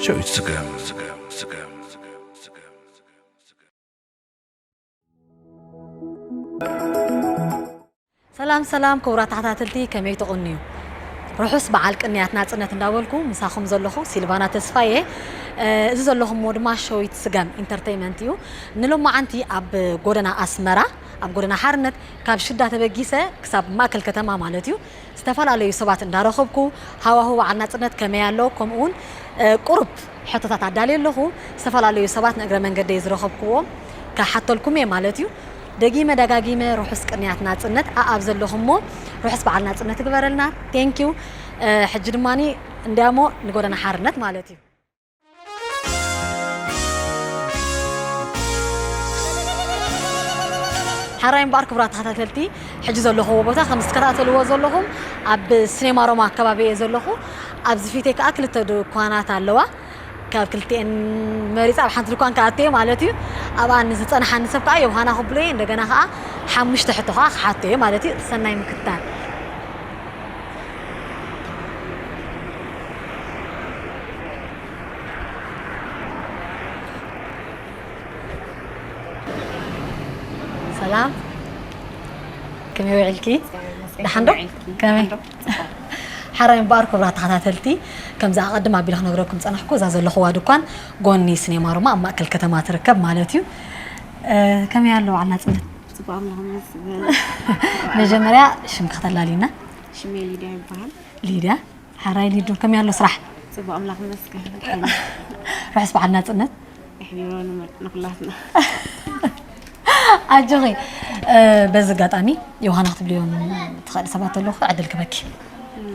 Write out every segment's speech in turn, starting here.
ሸዊት ስገም። ሰላም ሰላም ክቡራት ተኸታተልቲ፣ ከመይ ትቕንዩ? ርሑስ በዓል ቅንያት ናጽነት እንዳበልኩ ምሳኹም ዘለኹ ሲልቫና ተስፋየ። እ፣ እዚ ዘለኹምዎ ድማ ሸዊት ስገም ኢንተርተይመንት እዩ። ንሎማዓንቲ ኣብ ጎደና ኣስመራ፣ ኣብ ጎደና ሓርነት ካብ ሽዳ ተበጊሰ ክሳብ ማእከል ከተማ ማለት እዩ፣ ዝተፈላለዩ ሰባት እንዳረኸብኩ፣ ሃዋሁ በዓል ናጽነት ከመይ ኣሎ፣ ከምኡ እውን፣ እ፣ ቁሩብ ሕቶታት ኣዳልየ ኣለኹ። ዝተፈላለዩ ሰባት ንእግረ መንገደይ ዝረኸብኩዎም ክሓተልኩም እየ ማለት እዩ። ደጊመ ደጋጊመ ርሑስ ቅንያት ናጽነት ኣኣብ ዘለኹሞ ርሑስ በዓል ናጽነት ይግበረልና። ቴንኪዩ። እ፣ ሕጂ ድማኒ እንዲያሞ ንጎደና ሓርነት ማለት እዩ። ሓራይ እምበኣር ክቡራት ተኸታተልቲ፣ ሕጂ ዘለኹዎ ቦታ ከም ዝከታተልዎ ዘለኹም ኣብ ሲኔማ ሮማ ኣከባቢ እየ ዘለኹ። ኣብዚ ፊተይ ከኣ ክልተ ድኳናት ኣለዋ። ካብ ክልቲኤን መሪጸ ኣብ ሓንቲ ድኳን ክኣቱ እየ ማለት እዩ። ኣብኣ ንዝጸንሓኒ ሰብ ከኣ ዮሃና ክብሎ እየ። እንደገና ከኣ ሓሙሽተ ሕቶ ከኣ ክሓቶ እየ ማለት እዩ። ሰናይ ምክትታል። ሰላም፣ ከመይ ውዒልኪ? ደሓን ዶ? ከመይ? ሓራይ እምበኣር ክቡራት ተኸታተልቲ፣ ከምዚ ኣቐድም ኣቢለ ክነግረኩም ዝጸናሕኩ፣ እዛ ዘለኹዋ ድኳን ጎኒ ሲኔማ ሮማ ኣብ ማእከል ከተማ ትርከብ ማለት እዩ። እ፣ ከመይ ኣሎ በዓል ናጽነት? ጽቡቕ፣ ኣምላኽ ይመስገን። መጀመርያ ሽምኪ ከተላልይና? ሽመይ ሊድያ ይበሃል። ሊድያ፣ ሓራይ ሊዱ፣ ከመይ ኣሎ ስራሕ? ጽቡቕ፣ ኣምላኽ ይመስገን። ደሓን። ርሑስ በዓል ናጽነት። የሕቢሮ ንመ-፣ ንኹላትና። ኣጆኺ። እ፣ በዚ ኣጋጣሚ ዮሃና ክትብልዮም ትኽእሊ ሰባት ኣለዉ፣ ዕድል ክበኪ። እም፣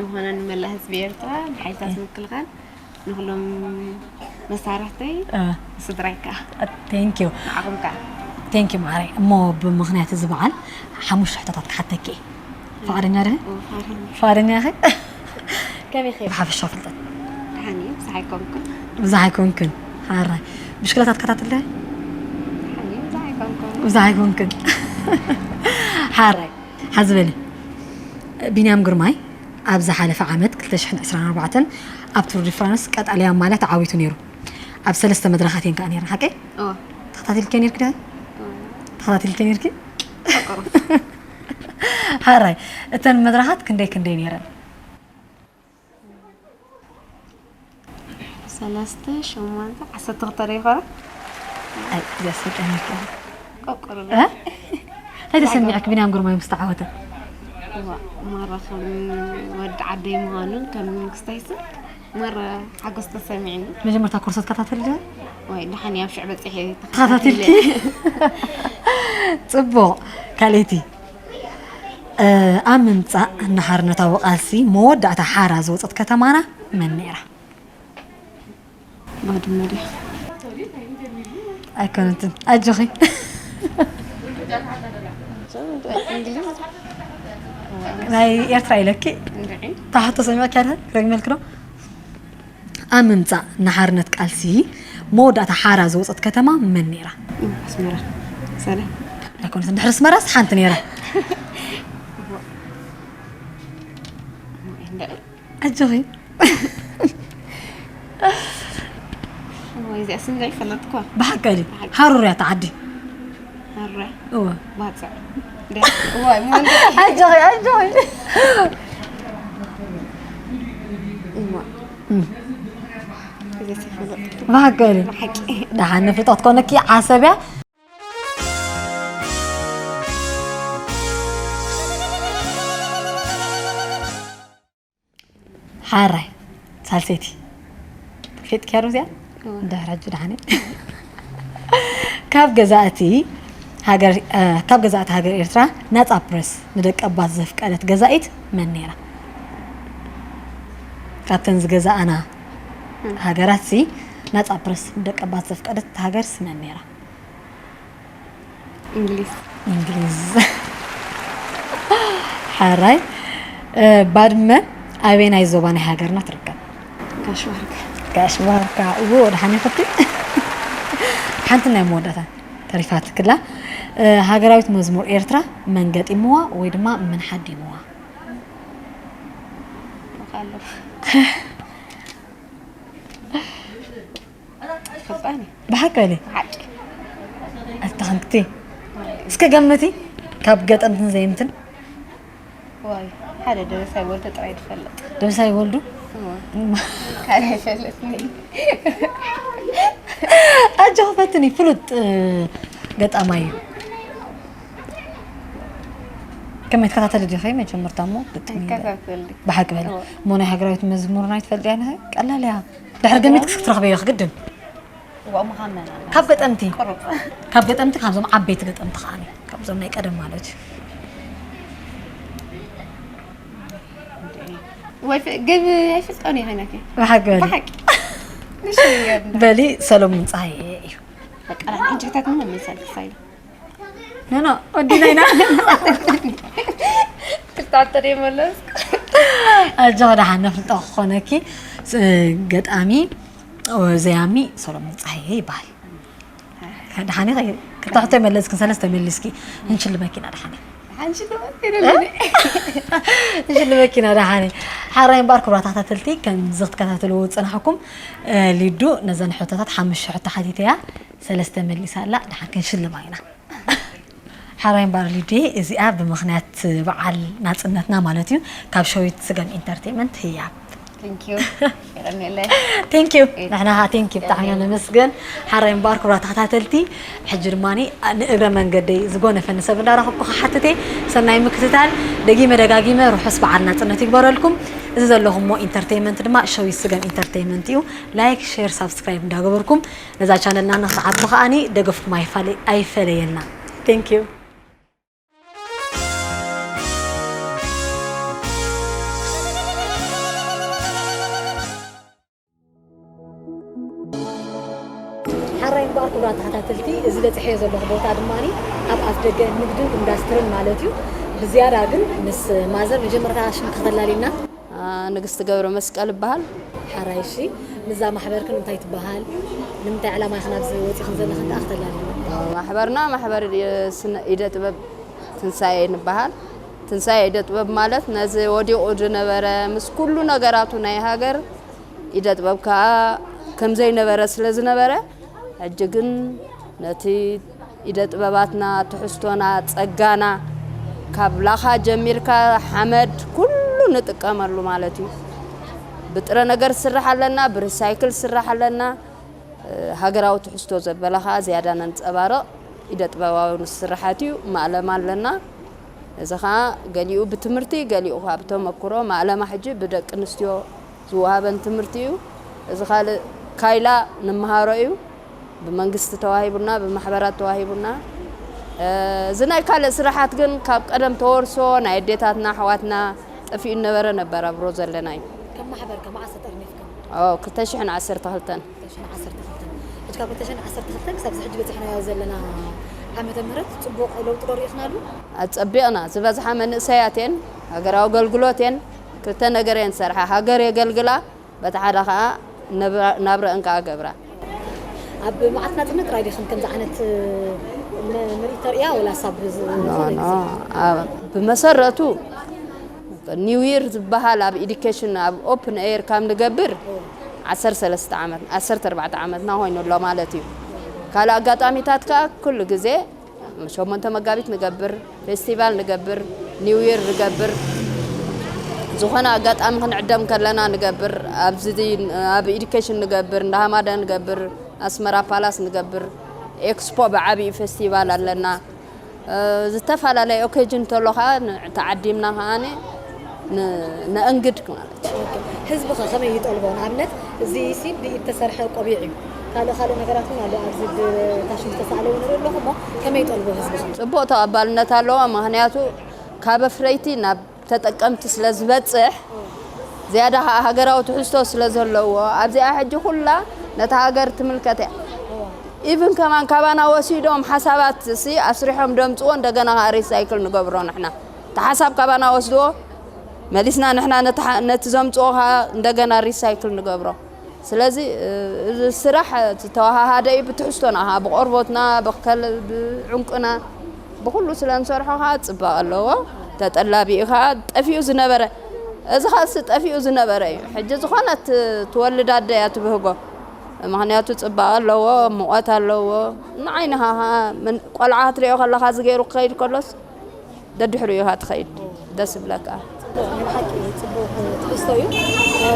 ዮሃና ንመላእ ህዝቢ ኤርትራ፣ ንሓይልታት ምክልኻል፣ ንኹሎም መሳርሕተይ፣ እ። ስድራይ ከኣ። ቴንክ ዩ። ንዓኹም ከኣ። ቴንክ ዩ ማዓረይ። እሞ ብምኽንያት እዚ በዓል ሓሙሽተ ሕቶታት ክሓተኪ እየ። ፍቓደኛ ዲኺ? ኦ፣ ፍቓደኛ። ፍቓደኛ ኢኺ? ከመይ ኢኺ? ብሓፈሻ ፍልጠት። ደሓን እየ፣ ብዙሕ ኣይኮንኩን። ብዙሕ ኣይኮንኩን። ሓራይ። ብሽክለታ ትከታተሊ ዲኺ? ደሓን እየ፣ ብዙሕ ኣይኮንኩን። ብዙሕ ኣይኮንኩን። ሓራይ። ሓዚ በሊ። ቢንያም ግርማይ ኣብ ዝሓለፈ ዓመት ክልተ ሽሕን ዕስራን ኣርባዕተን ኣብ ቱር ዲ ፍራንስ ቀጠልያ ማልያ ተዓዊቱ ነይሩ። ኣብ ሰለስተ መድረኻት እየን ከኣ ነይረን፣ ሓቀይ? እወ። ተኸታቲልኪ ነይርኪ ዲኺ? እወ። ተኸታቲልኪ ነይርኪ? ቁሩብ። ሓራይ፣ እተን መድረኻት ክንደይ ክንደይ ነይረን? ሰለስተ፣ ሸሞንተ፣ ዓሰርተ ክልተ ዶ ይኾና? ኣይ፣ እዚኣ ሰይጣን እያ። ቆቆሮ። እ? እንታይ ተሰሚዕክ ቢንያም ግርማይ ምስ ተዓወተ? እዋ፣ ማራ ከም ወዲ ዓደይ ምዃኑን ከም መንግስታይስን ማራ ሓጎስ ተሰሚዕኒ። መጀመርታ ኮርሶ ትከታተሊ ዲኺ? ወይ፣ ደሓን እየ፣ ኣብ ሽዕ በጺሐ ተኸታቲልኪ? ተኸታቲለ። ጽቡቕ። ካልኣይቲ፣ እ፣ ኣብ ምምጻእ ንሓርነታዊ ቃልሲ መወዳእታ ሓራ ዝወጸት ከተማና መን ነይራ? ባድመ ድያ? ኣይኮነትን። ኣጆኺ። ናይ ኤርትራ ኢለኪ። እንድዒ። ታሕቶ ሰሚዕኪ ኣይደል? ክረግመልኪ ዶ? ኣብ ምምጻእ ንሓርነት ቃልሲ መወዳእታ ሓራ ዝወጸት ከተማ መን ነይራ? ኣስመራ። ሰለ። ኣይኮነትን። ድሕሪ ኣስመራስ ሓንቲ ነይራ። እንድዒ። ኣጆኺ። እዋይ፣ እዚኣ ስም ዘይፈለጥኳ። ብሓቂ ድዩ? ብሓቂ። ሃሩር እያ እታ ዓዲ። ሃሩር እያ። እወ። ባጽዕ። ደ-፣ እዋይ፣ ሞንደ። ኣጆኺ፣ ኣጆኺ። እዋ። እም። እዚኣ ስም ፈለጥኩ። ብሓቂ ድዩ? ብሓቂ። ደሓን ንፍልጠት ኮነኪ ዓሰብ እያ። ሓራይ፣ ሳልሰይቲ። ፈሊጥክያ ዶ እዚኣ? እወ። ድሕሪ ሕጂ ደሓን እየ። ካብ ገዛእቲ ሃገር፣ እ፣ ካብ ገዛእቲ ሃገር ኤርትራ ናጻ ፕረስ ንደቀባት ዘፍቀደት ገዛኢት መን ነይራ? ካብተን ዝገዛኣና እም። ሃገራትሲ ናጻ ፕረስ ንደቀባት ዘፍቀደት ሃገርስ መን ነይራ? እንግሊዝ። እንግሊዝ። ሓራይ፣ እ፣ ባድመ ኣበየናይ ዞባ ናይ ሃገርና ትርከብ? ጋሽ ባርካ። ጋሽ ባርካ። እዎ፣ ደሓን ኢኽቲ? ሓንቲ ናይ መወዳእታ ተሪፋትክላ። እ፣ ሃገራዊት መዝሙር ኤርትራ መን ገጢምዋ ወይ ድማ መን ሓዲምዋ? ኣለኹ። ፈጣኒ ብሓቂ በሊ ሓቂ ኣታኸንክቲ እስከ ገምቲ ካብ ገጠምትን ዘይምትን ዋይ ሓደ ደበሳይ ወልደ ጥራይ ትፈልጥ ደብሳይ ወልዱ ካልእ ኣይፈልጥኒ ኣጆ ክፈትኒ ፍሉጥ ገጣማይ እዩ ከመይ ትከታተሊ ዲኺ መጀመርታ እሞ ግጥሚ ይከታተል ብሓቂ በሊ እሞ ናይ ሃገራዊት መዝሙር ናይ ትፈልጥያ ዲኺ ቀላል እያ ድሕሪ ገሚት ክትረኽበዮ ግድን ዋኡ ምኻመና ካብ ገጠምቲ ቁሩብ ካብ ገጠምቲ ካብዞም ዓበይቲ ገጠምቲ ከዓኒ ካብዞም ናይ ቀደም ማለት እዩ ወይ ፍ- ግብ ኣይፈልጦን እየ ከይነኪ ብሓቂ በሊ ብሓቂ ንሽገር በሊ ሰሎሙን ፀሃየ እዩ በቃ እንጭሕታት ምን ምንሰል ክሳይ ኖኖ ወዲና ኢና ክልታተ ደይ መለስ ኣጆ ደሓን ነፍልጦ ክኾነኪ ስ- ገጣሚ ዘያሚ ሰሎሙን ፀሃየ ይበሃል ደሓኒ ክትሕቶ መለስክን ሰለስተ መሊስኪ እንሽልመኪና ደሓኒ ሓንሽልመት ይደለኒ እንሽልመኪና ደሓኒ ሓራይ እምበኣር ክብራት ተኸታተልቲ ከምዚ ክትከታተልዎ ዝፀናሕኩም እ፣ ሊዱ ነዘን ሕቶታት ሓሙሽተ ሕቶ ሓቲተያ ሰለስተ መሊሳ ኣላ ደሓን ክንሽልማ ኢና ሓራይ እምበኣር ሊዱ እዚኣ ብምኽንያት በዓል ናፅነትና ማለት እዩ ካብ ሸዊት ስገም ኢንተርቴንመንት ህያብ Thank you የቐንየለይ ቴንኪዩ ንሕና ካ ቴንኪዩ ብጣዕሚ ኢና ነመስግን ሓራይ እምበኣር ክብራት ተኸታተልቲ ሕጂ ድማ ንእግረ መንገደይ ዝጎነፈኒ ሰብ እንዳረኸብኩ ክሓትት እየ ሰናይ ምክትታል ደጊመ ደጋጊመ ርሑስ በዓል ናፅነት ይግበረልኩም እዚ ዘለኹሞ ኢንተርቴይንመንት ድማ ሸዊት ስገም ኢንተርቴይንመንት እዩ ላይክ ሼር ሳብስክራይብ እንዳገበርኩም ነዛ ቻነልና ንክትዓቢ ከዓኒ ደገፍኩም ኣይፋለ- ኣይፈለየና ቴንኪዩ ሓራይ እምበኣር ክቡራት ተኸታተልቲ እዚ በፅሐዮ ዘለኹ ቦታ ድማ ኣብ ኣፍ ደገ ንግድን ኢንዳስትርን ማለት እዩ ብዝያዳ ግን ምስ ማዘር መጀመርታ ሽምካ ከተላልየና ንግስቲ ገብረ መስቀል እበሃል። ሓራይ እሺ ንዛ ማሕበርክን እንታይ ትበሃል ንምንታይ ዕላማ ኢኽን ኣብዚ ወፂኽን ዘለኽን ከዓ ክተላልየና ማሕበርና ማሕበር ስነ ኢደ ጥበብ ትንሳኤ ንበሃል። ትንሳኤ ኢደ ጥበብ ማለት ነዚ ወዲቑ ዝነበረ ምስ ኩሉ ነገራቱ ናይ ሃገር ኢደ ጥበብ ከዓ ከምዘይነበረ ስለ ዝነበረ ሕጂ ግን ነቲ ኢደ ጥበባትና ትሕዝቶና ጸጋና ካብ ላኻ ጀሚርካ ሓመድ ኩሉ ንጥቀመሉ ማለት እዩ። ብጥረ ነገር ዝስራሕ ኣለና፣ ብሪሳይክል ዝስራሕ ኣለና። ሃገራዊ ትሕዝቶ ዘበለ ከዓ ዝያዳ ነንጸባርቕ ኢደ ጥበባዊ ስራሓት እዩ። ማእለማ ኣለና። እዚ ከዓ ገሊኡ ብትምህርቲ ገሊኡ ከዓ ብተመክሮ ማእለማ ሕጂ ብደቂ ኣንስትዮ ዝወሃበን ትምህርቲ እዩ። እዚ ካልእ ካይላ ንመሃሮ እዩ። ብመንግስቲ ተዋሂቡና፣ ብማሕበራት ተዋሂቡና። እዚ ናይ ካልእ ስራሓት ግን ካብ ቀደም ተወርሶ ናይ ኣዴታትና ኣሕዋትና ጠፊኡ ነበረ ነበር ኣብሮ ዘለና እዩ። ከም ማሕበር ከ መዓስ ተጠርኒፍኩም? ኦ፣ ክልተ ሽሕን ዓሰርተ ክልተን። ክልተ ሽሕን ዓሰርተ ክልተን። ሕጂ ካብ ክልተ ሽሕን ዓሰርተ ክልተን ክሳብ እዚ ሕጂ በፂሕናዮ ዘለና ዓመተ ምህረት ፅቡቕ ለውጢ ዶ ርኢኽናሉ? ኣፀቢቕና። ዝበዝሓ መንእሰያት የን ሃገራዊ ኣገልግሎት የን ክልተ ነገር የን ዝሰርሓ። ሃገር የገልግላ፣ በቲ ሓደ ከዓ ነብራ- ናብረአን ከዓ ገብራ። ኣብ መዓት ናፅነት ጥራይ ዲኽን ከምዚ ዓይነት ም- ምርኢት ተርእያ ወላስ ኣብ ዝ- ኖ ዝኾነ ኖ ግዜ? ኣብ- ብመሰረቱ ኒው ይር ዝበሃል ኣብ ኢዱኬሽን ኣብ ኦፕን ኤር ካብ ንገብር ዓሰርተ ሰለስተ ዓመት ዓሰርተ ኣርባዕተ ዓመትና ኮይኑ ኣሎ ማለት እዩ። ካልእ ኣጋጣሚታት ከዓ ኩሉ ግዜ ሸሞንተ መጋቢት ንገብር፣ ፌስቲቫል ንገብር፣ ኒው ይር ንገብር፣ ዝኾነ ኣጋጣሚ ክንዕደም ከለና ንገብር፣ ኣብዚ ኣብ ኢዱኬሽን ንገብር፣ እንዳ ሃማዳ ንገብር፣ ኣስመራ ፓላስ ንገብር፣ ኤክስፖ ብዓብዩ ፌስቲቫል ኣለና። ዝተፈላለየ ኦኬጅን እንተሎ ከዓ ተዓዲምና ከዓ ነእንግድ ማለት እዩ። ህዝቢ ኸ ከመይ ይጠልቦ? ንኣብነት እዚ ሲ ብኢድ ተሰርሐ ቆቢዕ እዩ። ካልእ ካልእ ነገራት እውን ኣሎ። ኣብዚ ብታሽን ዝተሳእለ እውን ንርኢ ኣለኹ እሞ ከመይ ይጠልቦ ህዝቢ ኸ? ፅቡቕ ተቐባልነት ኣለዎ። ምኽንያቱ ካብ ኣፍረይቲ ናብ ተጠቀምቲ ስለ ዝበፅሕ ዝያዳ ከዓ ሃገራዊ ትሕዝቶ ስለ ዘለዎ ኣብዚኣ ሕጂ ኩላ ነታ ሃገር ትምልከት እያ። ኢቭን ከማን ካባና ወሲዶም ሓሳባት ሲ ኣስሪሖም ደምፅዎ እንደገና ከዓ ሪሳይክል ንገብሮ ንሕና። እቲ ሓሳብ ካባና ወስድዎ መሊስና ንሕና ነቲ ሓ- ነቲ ዘምፅዎ ከዓ እንደገና ሪሳይክል ንገብሮ። ስለዚ እዚ ስራሕ ተወሃሃደ እዩ ብትሕዝቶና ከዓ ብቆርቦትና ብከል ብዕንቁና ብኩሉ ስለ ንሰርሖ ከዓ ፅባቐ ኣለዎ። ተጠላቢ እዩ ከዓ ጠፊኡ ዝነበረ እዚ ከዓ ሲ ጠፊኡ ዝነበረ እዩ። ሕጂ ዝኾነት ትወልድ ኣደ እያ ትብህጎ። ምኽንያቱ ጽባቐ ኣለዎ፣ ሙቐት ኣለዎ። ንዓይንኻ ኸኣ ምን-፣ ቆልዓ ክትሪኦ ከለኻ እዚ ገይሩ ክኸይድ ከሎስ ደድሕሪኡ ኢኻ ትኸይድ። ደስ ይብለካ። ናይ ብሓቂ ጽቡቕ ትሕዝቶ እዩ።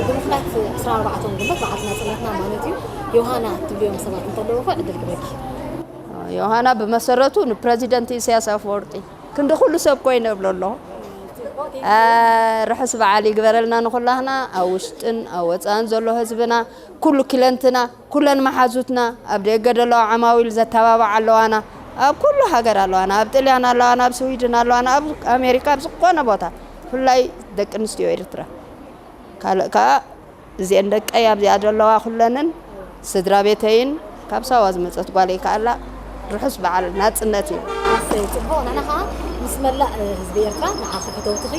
ብምኽንያት ዕስራን ኣርባዕተን ግንቦት በዓል ናጽነትና ማለት እዩ። ዮሃና እትብልዮም ሰባት እንተለዉ እኮ ዕድል ክበኪ። ዮሃና ብመሰረቱ ንፕረዚደንት ኢሳያስ ኣፈወርቂ ክንዲ ኩሉ ሰብ ኮይነ እብሎ ኣለኹ። አ፣ ርሑስ በዓል ይግበረልና ንኹላህና፣ ኣብ ውሽጥን ኣብ ወጻእን ዘሎ ህዝብና፣ ኩሉ ክለንትና፣ ኩለን መሓዙትና፣ ኣብ ደገ ዘለዋ ዓማዊል ዘተባብዓ ኣለዋና፣ ኣብ ኩሉ ሃገር ኣለዋና፣ ኣብ ጥልያን ኣለዋና፣ ኣብ ስዊድን ኣለዋና፣ ኣብ ኣሜሪካ፣ ኣብ ዝኾነ ቦታ፣ ብፍላይ ደቂ ኣንስትዮ ኤርትራ። ካልእ ከኣ እዚአን ደቀይ ኣብዚኣ ዘለዋ ኩለንን ስድራ ቤተይን ካብ ሳዋ ዝመጸት ጓለይ ከኣላ ርሑስ በዓል ናጽነት እዩ። ኣሰይ፣ ጽቡቕ። ንሕና ኸኣ ምስ መላእ፣ እ፣ ህዝቢ ኤርትራ ንዓኺ ፈተውትኺ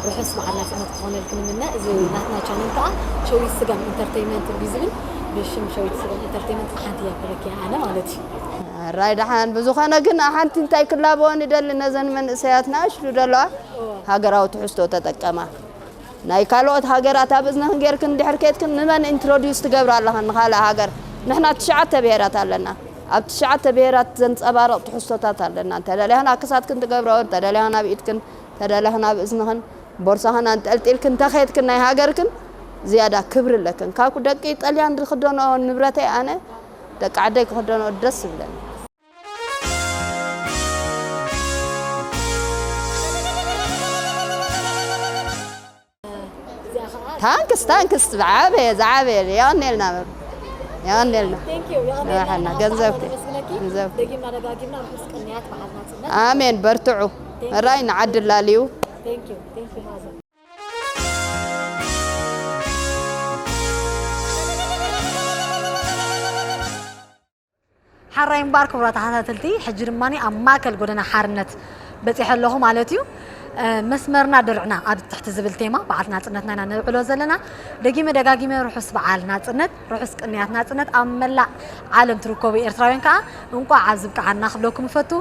ርሑስ በዓል ናጽነት ክኾነልኪ ንምነ። እዚ ናትና ቻነል ከኣ ሸዊት ስገም ኢንተርተይንመንት እዩ ዝብል፣ ብሽም ሸዊት ስገም ኢንተርተይንመንት ከኣ ሓንቲ እያ ክብለኪ ኣነ ማለት እዩ። ሕራይ ደሓን። ብዝኾነ ግን ሓንቲ እንታይ ክላበወን ይደሊ፣ ነዘን መንእሰያት ንኣሽቱ ዘለዋ እወ። ሃገራዊ ትሕዝቶ ተጠቀማ። ናይ ካልኦት ሃገራት ኣብ እዝንኽን ጌርክን እንድሕር ኬድክን ንመን ኢንትሮዲዩስ ትገብራ ኣለኽን ንኻልእ ሃገር? ንሕና ትሽዓተ ብሄራት ኣለና። ኣብ ትሽዓተ ብሄራት ዘንጸባርቕ ትሕዝቶታት ኣለና። እንተደሊኽን ኣብ ክሳድክን ትገብርኦ፣ እንተደሊኽን ኣብ ኢድክን፣ እንተደሊኽን ኣብ እዝንኽን፣ ቦርሳኽን ኣንጠልጢልክን እንተኸድክን ናይ ሃገርክን ዝያዳ ክብሪ ኣለክን። ካብ ደቂ ጠልያን ዝኽደንኦ ንብረተይ ኣነ ደቂ ዓደይ ክኽደንኦ ደስ ይብለኒ። እዚኣ ኸዓ ታንክስ፣ ታንክስ፣ ዝዓበየ፣ ዝዓበየ፣ የቐኔልና፣ የቐኔልና። Thank you፣ የቐኔልና። ንባዕልና፣ ንባዕልና ገንዘብኪ፣ ነመስግነኪ። ገንዘብኪ። ደጊምና ደጋጊምና ርሑስ ቅንያት በዓል ናጽነት። ኣሜን፣ በርትዑ። Thank you። ራይ ንዓዲ ላልዩ። Thank you፣ thank you፣ ማዘር። ሓራይ እምበኣር ክቡራት ተኸታተልቲ፣ ሕጂ ድማ ኣብ ማእከል ጎደና ሓርነት በጺሐ ኣለኹ ማለት እዩ። እ፣ መስመርና ድርዕና ኣብ ትሕቲ ዝብል ቴማ በዓል ናጽነትና ኢና ነብዕሎ ዘለና። ደጊመ ደጋጊመ ርሑስ በዓል ናጽነት፣ ርሑስ ቅንያት ናጽነት ኣብ መላእ ዓለም ትርከቡ ኤርትራውያን ከኣ እንቋዕ ኣብዚ ብቅዓና ክብለኩም እፈቱ።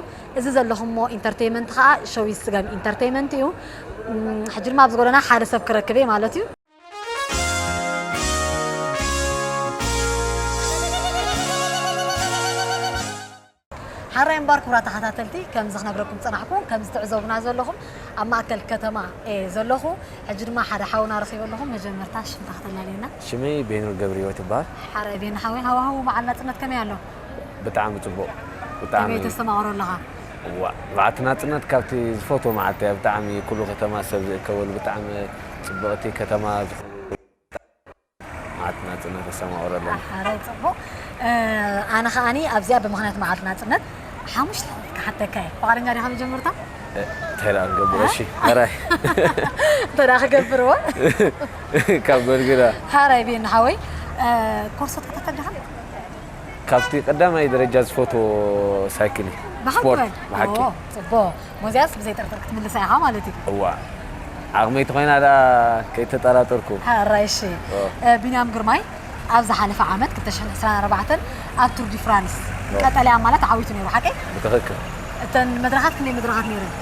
እዚ ዘለኹሞ ኢንተርተይመንት ከኣ ሸዊት ስገም ኢንተርተይመንት እዩ። እም፣ ሕጂ ድማ ኣብዚ ጎደና ሓደ ሰብ ክረክብ እየ ማለት እዩ። ሓራይ እምበኣር ክቡራት ተኸታተልቲ፣ ከምዚ ክነግረኩም ዝጸናሕኩ፣ ከምዚ ትዕዘቡና ዘለኹም ኣብ ማእከል ከተማ እየ ዘለኹ። ሕጂ ድማ ሓደ ሓውና ረኺበ ኣለኹ። መጀመርታ ሽምካ ከተላልየና። ሽመይ ቤኑር ገብረህይወት ይበሃል። ሓራይ ቤኑ ሓወይ፣ ሃዋህው በዓል ናጽነት ከመይ ኣሎ? ብጣዕሚ ጽቡቕ። ብጣዕሚ ከመይ ተስተማቕሮ ኣለኻ? እዋ፣ በዓልቲ ናጽነት ካብቲ ዝፈትዎ መዓልቲ እያ። ብጣዕሚ ኩሉ ከተማ ሰብ ዝእከበሉ ብጣዕሚ ጽብቕቲ ከተማ ዝኾነ መዓልቲ ናጽነት የስተማቕሮ ኣለና። ሓራይ ጽቡቕ። እ፣ ኣነ ኸኣኒ ኣብዚኣ ብምኽንያት መዓልቲ ናጽነት ሓሙሽተ ክሓተካ እየ። ፍቓደኛ ዲኻ መጀመርታ? እ፣ እንታይ ደኣ ክገብሮ? እ? እሺ፣ ሕራይ። እንታይ ደኣ ክገብርዎ? ካብ ጎልግላ። ሓራይ ቤኑ ሓወይ፣ እ፣ ኮርሶ ትከታተል ዲኻ? ካብቲ ቀዳማይ ደረጃ ዝፈትዎ ሳይክል እዩ። ብሓቂ ስፖርት፣ በል። ብሓቂ። ኦ፣ ጽቡቕ። ሞዚያስ ብዘይ ጥርጥር ክትምልሳ ኢኻ ማለት እዩ። እዋ። ዓቕመይ ተኾይና ደኣ ከይተጠራጠርኩ። ሕራይ፣ እሺ። ኦ። እ፣ ቢንያም ግርማይ፣ ኣብ ዝሓለፈ ዓመት ክልተ ሽሕን ዕስራን ኣርባዕተን ኣብ ቱር ዲ ፍራንስ ኦ። ቀጠልያ ማለት ተዓዊቱ ነይሩ፣ ሓቀይ? ብትኽክል። እተን መድረኻት ክንደይ መድረኻት ነይረን?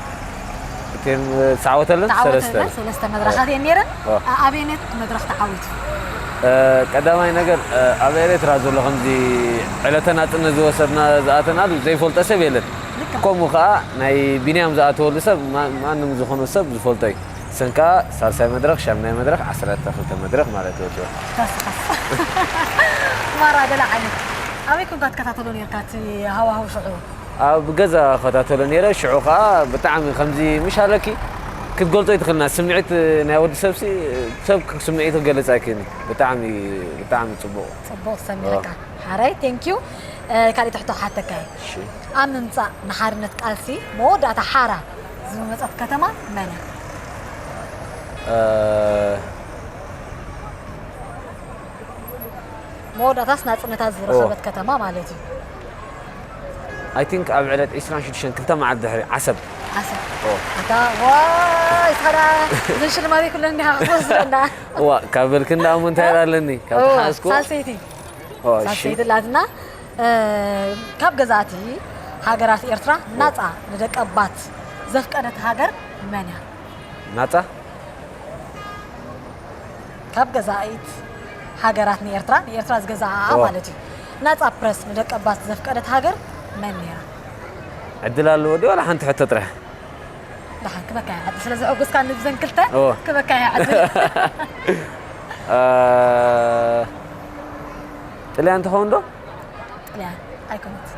እተን ዝተዓወተለን ተዓወተለን ሰለስተ። ሰለስተ መድረኻት እየን ነይረን። ኦ። ኣ-፣ ኣበየነይቲ መድረኽ ተዓዊቱ? እ፣ ቀዳማይ ነገር፣ እ፣ ኣብ ኤርትራ ዘሎ ከምዚ ዕለተ ናጽነት ዝወሰድና ዝኣተናሉ ዘይፈልጦ ሰብ የለን። ልክዕ። ከምኡ ከኣ ናይ ቢንያም ዝኣተወሉ ሰብ ማ-፣ ማንም ዝኾነ ሰብ ዝፈልጦ እዩ። እሰን ከኣ ሳልሳይ መድረኽ፣ ሻምናይ መድረኽ፣ ዓሰርተ ክልተ መድረኽ ማለት እዩ። ተስፋስ። ማራ ገለ ዓይነት። ኣበይ ኮንካ ትከታተሎ ነርካ እቲ ሃዋህው ሽዑ? ኣብ ገዛ እከታተሎ ነይረ። ሽዑ ከኣ ብጣዕሚ ከምዚ ምሽ ኣለኪ ክትገልጾ ኣይትኽእልና። ስምዒት ናይ ወዲ ሰብሲ፣ ሰብ ስምዒቱ ክገልጽ ኣይክእልን። ብጣዕሚ፣ ብጣዕሚ ጽቡቕ። ጽቡቕ ሰሚዕካ። ኦ። ሓራይ፣ ቴንኪዩ። እ፣ ካልእ ትሕቶ ክሓተካ እየ። እሺ። ኣብ ምምጻእ ንሓርነት ቃልሲ መወዳእታ ሓራ ዝመጸት ከተማ መን እያ? እ፣ መወዳእታስ ናጽነታ ዝረኸበት ኦ። ከተማ ማለት እዩ። I think ኣብ ዕለት ዕስራን ሽዱሽተን ክልተ መዓልቲ ድሕሪ ዓሰብ። ዓሰብ። ኦ። ኣታ፣ ዋይ፣ እስኻ ደኣ እዘን ሽልማት ኩለን እንዲኻ ክትወስደና። እዋ፣ ካብ በልክን ደኣ እሞ እንታይ ኦ። ኣለኒ? ካብ ኦ፣ ተሓዝኩ። ሳልሰይቲ። ኦ፣ እሺ። ሳልሰይቲ ኣላትና። እ፣ ካብ ገዛእቲ ሃገራት ኤርትራ ናጻ ንደቀባት ዘፍቀደት ሃገር መን እያ? ናጻ? ካብ ገዛኢት ሃገራት ንኤርትራ፣ ንኤርትራ ዝገዛኣ ኦ። ማለት እዩ። ናጻ ፕረስ ንደቀባት ዘፍቀደት ሃገር መን ነይራ? ዕድል ኣለዎ ድዩ ዋላ ሓንቲ ሕቶ ጥራሕ? ደሓን ክበካ እያ ዕድል፣ ስለ ዘዕጉስካ ንብዘን ክልተ ኦ። ክበካ እያ ዕድል። አ፣ ጥልያን ትኸውን ዶ? ጥልያን ኣይኮነት።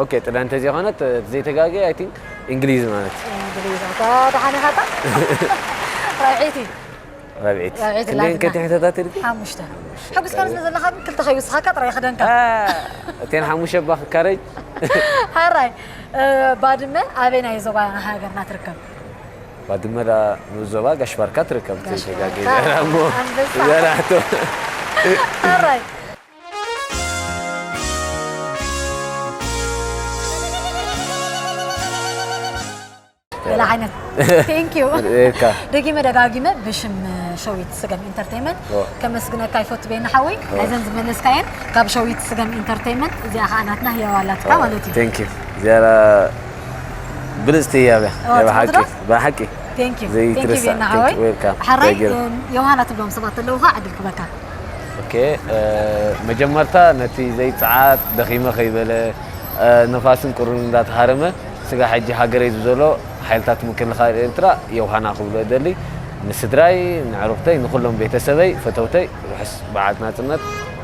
ኦኬ፣ ጥልያን እንተዘይኮነት ዘይተጋገ ኣይ ቲንክ እንግሊዝ ማለት። እንግሊዝ ኣታ ደሓን ኢኻ እታ? ራብዐይቲ ራብዒት ራብዒት ክንደይን ላትና። ከቲሕተታት ኢልኪ? ሓሙሽተ። ሕጉስካ ስለ ዘለኻ ግን ክልተ ከይውስኻካ ጥራይ ክደንካ። አ፣ እተን ሓሙሽተ ባኽ ካረጅ። ሓራይ እ፣ ባድመ ኣበይ ናይ ዞባ ሃገርና ትርከብ? ባድመ ዳ ንዞባ ጋሽ ባርካ ትርከብ ዘይተጋገ ባርካ። ዘራሞ ኣንበሳ። ዘራቶ ሓራይ ገለ ዓይነት ቴንክ ዩ። ርኤካ። ደጊመ ደጋጊመ ብሽም ሸዊት ስገም ኢንተርቴይንመንት ኦ። ከመስግነካ ይፈቱ ቤና ሓወይ። ናይዘን ዝመለስካየን ካብ ሸዊት ስገም ኢንተርቴይንመንት እዚኣ ከዓ ናትና ህያዋ ኣላትካ ማለት እዩ። ቴንክ ዩ። ዝያዳ ብልጽቲ እያ ብያ ኦ፣ ብሓቂ ጽቡቅ ዶ? ብሓቂ ቴንክ ዩ ዘይትረሳዕ። ቤና ሓወይ። ቴንክ ዩ። ዌልካም። ሓራይ ቴንክ ዩ። ዮሃና ትብሎም ሰባት ኣለዉ ከዓ ዕድል ክበካ። ኦኬ፣ እ፣ መጀመርታ ነቲ ዘይጸዓት ደኺመ ከይበለ፣ እ፣ ነፋስን ቁርን እንዳተሃረመ ስጋ ሕጂ ሃገረይ ዝዘሎ ሓይልታት ምክልኻል ኤርትራ ዮሃና ክብሎ እደሊ። ንስድራይ፣ ንዕሩኽተይ፣ ንኹሎም ቤተሰበይ፣ ፈተውተይ ርሑስ በዓል ናጽነት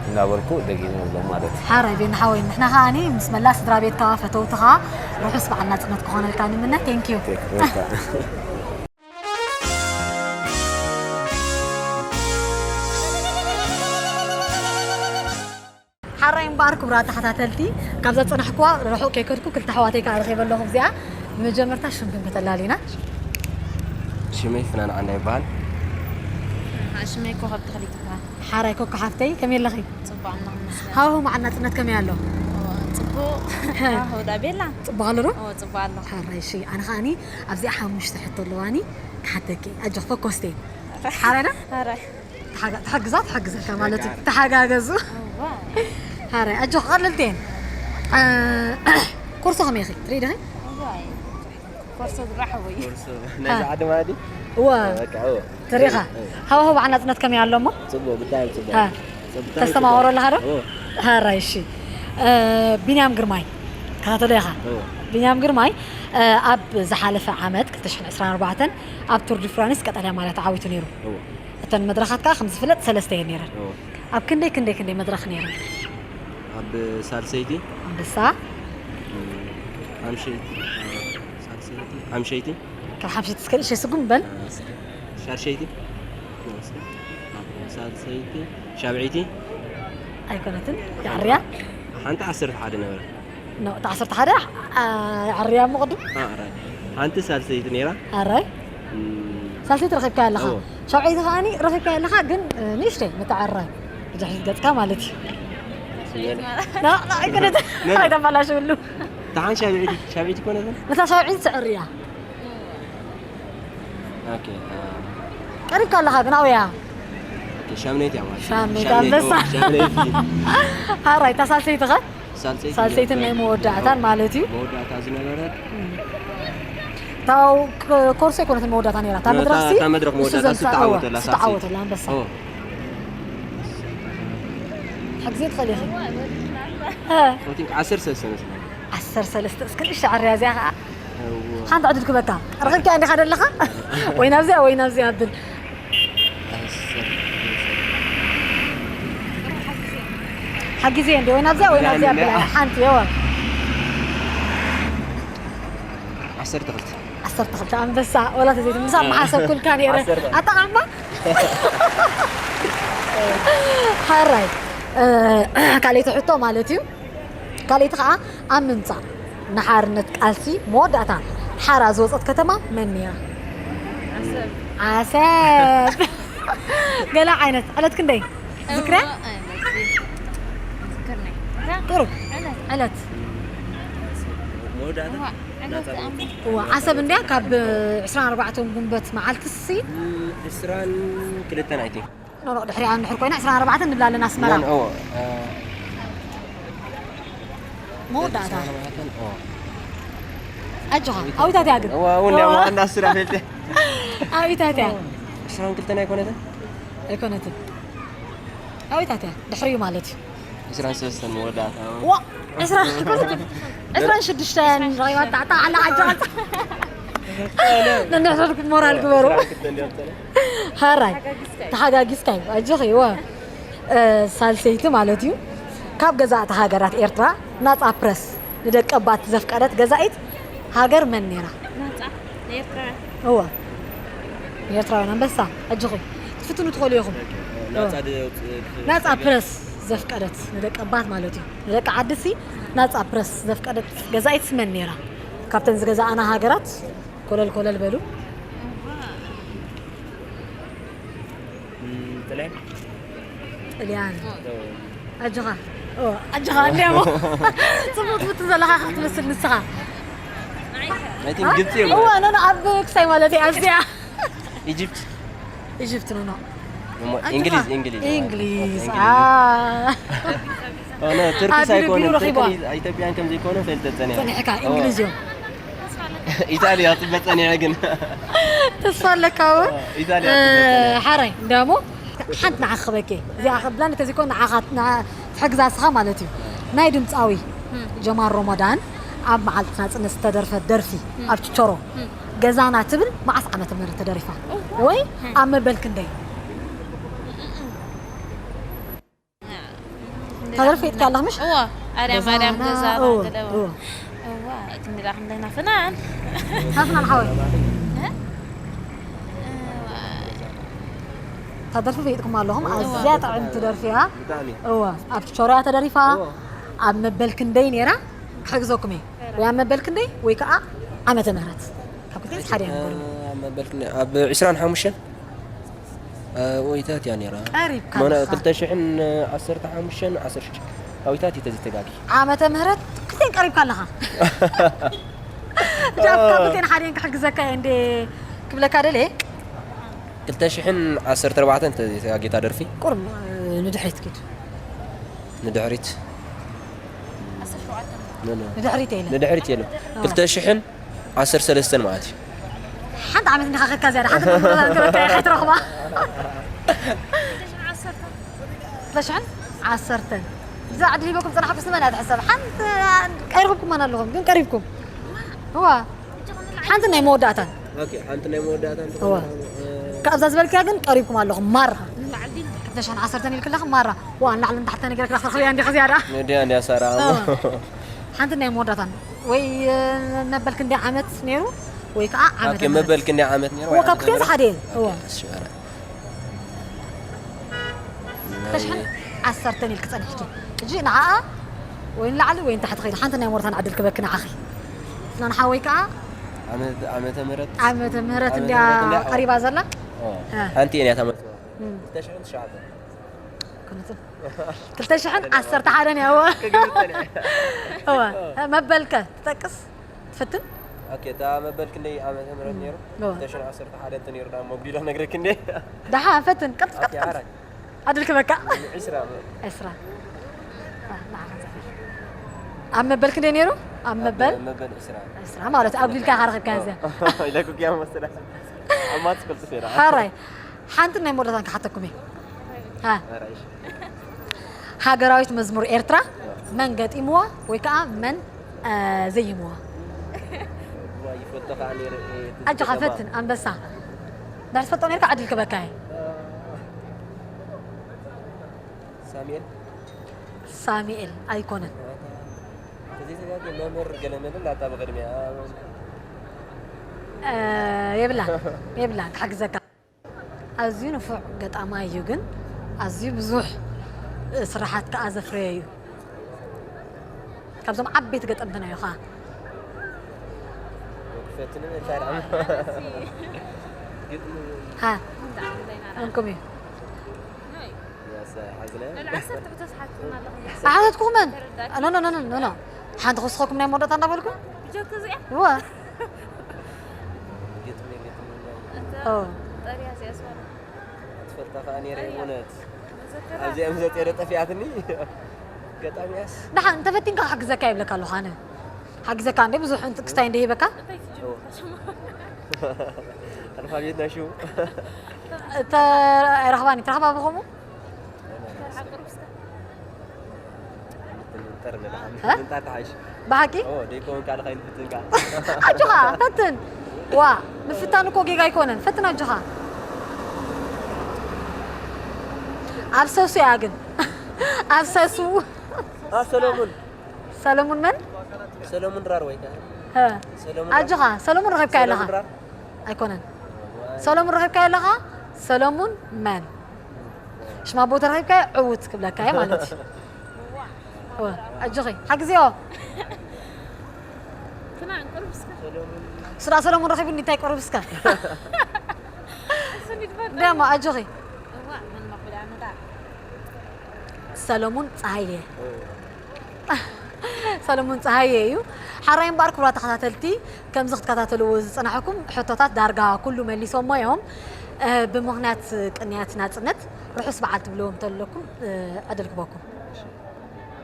እንዳበልኩ ደጊመ እብሎም ማለት እዩ። ሓራይ ቤና ሓወይ ንሕና ከዓኒ ምስ መላ ስድራ ቤትካ ፈተውትኻ ርሑስ በዓል ናጽነት ክኾነልካ ንምነ። ቴንክ ዩ። ቴክ፣ ዌልካም። ሓራይ እምበኣር ክቡራት ተኸታተልቲ ካብዛ ዝጸናሕኩዋ ርሑቕ ከይከድኩ ክልተ ኣሕዋተይ ከዓ ረኺበ ኣለኹ። እዚኣ ብመጀመርታ ሽምክን ከተላሊና። ሽመይ ፍናን ዓንዳ ይበሃል። ሽመይ ኮኸብ ተኽሊት ይበሃል። ሓራይ ኮካ ሓፍተይ ከመይ ኣለኺ? ጽቡቕ ኣለኹ ይመስገን። ሃዋሁ መዓል ናጽነት ከመይ ኣሎ? ጽቡቕ። ሃዋሁ ዳ ቤላ? ጽቡቕ ኣሎ ዶ? ኦ ጽቡቕ ኣሎ። ሓራይ እሺ፣ ኣነ ከዓኒ ኣብዚኣ ሓሙሽተ ሕቶ ኣለዋኒ ክሓተኪ። ኣጆኽ ፈኮስቲ። ሓራይ ዶ? ሓራይ። ተሓጋ- ተሓግዛ ተሓግዘካ ማለት እዩ። ተሓጋገዙ። እዋ። ሓራይ ኣጆኽ ቀለልቲ እየን። እ፣ ኮርሶ ከመይ ኢኺ? ትርኢ ዲኺ? እዋይ። ኮርሶ ዝራሕቦ እዩ። ነዚ ዓዲ ማለት እዩ። እዋ በቃ እዎ። ትሪኢኻ? ሃዋሁ በዓል ናጽነት ከመይ ኣሎ እሞ? ጽቡቕ ብጣዕሚ ጽቡቕ። ሃ። ጽቡቕ፣ ብጣዕሚ ተስተማወሮ ኣለኻ ዶ? እዎ። ሓራይ እሺ። እ፣ ቢንያም ግርማይ ተኸታተሎ ኢኻ? እዎ። ቢንያም ግርማይ እ፣ ኣብ ዝሓለፈ ዓመት ክልተ ሽሕን ዕስራን ኣርባዕተን ኣብ ቱር ዲ ፍራንስ ቀጠልያ ማልያ ተዓዊቱ ነይሩ። እዎ። እተን መድረኻት ከዓ ከም ዝፍለጥ ሰለስተ እየን ነይረን። እዎ። ኣብ ክንደይ ክንደይ ክንደይ መድረኽ ነይረን? ኣብ ሳልሰይቲ ኣንበሳ ሓምሸይቲ ሳልሰይቲ ሓምሸይቲ ካብ ሓምሸይቲ እስከ ንእሽተይ ስጉም በል። ሻርሸይቲ ሳልሰይቲ ሻብዐይቲ ኣይኮነትን የዕርያ ሓንቲ ዓሰርተ ሓደ ነበረ። ኖ እታ ዓሰርተ ሓደ ዓ- የዕርያ እሞ ቅድም ኣራይ ሓንቲ ሳልሰይቲ ነይራ። ኣራይ እም፣ ሳልሰይቲ ረኺብካ ኣለኻ። እዎ። ሻብዐይቲ ከዓኒ ረኺብካ ኣለኻ ግን እ፣ ንእሽተይ መተዓራይ ብድሕሪት ገጽካ ማለት እዩ። ስሜን። ና ና ኣይኮነት ነን። ኣይተባላሽብሉ። ደሓን ሻብዒቲ ሻብዒቲ ኮነትን ነታ ሻብዒቲ ትዕርያ ኦኬ አ፣ ቀሪብካ ኣለኻ ግን ኣውያ ኦኬ ሻምነይቲ እያ ማለት ሻምነይቲ ሻምነይቲ፣ ኣንበሳ። ኦ፣ ሻምነይቲ ሓራይ እታ ሳልሰይቲ ኸ ሳልሰይቲ ሳልሰይትን ናይ መወዳእታን ማለት እዩ። መወዳእታ ዝነበረት ታው ኮርሶ ኣይኮነትን መወዳእታ ነይራ እታ እታ- መድረኽሲ እታ መድረኽ እሱ መወዳእታ ዘምሳ- ዝተዓወተላ እዎ፣ ሳልሰይቲ። ዝተዓወተላ ኣንበሳ ኦ፣ ሕግዜ ትኽእል ኢኺ I think ዓሰርተ ሰለስተ መስለኝ። ዓሰርተ ሰለስተ እስኪ ንእሽቶ ዕርያ እዚኣ ከዓ እዎ። ሓንቲ ዕድል ክበካ ረኺብካ እንዲኻ ደለኻ ወይ ናብዚኣ ወይ ናብዚኣ ኣብል ሓጊዜ እንዲ ወይ ናብዚኣ ወይ ናብዚኣ ኣብል ሓንቲ የዋ ዓሰርተ ክልተ ዓሰርተ ክልተ ኣንበሳ ወላ ተዘይትምሳ መሓሰብኩልካ ነይረ ዓሰርተ። ኣጠቓቕማ ሓራይ እ፣ ካልኣይቲ ሕቶ ማለት እዩ ካልኣይቲ ከዓ ኣብ ምምፃእ ንሓርነት ቃልሲ መወዳእታ ሓራ ዝወፀት ከተማ መን ነይራ ዓሰብ ገለ ዓይነት ዕለት ክንደይ ዝክረ ዝክርኒ ቅሩብ ዕለት መወዳእታ እዋ ዓሰብ እንድያ ካብ ዕስራን ኣርባዕተን ግንቦት መዓልትሲ ዕስራን ክልተን ኣይ ቲንክ ኖኖ ድሕሪኣ እንድሕር ኮይና ዕስራን ኣርባዕተን ንብላ ኣለና ኣስመራ ኖ ኦ መወዳእታ ኦ ኣጆኻ ኣዊታት እያ ግን እዋ እውን ያ ዋና ስራ ፈልተ ኣዊታት እያ ዕስራን ክልተን ኣይኮነትን ኣይኮነትን ኣዊታት እያ ድሕሪኡ ማለት እዩ ዕስራን ሰለስተን መወዳእታ። ዋ ዕስራ ዕስራን ሽዱሽተን ረኺባ ጣዕጣዕ ኣላ ዓጃ ነንሕሰብኩም ሞራል ግበሩ። ሃራይ ተሓጋጊዝካ እዩ ኣጆኺ ዋ ሳልሰይቲ ማለት እዩ። ካብ ገዛእቲ ሃገራት ኤርትራ ናፃ ፕረስ ንደቀባት ዘፍቀደት ገዛኢት ሃገር መን ነይራ? ናፃ ንኤርትራውያን እወ ንኤርትራውያን ኣንበሳ ኣጆኺ ክትፍትኑ ትኽእሉ ኢኹም። ናፃ ፕረስ ዘፍቀደት ንደቀባት ማለት እዩ። ንደቂ ዓድሲ ናፃ ፕረስ ዘፍቀደት ገዛኢት መን ነይራ? ካብተን ዝገዛኣና ሃገራት ኮለል ኮለል በሉ። ጥልያን ጥልያን ኣጆኻ ኦ፣ ኣጆኻ እንዲያሞ ጽቡቅ ትፍትን ዘለኻ ክትመስል ንስኻ I think ግብፂ እዩ እዋ ኖ ኖ ኣብ ክሳይ ማለት እያ እዚኣ ኢጅፕት ኢጅፕት ኖ ኖ እሞ እንግሊዝ እንግሊዝ እንግሊዝ እንግሊዝ። አ ሆነ ቱርኪ ኣብ ሳይኮነ ቢሮ ረኺባ። ኢትዮጵያን ከም ዘይኮነ ፈልጠ ጸኒሐ ጸኒሕካ እንግሊዝ እዮም ኢጣልያ ጽበ ጸኒሐ ግን ተስፋ ኣለካ ዎ ኢጣልያ ሓራይ እንዳሞ ሓንቲ ንዓኺ ክበኬ እዚኣ ክብላ እንተዚኮን ንዓኻ ትሕግዛ ስኻ ማለት እዩ ናይ ድምፃዊ ጀማል ሮሞዳን ኣብ መዓልቲ ናፅነት ዝተደርፈት ደርፊ ኣብ ችቾሮ ገዛና ትብል መዓስ ዓመተ ምህረት ተደሪፋ ወይ ኣብ መበል ክንደይ ታደርፊ ኢትካ ኣለኽ ምሽ እዋ ኣርያ ማርያም ገዛና እወ፣ ገለ እወ። እዋ ክንድላ ክንደና ፍናን ሃፍናን ሓወይ ታደርፊ ፈይጥኩም ኣለኹም ኣዝያ ጥዕምቲ ደርፊ እያ ብጣዕሚ እወ ኣብ ችቾሮ እያ ተደሪፋ ኣብ መበል ክንደይ ነይራ ክሕግዘኩም እየ ወይ ኣብ መበል ክንደይ ወይ ከዓ ዓመተ ምህረት ካብ ክልተ ሓደ እያ መበል ኣብ ዕስራን ሓሙሽተን ወይታት እያ ነይራ ቀሪብካ ሞና ኣለኻ። ክልተ ሽሕን ዓሰርተ ሓሙሽተን ዓሰርተ ሽዱሽተ ኣዊታት እዩ ተዝተጋጊ ዓመተ ምህረት ክልተን ቀሪብካ ኣለኻ ጃብ ካብ ክልተን ሓደን ክሕግዘካ እየ እንደ ክብለካ ደልየ ክልተ ሽሕን ዓሰርተ ኣርባዕተን ተዘይተጋጊታ ደርፊ ቁርም ንድሕሪት ኪድ ንድሕሪት ንድሕሪት የለ ንድሕሪት የለ ክልተ ሽሕን ዓሰርተ ሰለስተን ማለት እዩ ሓንቲ ዓመት እንዲኻ ከካ ዝያዳ ሓንቲ ክረካ ኣይትረኽባ ክልተ ሽሕን ዓሰርተን እዛ ዕድል ሂበኩም ፅናሕኩስ ንመን እያ ትሕሰብ ሓንቲ ቀሪብኩም ማን ኣለኹም ግን ቀሪብኩም እዋ ሓንቲ ናይ መወዳእታን ሓንቲ ናይ መወዳእታ እዋ ካብዛ ዝበልክያ ግን ቀሪብኩም ኣለኹም ማራ ክልተ ሽሕን ዓሰርተን ኢልክለኹም ማራ ዋ ንላዕሊ ንታሕቲ ነገር ክረኽበያ እንዲኻ ዝያዳ ነዲያ እንዲያ ሰራ ሓንቲ ናይ መወዳእታን ወይ መበል ክንደይ ዓመት ነይሩ ወይ ከዓ ዓመተ መበል ክንደይ ዓመት ነይሩ እዋ ካብ ክልቲኦም ዝሓደ እየ እዋ ሽበረ ክልተ ሽሕን ዓሰርተን ኢልክ ጸኒሕኪ ሕጂ ንዓኣ ወይ ንላዕሊ ወይ ንታሕቲ ኸይዱ ሓንቲ ናይ ሞርታን ዕድል ክበኪ ንዓኺ ፍላን ሓወይ ከዓ ዓመተ ምህረት ዓመተ ምህረት እንዲያ ቀሪባ ዘላ ሓንቲ እያ ታመት ክልተ ሽሕን ዓሰርተ ሓደን እያ እወ መበልከ ትጠቅስ ትፈትን ኦኬ እታ መበል ክንደይ ዓመተ ምህረት ነይሩ? ክልተ ሽሕን ዓሰርተ ሓደን ተነይሩ ዳ መጉዲሎ ነግረክ እንዴ? ደሓ ፈትን ቀልጥፍ ቀልጥፍ ቀልጥፍ ኣድልክ በቃ ዒስራ ዕስራ ኣብ መበል ክንደይ ነይሩ? ኣብ መበል መበል ዒስራ ዕስራ ማለት ኣጉዲልካ ኢኻ ረኺብካ እዚኣ ኢለኩ ያ መሰለ ኣማት ቅልጥፍ ይራ ሓራይ ሓንቲ ናይ መወዳእታን ክሓተኩም እየ ሃ ሃገራዊት መዝሙር ኤርትራ መን ገጢምዋ ወይ ከዓ መን ዘይምዋ ኣጆኻ ፈትን ኣንበሳ ድሕሪ ትፈልጦ ነርካ ዕድል ክበካ እየ ሳሙኤል ሳሙኤል ኣይኮነን ተዘይተጋገ መምህር ገለመለ ላታ ብቅድሚያ የብላ የብላ ክሕግዘካ ኣዝዩ ንፉዕ ገጣማይ እዩ ግን ኣዝዩ ብዙሕ ስራሓት ከዓ ዘፍረየ እዩ ካብዞም ዓበይቲ ገጠምትና እዩ ከዓ ፈትንን እንታይ ደኣ ሃ እንኩም እዩ ኣሓተትኩኹመን ኖ ኖ ኖ ኖ ሓንቲ ክስኸኩም ናይ መወዳእታ እንዳበልኩ ዋ ትፈልጣ ከዓ ነይረ እውነት ኣብዚኣ ምዘጥ የደ ጠፊኣትኒ ገጣሚያስ ደሓን እንተፈቲንካ ክሕግዘካ ይብለካ ኣለኹ ኣነ ሓግዘካ እንደ ብዙሕ ክስታይ እንደ ሂበካ ኣልፋቤት ናይ ሽው እተ ኣይረኽባኒ ትረኽባ ብኸምኡ ጠርነ ደሓን እ? ምንጣር ተሓይሽ ብሓቂ ኦ ደይከውን ካልእ ከይንፍትን ከኣ ኣጆኻ ፈትን። ዋ፣ ምፍታን እኮ ጌጋ ኣይኮነን። ፈትን ኣጆኻ። ኣብ ሰሱ እያ ግን ኣብ ሰሱ ኣብ ሰሎሙን ሰለሙን መን ሰሎሙን ድራር ወይ ከኣ እ፣ ሰሎሙን ኣጆኻ ሰለሙን ረኺብካ ኣለኻ ድራር ኣይኮነን። ሰለሙን ረኺብካ ኣለኻ። ሰለሙን መን ሽማ ቦታ ረኺብካ ዕውት ክብለካ እየ ማለት እዩ። ዋ፣ ኣጆኺ ሓግዝዮ። ትናን ቅርብ እስከ ስራ ሰለሙን ረኺቡኒ እንታይ ቅርብ እስከ ስኒት ፈ ደማ ኣጆኺ። እዋ ምን መቁዳ ንዳ ሰለሙን ፀሃየ ሰለሙን ፀሃየ እዩ። ሓራይ እምበኣር ክቡራት ተኸታተልቲ ከምዚ ክትከታተልዎ ዝፀናሕኩም ሕቶታት ዳርጋ ኩሉ መሊሶሞ እዮም። እ፣ ብምኽንያት ቅንያት ናፅነት ርሑስ በዓል ትብልዎም ተለኩም እ፣ ዕድል ክበኩም።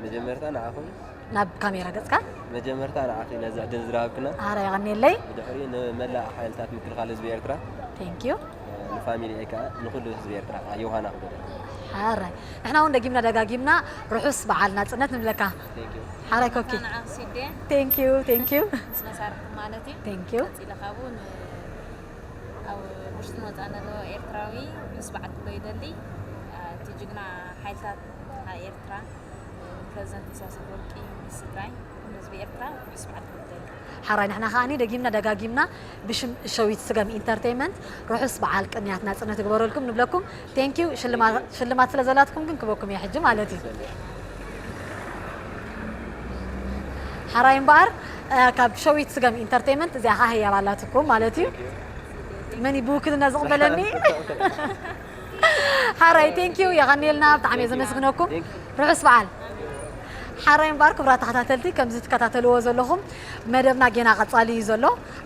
መጀመርታ ንዓኹም ናብ ካሜራ ገፅካ መጀመርታ ንዓኺ ነዚ ዕድል ዝረሃብክና ሓራይ የቐንየለይ። ብድሕሪኡ ንመላእ ሓይልታት ምክልኻል ህዝቢ ኤርትራ ቴንኪዩ። ንፋሚሊ ከኣ ንኩሉ ህዝቢ ኤርትራ ከኣ ዮሃና ክበለ ሓራይ ንሕና እውን ደጊምና ደጋጊምና ርሑስ በዓል ናፅነት ንብለካ። Thank you። ሓራይ ኮኪ ንዓኺ ሲዴ ቴንኪዩ ቴንኪዩ ምስ መሳርሕቲ ማለት እዩ። ቴንኪዩ። ቀፂለ ካብኡ ን- ኣብ ውሽጥን ወፃእን ዘሎ ኤርትራዊ ምስ በዓል ክብሎ ይደሊ። እቲ ጅግና ሓይልታት ኤርትራ ፕረዚደንት ኢሳያስ ኣፈወርቂ ምስ ስድራይ ህዝቢ ኤርትራ ርሑስ በዓል ክብሎ ይደሊ። ሓራይ ንሕና ከዓኒ ደጊምና ደጋጊምና ብሽም ሸዊት ስገም ኢንተርቴይንመንት ርሑስ በዓል ቅንያት ናፅነት ይግበረልኩም ንብለኩም። ቴንኪዩ። ሽልማት ስለ ዘላትኩም ግን ክበኩም እየ ሕጂ ማለት እዩ። ሓራይ እምበኣር እ፣ ካብ ሸዊት ስገም ኢንተርቴይንመንት እዚኣ ከዓ ህያብ ኣላትኩም ማለት እዩ። መን እዩ ብውክልና ዝቕበለኒ? ሓራይ ቴንኪዩ የቐንየልና ብጣዕሚ እየ ዘመስግነኩም። ርሑስ በዓል። ሓራይ እምበኣር ክቡራት ተኸታተልቲ ከምዚ ትከታተልዎ ዘለኹም መደብና ጌና ቀፃሊ እዩ ዘሎ።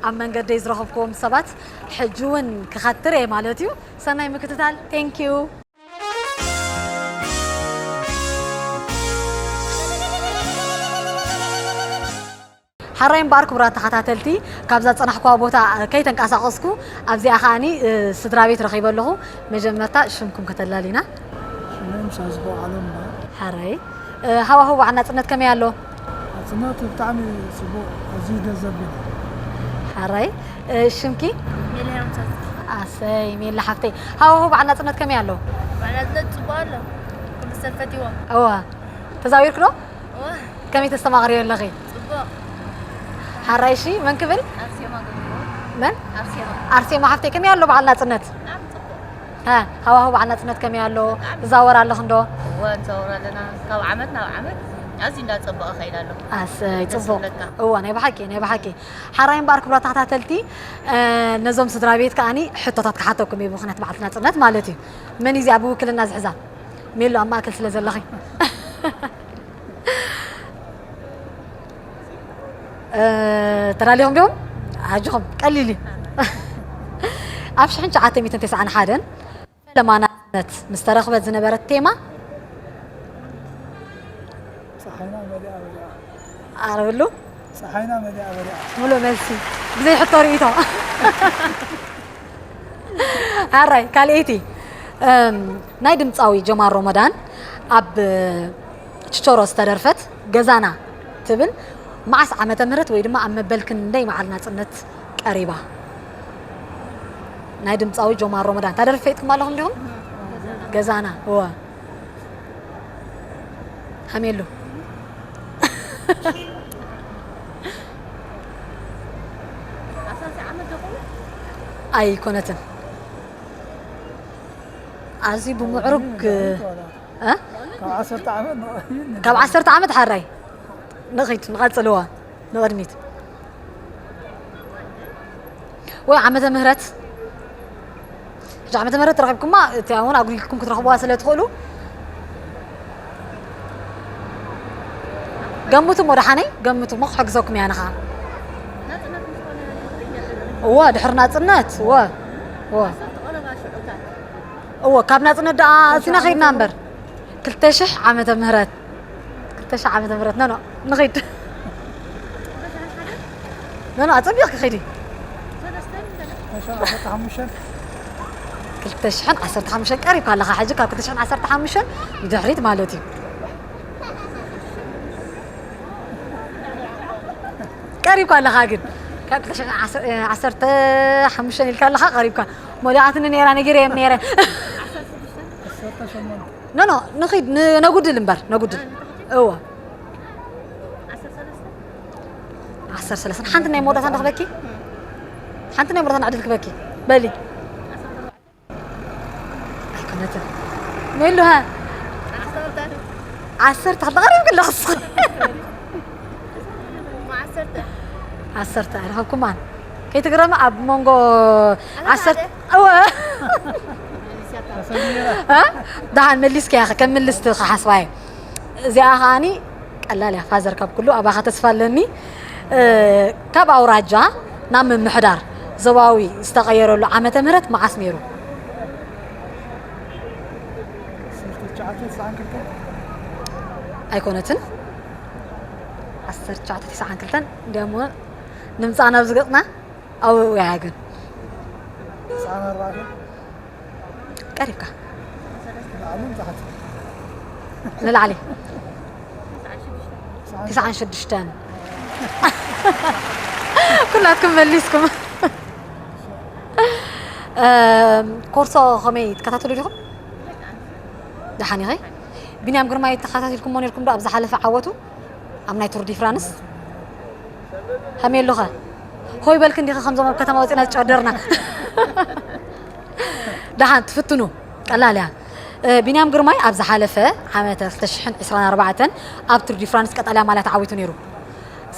ኣብ መንገደይ ዝረኸብክዎም ሰባት ሕጂ እውን ክኸትር እየ ማለት እዩ። ሰናይ ምክትታል። ቴንኪዩ። ሓራይ እምበኣር ክቡራት ተኸታተልቲ ካብዛ ዝፀናሕኩዋ ቦታ ከይተንቀሳቐስኩ ኣብዚኣ ከዓኒ እ፣ ስድራ ቤት ረኺበ ኣለኹ። መጀመርታ ሽምኩም ከተላሊና። ሽመይ ምሳዝቦ ዓለም እባ። ሓራይ እ፣ ሃዋህው በዓል ናፅነት ከመይ ኣሎ? ናፅነት ብጣዕሚ ፅቡቕ፣ ኣዝዩ ደስ ዘብል እዩ። ሓራይ እ፣ ሽምኪ? ሜልያ ምሳዝኪ ኣሰይ ሜላ ሓፍተይ፣ ሃዋህው በዓል ናፅነት ከመይ ኣሎ? በዓል ናፅነት ፅቡቕ ኣሎ። ኩሉ ሰብ ፈትይዎ። እዋ ተዛዊርክ ዶ? እዋ ከመይ ተስተማቕርዮ ኣለኺ? ፅቡቕ። ሓራይ እሺ መን ክብል? ኣርሴማ ገብሩ። መን? ኣርሴማ ኣርሴማ ሓፍተይ ከመይ ኣሎ በዓል ናፅነት? ብጣዕሚ ፅቡቕ። ሃ፣ ሃዋህው በዓል ናፅነት ከመይ ኣሎ? ትዛወር ኣለኽ እንዶ? እወ ንዛወር ኣለና። ካብ ዓመት ናብ ዓመት ኣዝዩ እንዳፀበቐ ከይድ ኣሎ። ኣሰይ ደስ ፅቡቕ። ይብለካ። እዋ ናይ ብሓቂ ናይ ብሓቂ። ሓራይ እምበኣር ክቡራት ተኸታተልቲ እ፣ ነዞም ስድራ ቤት ከዓኒ ሕቶታት ክሓተኩም እዩ ብምኽንያት በዓልቲ ናፅነት ማለት እዩ። መን እዩ እዚኣ ብውክልና ዝሕዛ? ሜሎ ኣብ ማእከል ስለ ዘለኺ እ፣ ተዳሊኹም ዲኹም? ኣጆኹም ቀሊል እዩ። ኣብ ሽሕን ትሽዓተ ሚእትን ተስዓን ሓደን ፈለማ ናፅነት ምስ ተረኽበት ዝነበረት ቴማ ፀሓይና መሊኣ በሊኣ። ኣረብሉ ፀሓይና መሊኣ በሊኣ። ሙሉእ መልሲ ብዘይ ሕቶ ርእይቶ። ሓራይ ካልኣይቲ እም፣ ናይ ድምፃዊ ጀማል ሮመዳን ኣብ ችቾሮ ዝተደርፈት ገዛና ትብል መዓስ ዓመተ ምህረት ወይ ድማ ኣብ መበል ክንደይ መዓል ናፅነት ቀሪባ? ናይ ድምፃዊ ጆማር ሮመዳን ታደርፊ ፈይጥኩም ኣለኹም ዲኹም? ገዛና እወ ሃሜሉ ኣይኮነትን ኣዝዩ ብምዕሩግ እ? ካብ ዓሰርተ ዓመት ንቐይድ ካብ ዓሰርተ ዓመት ሓራይ ንኺድ ንቐፅልዋ ንቕድሚት ወይ ዓመተ ምህረት ሕጂ ዓመተ ምህረት ረኺብኩማ እቲ እውን ኣጉሊልኩም ክትረኽብዋ ስለ ትኽእሉ ገምቱ እሞ ደሓነይ ገምቱ እሞ ክሕግዘኩም እያ ንኻ እወ ድሕሪ ናፅነት እወ እወ እወ ካብ ናፅነት ደኣ ኣዚና ኸይድና እምበር ክልተ ሽሕ ዓመተ ምህረት ክልተ ሽሕ ዓመተ ምህረት ኖኖ ንኺድ ኖኖ ኣፀቢቕኪ ኺዲ ዓሰርተ ሓሙሽተ ክልተ ሽሕን ዓሰርተ ሓሙሽተን ቀሪብካ ኣለኻ ሕጂ ካብ ክልተ ሽሕን ዓሰርተ ሓሙሽተን ንድሕሪት ማለት እዩ ቀሪብካ ኣለኻ ግን ካብ ክልተ ሽሕን ዓሰርተ ሓሙሽተን ኢልካ ኣለኻ ቀሪብካ። ሞሊቓትኒ ነይራ ነጊረዮም ነይረ። ኖ ኖ ንኺድ ን- ነጉድል እምበር ነጉድል። እወ ዓሰርተ ሰለስተ ሓንቲ ናይ መወዳእታ ንረኽበኪ። ሓንቲ ናይ መወዳእታ ንዕድል ክበኪ። በሊ ኣይኮነትን። ሜሉ ሃ ዓሰርተ ክልተ ቀሪብኪ ኣለኺ ንስኺ። ዓሰርተ ኣይረኸብኩማን። ከይትግረሚ ኣብ መንጎ ዓሰርተ እወ። እ? ደሓን መሊስኪ ያኸ ከም ምልስቲ ክሓስባ እየ። እዚኣ ከዓኒ ቀላል እያ ፋዘር ካብ ኩሉ ኣባኻ ተስፋ ኣለኒ። እ፣ ካብ ኣውራጃ ናብ ምምሕዳር ዞባዊ ዝተቐየረሉ ዓመተ ምህረት መዓስ ነይሩ? ኣይኮነትን። ዓሰርተ ትሽዓተ ተስዓን ክልተን እንዲያሞ ንምፃእ ናብ ዝገፅና ኣብኡ እያ ግን ቀሪብካ ንላዕሊ ተስዓን ሽዱሽተን ኩላትኩም መሊስኩም። እም፣ ኮርሶ ከመይ ትከታተሉ ዲኹም? ደሓን ኢኸ? ቢንያም ግርማይ ተኸታቲልኩሞ ነርኩም ዶ ኣብ ዝሓለፈ ዓወቱ ኣብ ናይ ቱር ዲ ፍራንስ? ከመይ ኣለኸ? ሆይ በልክ እንዲኸ ከምዞም ኣብ ከተማ ወፂና ዝጨደርና። ደሓን ትፍትኑ ቀላል እያ። እ፣ ቢንያም ግርማይ ኣብ ዝሓለፈ ዓመተ ክልተ ሽሕን ዕስራን ኣርባዕተን ኣብ ቱር ዲ ፍራንስ ቀጠልያ ማልያ ተዓዊቱ ነይሩ።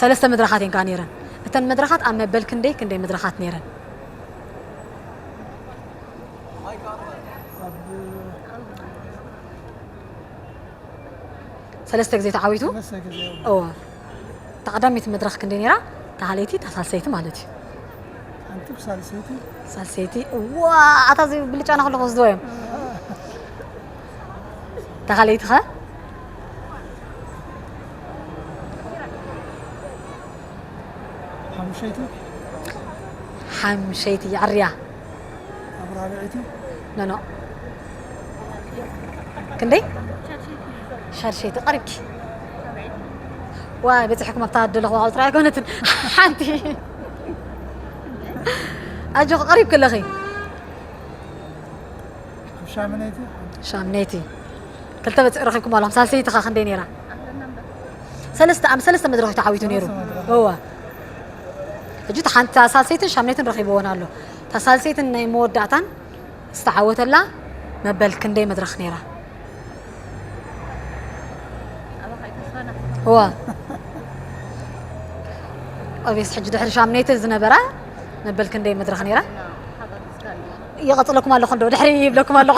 ሰለስተ መድረኻት እየን ከኣ ነይረን። እተን መድረኻት ኣብ መበል ክንደይ ክንደይ መድረኻት ነይረን? ሰለስተ ግዜ ተዓዊቱ። ሰለስተ ግዜ። እወ። እታ ቀዳመይቲ መድረኽ ክንደይ ነይራ? እታ ካልኣይቲ፣ እታ ሳልሰይቲ ማለት እዩ። ሓንቲ ሳልሰይቲ። ሳልሰይቲ። እዋ፣ ኣታ እዚ ብልጫና ከለኹ ዝደወዮም። እታ ካልኣይቲ ኸ? ሓሙሸይቲ። ሓሙሸይቲ ይዕርያ። ኣብ ራብዐይቲ። ኖ፣ ኖ። ክንደይ? ሻድሸይቲ ቀሪብኪ። ዋይ፣ በፂሕኩም ኣብታ ደለኹዋ ቁፅሪ ኣይኮነትን። ሓንቲ። ኣጆኺ፣ ቀሪብኪ ኣለኺ። ኣብ ሻምነይቲ። ሻምነይቲ። ክልተ በፂሕ ረኺብኩም ኣለኹም። ሳልሰይቲ ኸ ክንደይ ነይራ? ሰለስተ፣ ኣብ ሰለስተ መድረኽ ተዓዊቱ ነይሩ። ሰለስተ መድረኽ። እወ። ሕጂ እታ ሓንቲ ሳልሰይትን ሻምነይትን ረኺብዎን ኣሎ። እታ ሳልሰይትን ናይ መወዳእታን ዝተዓወተላ መበል ክንደይ መድረኽ ነይራ? እዋ። ኦቤስ ሕጂ ድሕሪ ሻምነይቲ ዝነበራ መበል ክንደይ መድረኽ ነይራ? ይቐጽለኩም ኣለኹ እንዶ ድሕሪ ይብለኩም ኣለኹ።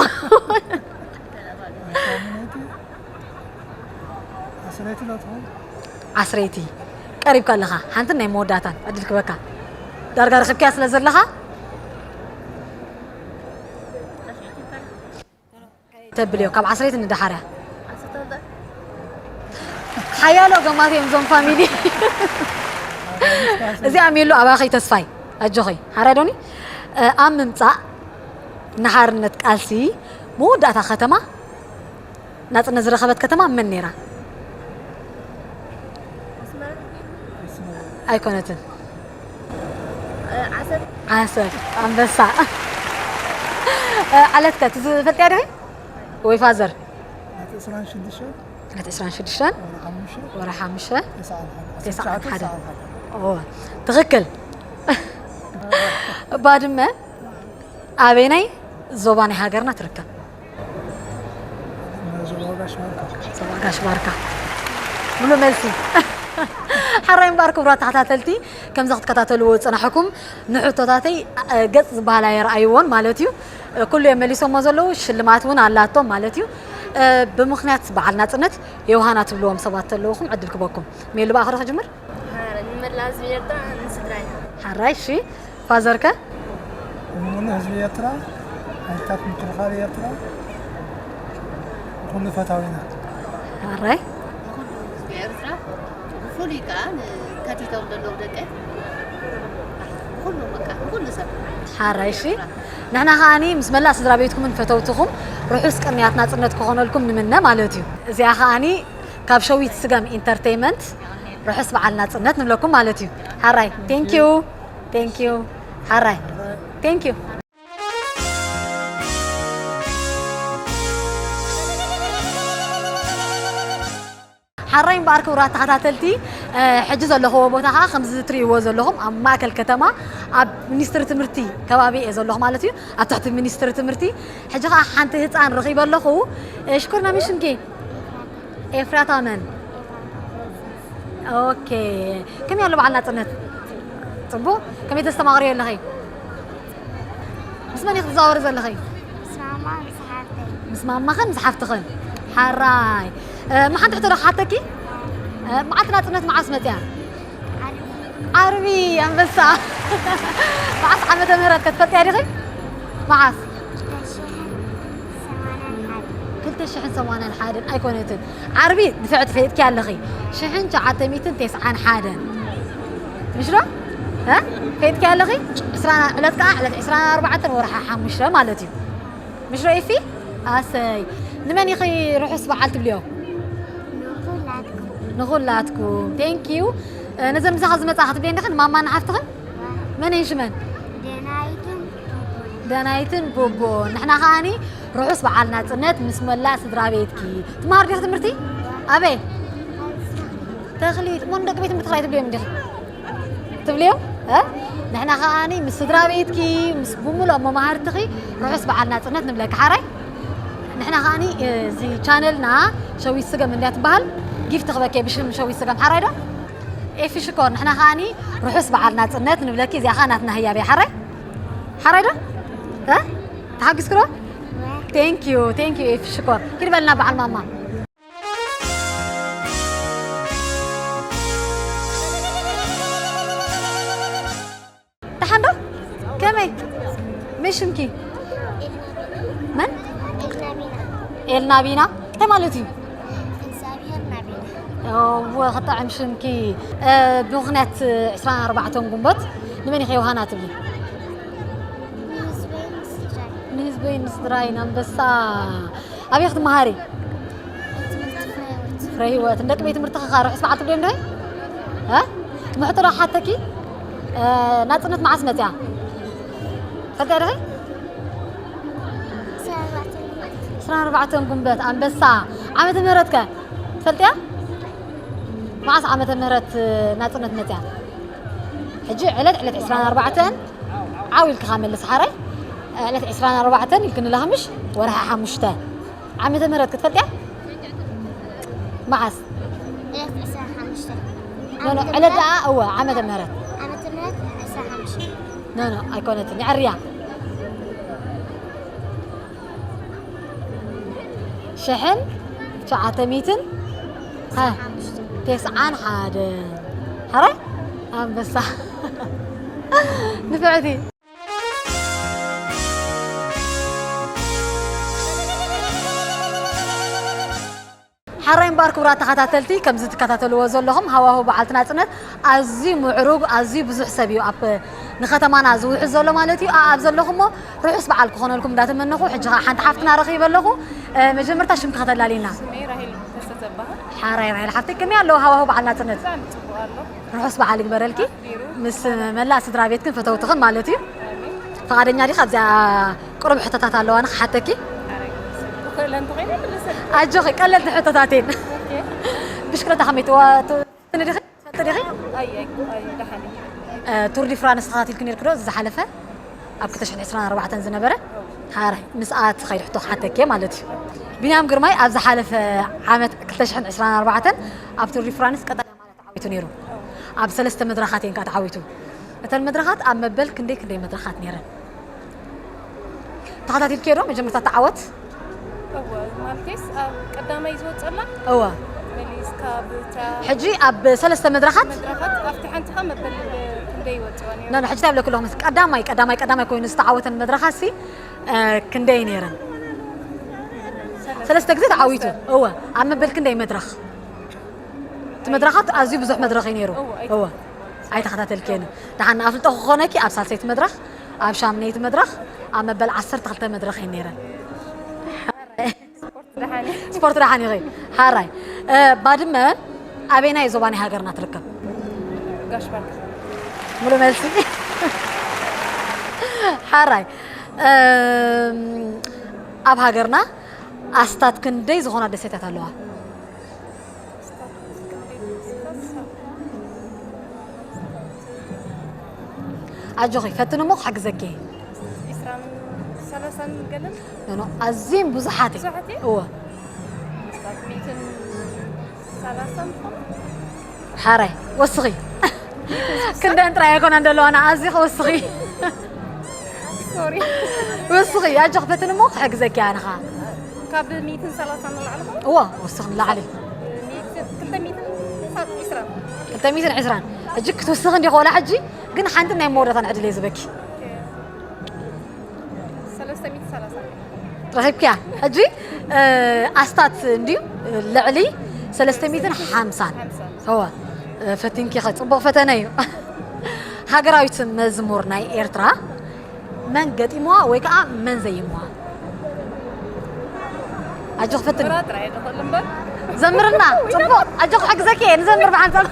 ዓስረይቲ ዶ ትኸውን? ዓስረይቲ። ቀሪብካ ኣለኻ። ሓንትን ናይ መወዳእታን ዕድል ክበካ። ዳርጋ ረኺብካያ ስለ ዘለኻ። ተብልዮ፣ ካብ ዓስረይቲ ንደሓር እያ። ሓያሎ ገማት እዮም እዞም ፋሚሊ። እዚኣ ሜሉ ኣባኺ ተስፋይ። ኣጆኺ። ሓራይ ዶኒ? እ፣ ኣብ ምምጻእ ንሓርነት ቃልሲ መወዳእታ ከተማ ናጽነት ዝረኸበት ከተማ መን ነይራ? ኣይኮነትን። ዓሰብ። ዓሰብ ኣንበሳ። ዓለትከ ትዝ-፣ ትፈልጥያ ዶ? ወይ ፋዘር? ዕስራን ሽዱሽተን። ዕለት ዕስራን ሽዱሽተን ወርሒ ሓሙሽተ። ወርሒ ሓሙሽተ። ተስዓን ሓደ። ተስዓን ሓደ። ተስዓን ሓደ። ኦ፣ ትኽክል። ባድመ ኣበየናይ ዞባ ናይ ሃገርና ትርከብ? ዞባ ጋሽ ባርካ። ዞባ ጋሽ ባርካ። ሙሉእ መልሲ። ሓራይ እምበኣር ክቡራት ተኸታተልቲ፣ ከምዚ ክትከታተልዎ ዝጸናሕኩም ንሕቶታተይ፣ እ፣ ገጽ ዝበሃል ኣየርኣይዎን ማለት እዩ። እ፣ ኩሉ እዮም መሊሶሞ ዘለዉ፣ ሽልማት እውን ኣላቶም ማለት እዩ። እ፣ ብምኽንያት በዓል ናጽነት ዮሃና ትብልዎም ሰባት ተለውኹም ዕድል ክበኩም። ሜሉ ብኣኽሪ ክጅምር? ሓረ ንመላእ ህዝቢ ኤርትራ ንስድራይ። ሓራይ፣ እሺ። ፋዘርከ? ንሙሉእ ህዝቢ ኤርትራ፣ ሓይልታት ምክልኻል ኤርትራ፣ ንኹሉ ፈታዊና። ሓራይ። ንኹሉ ህዝቢ ኤርትራ፣ ብፍሉይ ከኣ ንከቲቶም ዘለዉ ደቀ፣ ንኹሉ በቃ፣ ንኹሉ ሰብ። ሓራይ፣ እሺ። ኤርትራ። ንሕና ከኣኒ ምስ መላእ ስድራ ቤትኩምን ፈተውትኹም ርሑስ ቅንያት ናጽነት ክኾነልኩም ንምነ ማለት እዩ። እዚኣ ከኣኒ ካብ ሸዊት ስገም ኢንተርቴይመንት ርሑስ በዓል ናጽነት ንብለኩም ማለት እዩ። ሓራይ፣ thank you፣ thank you። ሓራይ፣ thank you። ሓራይ እምበኣር ክቡራት ተኸታተልቲ፣ ሕጂ ዘለኹዎ ቦታ ኸዓ ከምዚ ትርእይዎ ዘለኹም ኣብ ማእከል ከተማ ኣብ ሚኒስትሪ ትምህርቲ ከባቢ እየ ዘለኹ ማለት እዩ። ኣብ ትሕቲ ሚኒስትሪ ትምህርቲ። ሕጂ ኸዓ ሓንቲ ህፃን ረኺበ ኣለኹ። ሽኮር፣ ናመይ ሽምኪ? ኤፍራታ መን? ኦኬ። ከመይ ኣሎ በዓል ናጽነት? ጽቡቕ። ከመይ ተስተማቕርዮ ኣለኺ? ምስ መን ኢኺ ትዘዋወሪ ዘለኺ? ምስ ማማ፣ ምስ ሓፍተይ። ምስ ማማኽን ምስ ሓፍትኽን? ሓራይ። እ፣ ም ሓንቲ ሕቶ ዶ ክሓተኪ? እ፣ መዓልቲ ናጽነት መዓስ መጽያ? ዓርቢ። ዓርቢ ኣንበሳ። መዓስ ዓመተ ምህረት ከ ትፈልጥያ ዲኺ? መዓስ? ክልተ ሽሕን ሰማንያን ሓደን ኣይኮነትን። ዓርቢ ንፍዕቲ ፈይጥኪ ኣለኺ። ሽሕን ትሽዓተ ሚእትን ተስዓን ሓደን። ምሽ ዶ? እ? ፈይጥኪ ኣለኺ? ዕስራ ዕለት ከኣ ዕለት ዕስራን ኣርባዕተን ወርሒ ሓሙሽተ ማለት እዩ። ምሽ ዶ ኢፊ? ኣሰይ። ንመን ኢኺ ርሑስ በዓል ትብልዮ? ንኹላትኩም። ንኹላትኩም። Thank you። እ፣ ነዘን ምሳኻ ዝመጻ ክትብልየን ዲኺ? ንማማ ንሓፍትኽን? መን እየን ሽመን? ደናይትን ቡቡን። ደናይትን ቡቡን። ንሕና ከኣኒ ርሑስ በዓል ናጽነት ምስ መላእ ስድራ ቤትኪ። ትመሃር ዲኺ ትምህርቲ? ኣበይ? ተኽሊት። እሞ ንደቂ ቤት ትምህርቲ ጥራይ ትብልዮም ዲኺ? ትብልዮም? እ? ንሕና ከኣኒ ምስ ስድራ ቤትኪ፣ ምስ ብምሉኦም መማህርትኺ ርሑስ በዓል ናጽነት ንብለኪ። ሓራይ? ንሕና ከኣኒ፣ እ፣ እዚ ቻነልና ሸዊት ስገም እንድያ ትበሃል። ጊፍት ክበኪ ብሽም ሸዊት ስገም። ሓራይ ዶ? ኤፊ ሽኮር፣ ንሕና ከኣኒ ርሑስ በዓል ናጽነት ንብለኪ። እዚኣ ኸኣ ናትና ህያብ እያ። ሓራይ? ሓራይ ዶ? እ? ተሓጊስኪ ዶ? Thank you፣ thank you ኤፊ ሽኮር። ኪድ በልና በዓል ማማ። ደሓን ዶ? ከመይ? መን ሽምኪ? መን? ኤልናቢና። እንታይ ማለት እዩ? እግዚኣብሔር ናቢና። እወ፣ ክጥዕም ሽምኪ። እ፣ ብምኽንያት ዕስራን ኣርባዕተን ግንቦት ንመን ኢኺ ዮሃና ትብሊ? ንህዝበይን ንስድራይን። ንህዝበይን ንስድራይን። ኣንበሳ። ኣበይ ክትመሃሪ? ቤት ትምህርቲ ፍረ ህይወት። ፍረ ህይወት። ንደቂ ቤት ትምህርትኺ ከ ርሑስ በዓል ትብልዮም ዶ? እ? ሕቶ ዶ ክሓተኪ? እ፣ ናጽነት መዓስ መጽያ? ትፈልጥያ ዲኺ? ዕስራን ኣርባዕተን። ዕስራን ኣርባዕተን ግንቦት። ኣንበሳ። ዓመተ ምህረት ከ ትፈልጥያ? መዓስ ዓመተ ምህረት ናጽነት መጽያ? ሕጂ ዕለት፣ ዕለት ዕስራን ኣርባዕተን ዓው ኢልካ መልስ ሓራይ። ዕለት ዕስራን ኣርባዕተን ኢልክኒ ኣለኻ ምሽ? ወርሒ ሓሙሽተ። ዓመተ ምህረት ክትፈልጥያ? መዓስ? ዕለት ዕስራን ሓሙሽተን። ኖ፣ ኖ፣ ዓመተ ዕለት ምህረት? ደኣ፣ እወ፣ ዓመተ ምህረት። ዓመተ ምህረት ዕስራን ሓሙሽተን። ኖ፣ ኖ፣ ኣይኮነትን። የዐርያ። ሽሕን ትሽዓተ ሚእትን፣ ሃ፣ ተስዓን ሓደን። ሓራይ? ኣንበሳ። ንፍዕቲ። ሓራይ እምበኣር ክቡራት ተኸታተልቲ፣ ከምዚ ትከታተልዎ ዘለኹም ሃዋሁ በዓልቲ ናጽነት ኣዝዩ ምዕሩግ፣ ኣዝዩ ብዙሕ ሰብ እዩ ኣብ ንከተማና ዝውሕዝ ዘሎ ማለት እዩ። ኣኣብ ዘለኹሞ ርሑስ በዓል ክኾነልኩም እንዳተመነኹ፣ ሕጂ ኸዓ ሓንቲ ሓፍትና ረኺበ ኣለኹ። እ፣ መጀመርታ ሽምኪ ከተላልይና። ስመይ ራሄል ተሰዘ እበሃል። ሓራይ ራሄል ሓፍተይ፣ ከመይ ኣለዉ ሃዋሁ በዓል ናጽነት? ብጣዕሚ ጽቡቕ ኣሎ። ርሑስ በዓል ይግበረልኪ። ኣኽቢሩ። ምስ መላእ ስድራ ቤትክን ፈተውትኽን ማለት እዩ። ኣሜን። ፈቓደኛ ዲኺ? ኣብዚኣ ቁሩብ ሕቶታት ኣለዋኒ ክሓተኪ። ሓራይ። ብኽእለ እንተኾይነ ይምልሰልኪ። ኣጆኺ፣ ቀለልቲ ሕቶታት እየን። ኦኬ። ብሽክለታ ከመይ ትዋ-፣ ት-፣ ትነድኺ? ትፈልጢ ዲኺ? ኣይ፣ ኣይ፣ ኣይ፣ ደሓን እየ። እ፣ ቱር ዲ ፍራንስ ተኸታቲልኪ ነይርኪ ዶ? እዚ ዝሓለፈ ኣብ ክልተ ሽሕን ዕስራን ኣርባዕተን ዝነበረ? ሓራይ፣ ምስኣ ትኸይድ ሕቶ ክሓተኪ እየ ማለት እዩ። ቢንያም ግርማይ ኣብ ዝሓለፈ ዓመት ክልተ ሽሕን ዕስራን ኣርባዕተን ኣብ ቱር ዲ ፍራንስ ቀጠልያ ማልያ ተዓዊቱ ነይሩ። ኣብ ሰለስተ መድረኻት እየን ከኣ ተዓዊቱ። እተን መድረኻት ኣብ መበል ክንደይ ክንደይ መድረኻት ነይረን? ተኸታቲልክዮ ዶ መጀመርታ ተዓወት? እወ፣ ማለቴስ ኣብ ቀዳማይ ዝወጸላ? እወ። መሊስካ ብታ ሕጂ ኣብ ሰለስተ መድረኻት? መድረኻት ኣብቲ ሓንቲ ኸ መበል ክንደይ ይወጽዋ ነይሩ? ኖ፣ ኖ፣ ሕጂ እንታይ ይብለኪ ኣለኹ መስ-፣ ቀዳማይ፣ ቀዳማይ፣ ቀዳማይ ኮይኑ ዝተዓወተን መድረኻትሲ፣ እ፣ ክንደይ ነይረን? ሰለስተ። ሰለስተ ግዜ ተዓዊቱ። እወ፣ ኣብ መበል ክንደይ መድረኽ? እቲ መድረኻት ኣዝዩ ብዙሕ መድረኽ እዩ ነይሩ። እወ፣ ኣይተ-፣ እወ፣ ኣይተኸታተልክየን። ደሓን ኣፍልጦ ክኾነኪ ኣብ ሳልሰይቲ መድረኽ፣ ኣብ ሻምነይቲ መድረኽ፣ ኣብ መበል ዓሰርተ ክልተ መድረኽ እየን ነይረን። ስፖርት ደሓን እዩ። ስፖርት ደሓን ኢኺ። ሓራይ። እ፣ ባድመ ኣበየናይ ዞባ ናይ ሃገርና ትርከብ? ጋሽ ባርካ። ሙሉ መልሲ። ሓራይ። እም፣ ኣብ ሃገርና ኣስታት ክንደይ ዝኾና ደሴታት ኣለዋ? ኣጆኺ፣ ፈትኒ እሞ ክሕግዘኪ። ዒስራን ሰላሳን ገለን ኖ፣ ኖ፣ ኣዝየን ብዙሓት እየ። ብዙሓት እየ? እወ። ኣስታት ሚእትን ሰላሳን ዝኾነ? ሓራይ፣ ወስኺ። ክንደን ጥራይ ኣይኮናን ዘለዋና፣ ኣዚኺ ወስኺ። ሶሪ። ወስኺ፣ ኣጆኺ፣ ፈትኒ እሞ ክሕግዘኪ ኣነ ኸኣ። ካብ ሚእትን ሰላሳን ንላዕሊ ኾነ? እወ፣ ወስኺ ንላዕሊ። ሚእትን፣ ክልተ ሚእትን ዒስራን። ክልተ ሚእትን ዒስራን። ሕጂ ክትውስኺ እንዲኺ ዋላ ሕጂ፣ ግን ሓንቲ ናይ መወዳእታን ዕድል እየ ዝበኪ። ሰለስተ ሚእትን ሰላሳን። ረኺብክያ። ሕጂ፣ እ፣ ኣስታት እንድዩ፣ ልዕሊ ሰለስተ ሚእትን ሓምሳን። እወ፣ እ፣ ፈቲንኪ ኢኺ፣ ጽቡቕ ፈተነ እዩ። ሃገራዊት መዝሙር ናይ ኤርትራ መን ገጢምዋ ወይ ከዓ መን ዘይምዋ? ኣጆኺ ፈትኒ። ምራጥ ጥራይ እየ ዝኽእል እምበር። ዘምርልና፣ ጽቡቕ። ኣጆኺ ክሕግዘኪ እየ፣ ንዘምር ብሓንሳብ።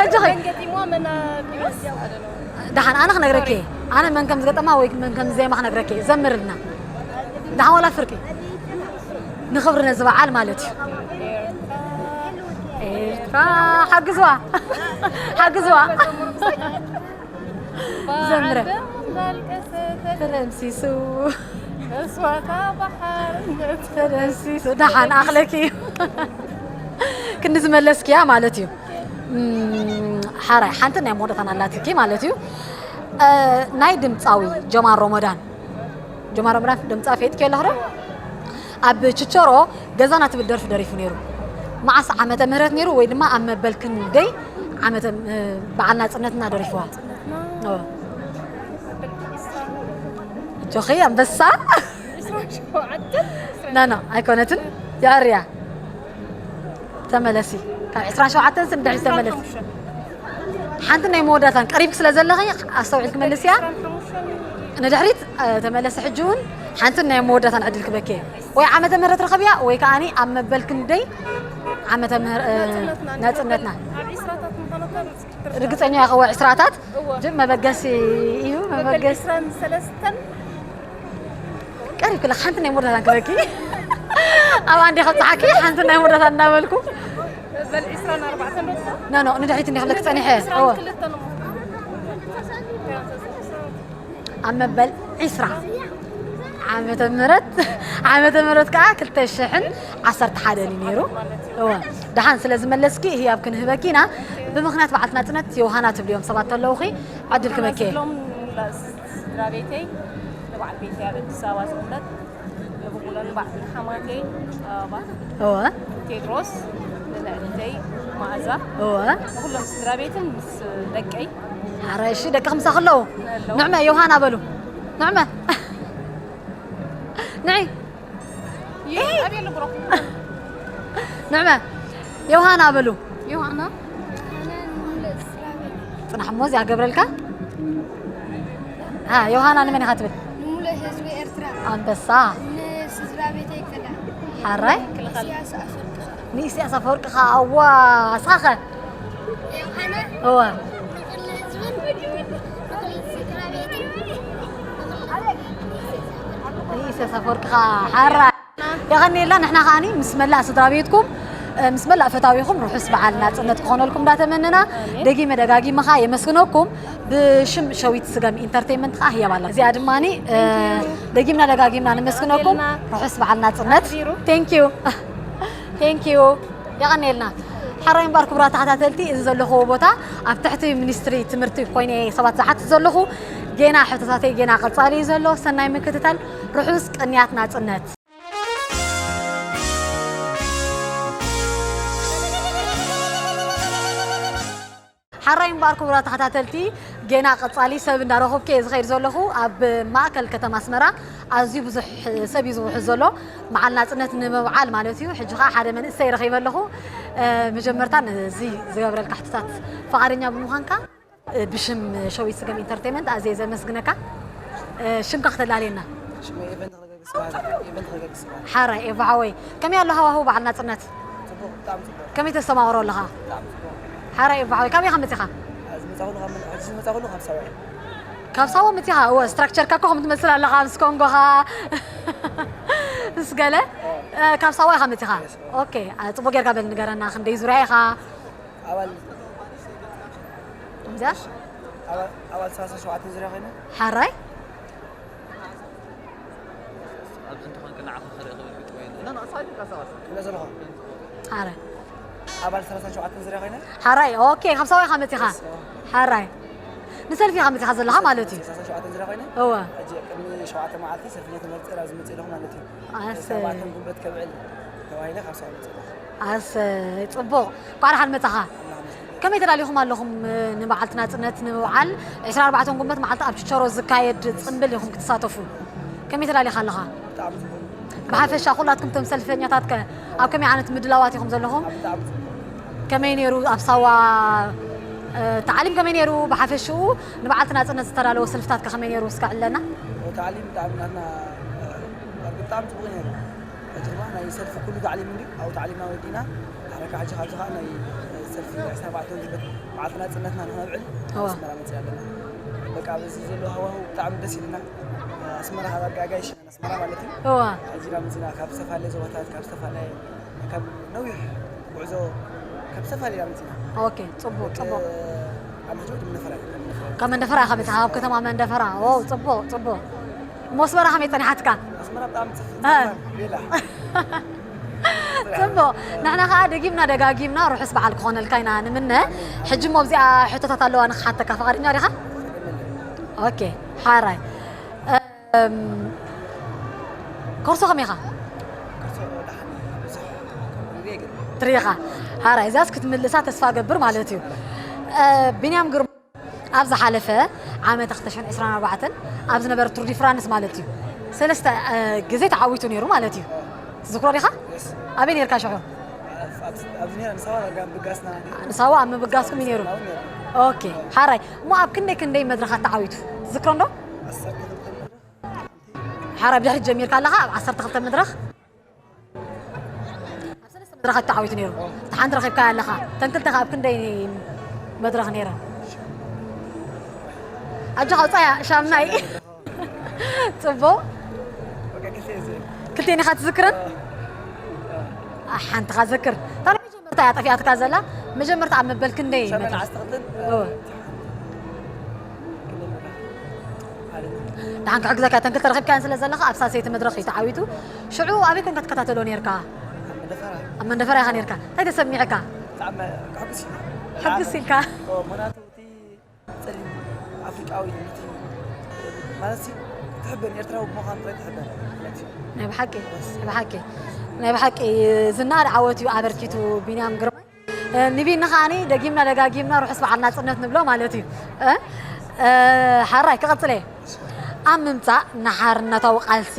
ኣጆኺ። መን ገጢምዋ መን ኣቢሉስ? I don't know። ደሓን ኣነ ክነግረኪ እየ። ኣነ መን ከም ዝገጠማ ወይ መን ከም ዝዜማ ክነግረኪ እየ። ዘምርልና። ደሓን ዋላ ፍርቂ። ንኽብሪ ነዚ በዓል ማለት እዩ። ኤርትራ ሓግዝዋ። ሓግዝዋ። ዘምረ። ባዕል ደም እንዳልቀሰ ተደምሲሱ። መስዋእታ ብሓርነት። ተደምሲሱ። ደሓን ኣኽለኪ እዩ። ክንዲ ዝመለስክያ ማለት እዩ። እም፣ ሓራይ ሓንቲ ናይ መወዳእታን ኣላትኪ ማለት እዩ። እ፣ ናይ ድምፃዊ ጀማል ሮሞዳን፣ ጀማል ሮሞዳን ድምፃዊ ፈይጥኪ ኣለኹ ዶ? ኣብ ችቸሮ ገዛና ትብል ደርፊ ደሪፉ ነይሩ። መዓስ ዓመተ ምህረት ነይሩ ወይ ድማ ኣብ መበል ክንደይ ዓመተ፣ እ፣ በዓል ናፅነትና ደሪፍዋ? ኦ። ጆኺ ኣንበሳ። ና፣ ና፣ ኣይኮነትን። ያርያ። ተመለሲ። ካብ ዕስራን ሸውዓተን ስን ድሕሪ ተመለሲ። ሓንቲ ናይ መወዳእታን ቀሪብክ ስለ ዘለኺ ኣስተውዒልክ መልስያ። ንድሕሪት፣ እ፣ ተመለሲ። ሕጂ እውን ሓንቲ ናይ መወዳእታን ዕድል ክበኪ እየ። ወይ ዓመተ ምህረት ርኸብያ ወይ ከዓኒ ኣብ መበል ክንደይ ዓመተ ምህር-፣ እ፣ ናጽነትና። ኣብ ዒስራታት ምዃኑ እኮ ርግጽ ክትርዳእ። ርግጸኛ ኢኻ ወይ ዕስራታት? እወ። ግን መበገሲ እዩ፣ መበል መበገሲ። ዒስራን ሰለስተን ቀሪብክ ኣለኻ፣ ሓንቲ ናይ መወዳእታን ክበኪ። ኣብ ኣንዴ ከብጽሓኪ ሓንቲ ናይ መወዳእታን እናበልኩ። መበል ዒስራን ኣርባዕተን ዶ ትኾን? ኖ፣ ኖ፣ ንድሕሪት እንዲኽ ክብለክ ጸኒሐ። ዒስራን እወ። ክልተን እሞ። ኣብ መበል ዒስራ ዓመተ ምህረት፣ ዓመተ ምህረት ከዓ ክልተ ሽሕን ዓሰርተ ሓደን እዩ ነይሩ። እወ፣ ደሓን ስለ ዝመለስኪ ህያብ ክንህበኪ ኢና። ብምኽንያት በዓልቲ ናጽነት ዮሃና ትብልዮም ሰባት ተለውኺ ዕድል ክበኪ እየ። ዝብሎም ንሙላእ ስድራ ቤተይ፣ ንበዓል ቤተይ ኣብ ኣዲስ ኣበባ ዝቕመጥ፣ ንብሙለን በዓል ሓማተይ፣ ኣባ እወ፣ ቴድሮስ፣ ንልዕሊተይ መኣዛ፣ እወ። ንኩሎም ስድራ ቤትን ምስ ደቀይ። ኣረ እሺ፣ ደቅኺ ምሳኺ ኣለዉ። ኣለዉ። ንዕመ ዮሃና በሉ። ንዕመ። ንዒ። ይሄ ኣቤል ብሮ። ንዕመ። ዮሃና በሉ። ዮሃና። ጽናሕ እሞ እዚኣ ገብረልካ። አ፣ ዮሃና ንመን ኢኻ ትብል? ንሙሉእ ህዝቢ ኤርትራ፣ ኣንበሳ። ንስድራ ቤተይ ክላ፣ ሓራይ። ኢሳያስ ኣፈወርቂ፣ ንኢሳያስ ኣፈወርቂ ኸኣ። ኣዋ፣ እስኻ ኸ? ዮሃና፣ እወ። ንኹሉ ህዝብን ንኹሉ ስድራ ቤትን ንኢሳያስ ኣፈወርቂ ኸኣ። ሓራይ። የቐንየልና። ንሕና ከኣኒ ምስ መላእ ስድራ ቤትኩም፣ እ፣ ምስ መላእ ፈታዊኹም ርሑስ በዓል ናጽነት ክኾነልኩም እንዳተመነና፣ ደጊመ ደጋጊመ ኸኣ የመስግነኩም። ብሽም ሸዊት ስገም ኢንተርቴይንመንት ኸኣ ህያብ ኣላ። እዚኣ ድማኒ፣ እ፣ ደጊምና ደጋጊምና ነመስግነኩም። ርሑስ በዓል ናጽነት። Thank you። Thank you። የቐንየልና። ሓራይ እምበኣር ክቡራት ተኸታተልቲ፣ እዚ ዘለኹዎ ቦታ ኣብ ትሕቲ ሚኒስትሪ ትምህርቲ ኮይነ ሰባት ዝሓትት ዘለኹ። ጌና ሕቶታተይ ጌና ቀጻሊ እዩ ዘሎ። ሰናይ ምክትታል። ርሑስ ቅንያት ናጽነት። ሓራይ እምበኣር ክቡራት ተኸታተልቲ፣ ጌና ቀጻሊ ሰብ እንዳረኹብኪ እየ ዝኸይድ ዘለኹ። ኣብ ማእከል ከተማ ኣስመራ ኣዝዩ ብዙሕ ሰብ እዩ ዝውሕዝ ዘሎ፣ በዓል ናጽነት ንምብዓል ማለት እዩ። ሕጂ ኸኣ ሓደ መንእሰይ ረኺበ ኣለኹ። እ፣ መጀመርታ ነዚ ዝገብረልካ ሕቶታት ፍቓደኛ ብምዃንካ፣ እ፣ ብሽም ሸዊት ስገም ኢንተርቴይንመንት ኣዝየ ዘመስግነካ። እ፣ ሽምካ ከተላልየና። ሽመይ ኤቨን ተኽለጊዮርጊስ ይበሃል። ኤቨን ተኽለጊዮርጊስ ይበሃል። ሓራይ ኤቫ ሓወይ፣ ከመይ ኣሎ ሃዋህው በዓል ናጽነት? ጽቡቕ። ከመይ ተስተማቕሮ ኣለኻ? ሓራይ እባ ሓወይ፣ ካበይ ኢኻ መጺኻ? ካብ ሳዋ መጺኻ? እወ፣ ስትራክቸርካ እኮ ከም ትመስል ኣለኻ፣ ምስ ኮንጎኻ፣ ምስ ገለ። እ፣ ካብ ሳዋ ኢኻ መጺኻ? ኦኬ፣ እ፣ ጽቡቕ ጌርካ በል ንገረና፣ ክንደይ ዙርያ ኢኻ? ኣባል እዚኣ? ኣባል፣ ኣባል ሰላሳ ሸውዓተ ዙርያ ኮይነ። ሓራይ? ኣብዚ እንተኾንካ ንዓኻ ክርኢ ክብል ወይ ኖ፣ ኖ፣ ሳይድ ኢልካ ሰባት። ክብሎ ዘለኹ። ኣረ። ኣባል ሰላሳ ሸውዓተ ዙርያ ኮይነ። ሓራይ፣ ኦኬ፣ ካብ ሳዋ ኢኻ መጺኻ? የስ፣ ኦ። ሓራይ። ንሰልፊ ኢኻ መጺኻ ዘለኻ ማለት እዩ። ሰላሳ ሸውዓተ ዙርያ ኮይነ። እወ። ሕጂ ቅድሚ ሸውዓተ መዓልቲ ሰልፈኛ ተመርጸ ናብ ዝመጽእ ኣለኹ ማለት እዩ። ኣሰይ። ሰባትን ጉልበት ከብዕል ተባሂለ ካብ ሳዋ መጽእ ኣለኹ። ኣሰይ፣ ጽቡቕ። እንኳዕ ደሓን መጻኻ። ከመይ ተዳሊኹም ኣለኹም፣ እ፣ ንበዓልቲ ናጽነት ንምብዓል ዕስራን ኣርባዕተን ግንቦት መዓልቲ ኣብ ችቸሮ ዝካየድ ጽምብል ኢኹም ክትሳተፉ? ከመይ ተዳሊኻ ኣለኻ? ብጣዕሚ ጽቡቕ። ብሓፈሻ ኩላትኩም እቶም ሰልፈኛታት ከ ኣብ ከመይ ዓይነት ምድላዋት ኢኹም ዘለኹም? ብጣዕሚ ጽቡቕ። ከመይ ነይሩ ኣብ ሳዋ፣ እ፣ ታዕሊም ከመይ ነይሩ? ብሓፈሽኡ ንበዓልቲ ናጽነት ዝተዳለወ ሰልፍታት ከ ከመይ ነይሩ? እስከ ዕለና። ታዕሊም ብጣዕሚ ናትና፣ እ፣ ብጣዕሚ ጽቡቕ ነይሩ። ሕጂ ድማ ናይ ሰልፊ ኩሉ ታዕሊም እንድዩ፣ ኣብኡ ታዕሊምና ወዲእና፣ ሓረካ ሕጂ ካብዚ ኸዓ ናይ ሰልፊ ዕስራን ኣርባዕተን ግንቦት በዓልቲ ናጽነትና ንኽነብዕል እወ። ኣስመራ መጺእ ኣለና። በቃ በዚ ዘሎ ሃዋህው ብጣዕሚ ደስ ኢሉና። ኣስመራ ካብ ኣጋጋይሽ ኣስመራ ማለት እዩ። እወ። ሕጂ ናብ መጺና ካብ ዝተፈላለየ ዞባታት፣ ካብ ዝተፈላለየ፣ ካብ ነዊሕ ጉዕዞ፣ ካብ ዝተፈላለየ ኢና መጺና። ኦኬ፣ ጽቡቕ፣ ጽቡቕ። ኣብ መሕጆ መንደፈራ እዩ፣ ካብ መንደፈራ። ካብ መንደፈራ ኢኻ መጺኻ፣ ኣብ ከተማ መንደፈራ። ዋው፣ ጽቡቕ፣ ጽቡቕ። እሞ ኣስመራ ከመይ ጸኒሓትካ? ኣስመራ ብጣዕሚ ጽፍ-፣ እ። ጸልማን፣ ቤላ። ጽቡቕ። ንሕና ኸኣ ደጊምና ደጋጊምና ርሑስ በዓል ክኾነልካ ኢና ንምነ። ሕጂ እሞ ኣብዚኣ ሕቶታት ኣለዋ ንኽሓተካ፣ ፈቓደኛ ዲኻ? ኦኬ፣ ሓራይ። እም፣ ኮርሶ ከመይ ኢኻ? ኮርሶ ደሓን እዩ፣ ብዙሕ ከምኡ ግን። ትርኢ ኢኻ። ሓራይ፣ እዚኣስ ክትምልሳ ተስፋ እገብር ማለት እዩ። እ፣ ቢንያም ግርማ ኣብ ዝሓለፈ ዓመት ክልተ ሽሕን ዕስራን ኣርባዕተን ኣብ ዝነበረ ቱር ዲ ፍራንስ ማለት እዩ፣ ሰለስተ፣ እ፣ ግዜ ተዓዊቱ ነይሩ ማለት እዩ። ትዝክሮ ዲኻ? የስ። ኣበይ ነይርካ ሽዑ? ኣብ፣ ኣብ፣ ኣብዚ ነይረ፣ ንሳዋ ዳርጋ ምብጋስና ነይሩ። ንሳዋ ኣብ ምብጋስኩም እዩ ነይሩ? ኣብኡ ነይሩ። ኦኬ፣ ሓራይ። እሞ ኣብ ክንደይ ክንደይ መድረኻት ተዓዊቱ? ትዝክሮ እንዶ? ዓሰርተ ክልተ መድረኽ። ሓራይ፣ ብድሕሪት ጀሚርካ ኣለኻ፣ ኣብ ዓሰርተ ክልተ መድረኽ? ኣብ ሰለስተ መድረኻት ተዓዊቱ ነይሩ። እታ ሓንቲ ረኺብካያ ኣለኻ። እተን ክልተ ከ ኣብ ክንደይ መድረኽ ነይረን? ኣጆኻ ኣውጻያ፣ ሻምናይ። ጽቡቕ። በቃ ክልተ እየ ዝብል። ክልቲኤን ኢኻ ትዝክረን? እ። እ። እ፣ ሓንቲ ኢኻ ትዝክር። እታ ናይ መጀመርታ እያ ጠፊኣትካ ዘላ። መጀመርታ ኣብ መበል ክንደይ ሻምናይ መድረኽ? ዓሰርተ ክልተ። እወ። ደሓን ክሕግዘካ፣ እተን ክልተ ረኺብካየን ስለ ዘለኻ፣ ኣብ ሳልሰይቲ መድረኽ እዩ ተዓዊቱ። ሽዑ ኣበይ ኮንካ ትከታተሎ ኔርካ? ኣብ መንደፈራ። ኣብ መንደፈራ ኢኻ ኔርካ። እንታይ ተሰሚዕካ? ብጣዕሚ ከሕጉስ እዩ። ሕጉስ ኢልካ? ኦ፣ ምኽንያቱ እቲ ጸሊም ኣፍሪቃዊ፣ እቲ ማለት ሲ፣ ትሕበን፣ ኤርትራዊ ብምዃኑ ጥራይ ትሕበን ማለት እዩ። ናይ ብሓቂ፣ ናይ ብሓቂ፣ ናይ ብሓቂ ዝነኣድ ዓወት እዩ ኣበርኪቱ ቢንያም ግርማይ። እ፣ ንቢኒ ከዓኒ ደጊምና ደጋጊምና ርሑስ በዓል ናጽነት ንብሎ ማለት እዩ። እ፣ እ፣ ሓራይ ክቕጽል እየ። ኣብ ምምጻእ ንሓርነታዊ ቃልሲ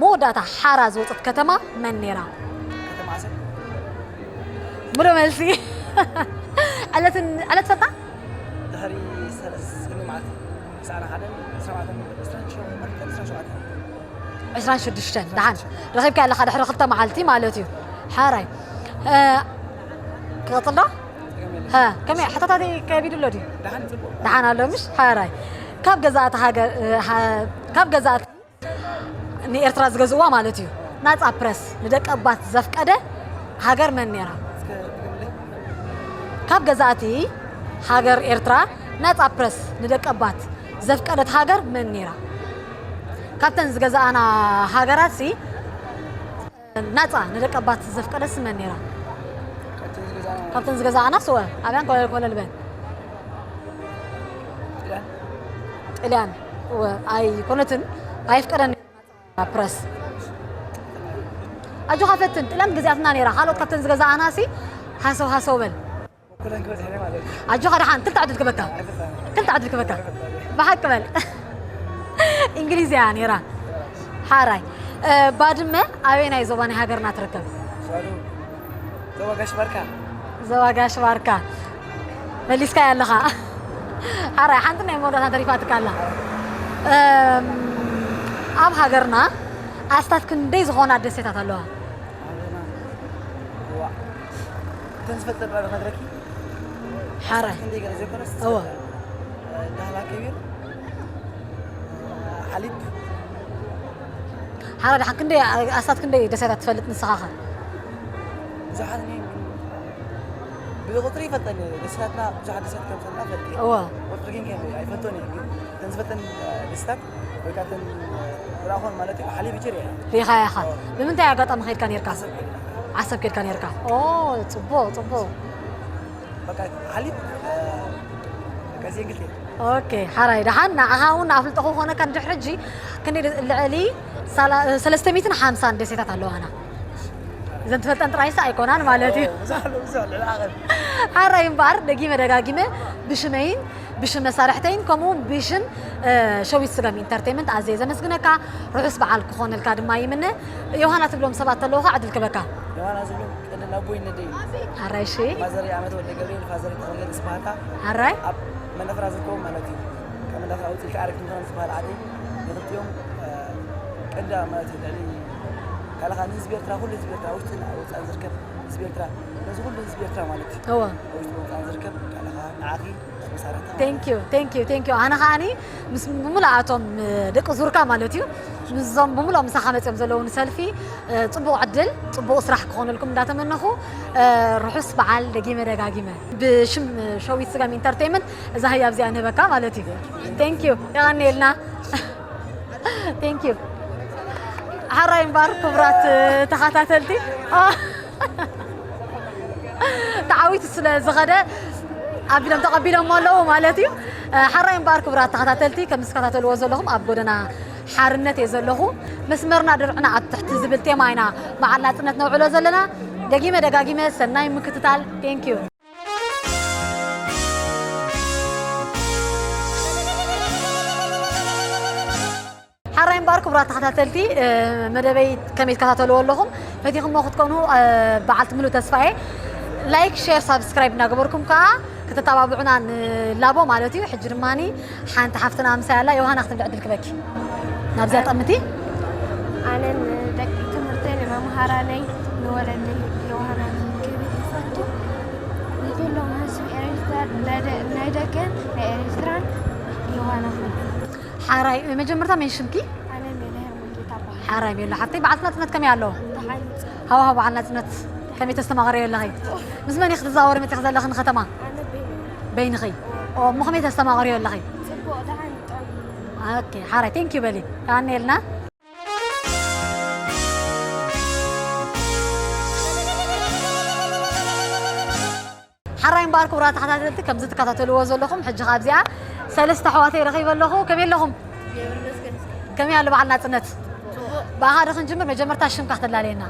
መወዳእታ ሓራ ዝወጸት ከተማ መን ነይራ? ከተማ ዓሰብ። ምሉእ መልሲ። ዕለትን፣ ዕለት ፈልጣ? ድሕሪ ሰለስተ መዓልቲ፣ ሰዓት ሓደ፣ ዕስራን ኣርባዕተን፣ ዕስራን ሸውዓተን፣ ዕስራን ሸውዓተን። ዕስራን ሽዱሽተን፣ ደሓን። ረኺብካ ኣለኻ ድሕሪ ክልተ መዓልቲ ማለት እዩ። ሓራይ። እ፣ ክቕጽል ዶ? ጸገም የለን። ሀ፣ ከመይ፣ ሕቶታት ከቢዱ ኣሎ ድዩ? ደሓን፣ ጽቡቕ። ደሓን ኣሎ፣ ምሽ? ሓራይ። ካብ ገዛእቲ ሃገር፣ እ፣ ሃ-፣ ካብ ገዛእቲ ንኤርትራ ዝገዝእዋ ማለት እዩ። ናጻ ፕረስ ንደቀባት ዘፍቀደ ሃገር መን ነይራ? እስከ ድገምለይ። ካብ ገዛእቲ ሃገር ኤርትራ ናጻ ፕረስ ንደቀባት ዘፍቀደት ሃገር መን ነይራ? ካብተን ዝገዛኣና ሃገራት ሲ ናጻ ንደቀባት ዘፍቀደት ሲ መን ነይራ? ካብተን ዝገዛኣና። ካብተን ዝገዛኣና ስወ ኣብያን ኮለል ኮለል በል። ጥልያን። ጥልያን። እወ፣ ኣይኮነትን፣ ኣይፍቀደን። ፕረስ። ኣጆኻ ፈትን፣ ጥልያን ግዜኣትና ነይራ። ካልኦት ካብተን ዝገዛኣና ሲ ሃሰው ሃሰው በል። ኩለን ክበዝሐን ማለት እዩ። ኣጆኻ ደሓን፣ ክልተ ዕድል ክበካ። ኣይፈታን። ክልተ ዕድል ክበካ። ኣይፈታን። ብሓቂ በል። እንግሊዝ እያ ነይራ። ሓራይ። እ፣ ባድመ ኣበየናይ ዞባ ናይ ሃገርና ትርከብ? ዞባ ጋሽ ባርካ። ዞባ ጋሽ ባርካ። መሊስካያ ኣለኻ። ሓራይ፣ ሓንቲ ናይ መወዳእታ ተሪፋትካ ኣላ። እም፣ ኣብ ሃገርና ኣስታት ክንደይ ዝኾና ደሴታት ኣለዋ? ሃገርና። እዋ። እተን ዝፈልጠን ጥራይ ክነግረኪ። ሓራይ። ክንደይ ገለ ዘይኮነስ እወ። ዝፈልጠን። ዳህላ ከቢር፣ ሓሊብ። ሓራይ፣ ደሓን ክንደይ ኣስታት ክንደይ ደሴታት ትፈልጥ ንስኻ ኸ? ብዙሓት እኔ ግን ብቁፅሪ ይፈልጠን እየ። ደሴታትና ብዙሓት ደሴት ከም ዘለና ፈልጥ እየ። እወ። ቁፅሪ ግን ከ-፣ ኣይፈልጦን እየ። ግን እተን ዝፈልጠን ደሴታት ወይ ከዓ እተን ዝረኣኹን ማለት እዩ፣ ሓሊብ ይጭር እየ። ሪኢኻ ኢኻ። እወ። ብምንታይ ኣጋጣሚ ከይድካ ነይርካ? ዓሰብ ከይድካ። ዓሰብ ከይድካ ነይርካ? ኦ፣ ፅቡቕ፣ ፅቡቕ። በቃ ሓሊብ፣ በቃ እዚአን ክልተ። ኦኬ፣ ሓራይ ደሓን ንዓኻ እውን ኣፍልጦ ክኾነካ። እንድሕር ሕጂ ክንደይ ደ-፣ ልዕሊ ሳላ-፣ ሰለስተ ሚእትን ሓምሳን ደሴታት ኣለዋና። እዘን ትፈልጠን ጥራይስ ኣይኮናን ማለት እዩ። ብዙሕ ኣሎ፣ ብዙሕ ኣሎ፣ ልዓቐብ። ሓራይ እምበኣር ደጊመ ደጋጊመ ብሽመይን ብሽም መሳርሕተይን ከምኡ እውን ብሽም፣ እ፣ ሸዊት ስገም ኢንተርቴይመንት ኣዝየ ዘመስግነካ። ርሑስ በዓል ክኾነልካ ድማ ይምነ። ዮሃና ትብሎም ሰባት ተለዉ ኸዓ ዕድል ክበካ። ዮሃና ዝብሎም ቀንዲ ኣቦይ ነደይ። ሓራይ እሺ። ማዘረይ ኣመት ወልደ ገብርኤል፣ ፋዘረይ ተኽለ ገብረ ስብሃታ። ሓራይ። ኣብ መንደፈራ ዝርከቡ ማለት እዩ። ካብ መንደፈራ ውፅኢት ኣረግቲ ምዃኖም ዝበሃል ዓደይ ንክልቲኦም፣ እ፣ ቀንዲ ማለት እዩ። ልዕሊ ካልኻ ንህዝቢ ኤርትራ፣ ኩሉ ህዝቢ ኤርትራ፣ ውሽጥን ወፃእን ዝርከብ ህዝቢ ኤርትራ፣ ነዚ ኩሉ ህዝቢ ኤርትራ ማለት እዩ። እወ። ኣብ ውሽጥን ወፃእን ዝርከብ ካልኻ ንዓኺ መሳርሕቲ። Thank you, thank you, thank you። ኣነ ከዓኒ ምስ ብምልኣቶም ደቂ ዙርካ ማለት እዩ፣ ምስዞም ብምልኦም ምሳኻ መፅኦም ዘለዉ ንሰልፊ፣ እ፣ ፅቡቕ ዕድል፣ ፅቡቕ ስራሕ ክኾነልኩም እንዳተመነኹ፣ እ፣ ርሑስ በዓል ደጊመ ደጋጊመ። ብሽም ሸዊት ስጋም ኢንተርቴይመንት እዛ ህያብ እዚኣ ንህበካ ማለት እዩ። Thank you። የቐንየልና። Thank you። ሓራይ እምበኣር ክቡራት ተኸታተልቲ፣ ተዓዊቱ ስለ ዝኸደ ኣቢሎም ተቐቢሎሞ ኣለዉ ማለት እዩ። ሓራይ እምበኣር ክቡራት ተኸታተልቲ፣ ከም ዝከታተልዎ ዘለኹም ኣብ ጎደና ሓርነት እየ ዘለኹ። መስመርና ድርዕና ኣብ ትሕቲ ዝብል ቴማ ኢና በዓል ናጽነት ነውዕሎ ዘለና። ደጊመ ደጋጊመ ሰናይ ምክትታል። Thank you። ሓራይ እምበኣር ክቡራት ተኸታተልቲ፣ እ፣ መደበይ ከመይ ትከታተልዎ ኣለኹም? ፈቲኹሞ ክትኮኑ፣ እ፣ በዓልቲ ምሉእ ተስፋ እየ። ላይክ፣ ሼር፣ ሳብስክራይብ እናገበርኩም ከኣ ከተተባብዑና ንላቦ ማለት እዩ። ሕጂ ድማኒ ሓንቲ ሓፍትና ምሳይ ኣላ። ዮሃና ክትብል ዕድል ክበኪ። ናብዚኣ ጠምቲ። ኣነ ንደቂ ትምህርተይ፣ ንመምሃራነይ፣ ንወለደይ ዮሃና ክብል ይፈቱ። ንኩሎም ህዝቢ ኤርትራ፣ ናይ ደ-፣ ናይ ደገን ናይ ኤርትራን ዮሃና ክብል። ሓራይ፣ መጀመርታ መን ሽምኪ? ኣነ ሜላ ሄርሞን ጌታ እበሃል። ሓራይ ሜላ ሓፍተይ፣ በዓልቲ ናጽነት ከመይ ኣሎ? ደሓን። ሃዋሃው በዓል ናጽነት ከመይ ተስተማቕርዮ ኣለኺ? ምስ መን ኢኺ ክትዘዋወሪ መጺኺ ዘለኺ ንከተማ? ኣነ በይነይ። በይንኺ? ኦ፣ እሞ ከመይ ተስተማቕርዮ ኣለኺ? ጽቡቕ፣ ደሓን፣ ጥዑም። ኦኬ፣ ሓራይ፣ thank you በሊ። የቐንየልና። ሓራይ እምበኣር ክቡራት ተኸታተልቲ፣ ከምዚ ትከታተልዎ ዘለኹም፣ ሕጂ ካብዚኣ ሰለስተ ኣሕዋተይ ረኺበ ኣለኹ። ከመይ ኣለኹም? ከመይ ኣሎ በዓል ናጽነት? ብኣኻ ዶ ክንጅምር? መጀመርታ ሽምካ ክተላለየና።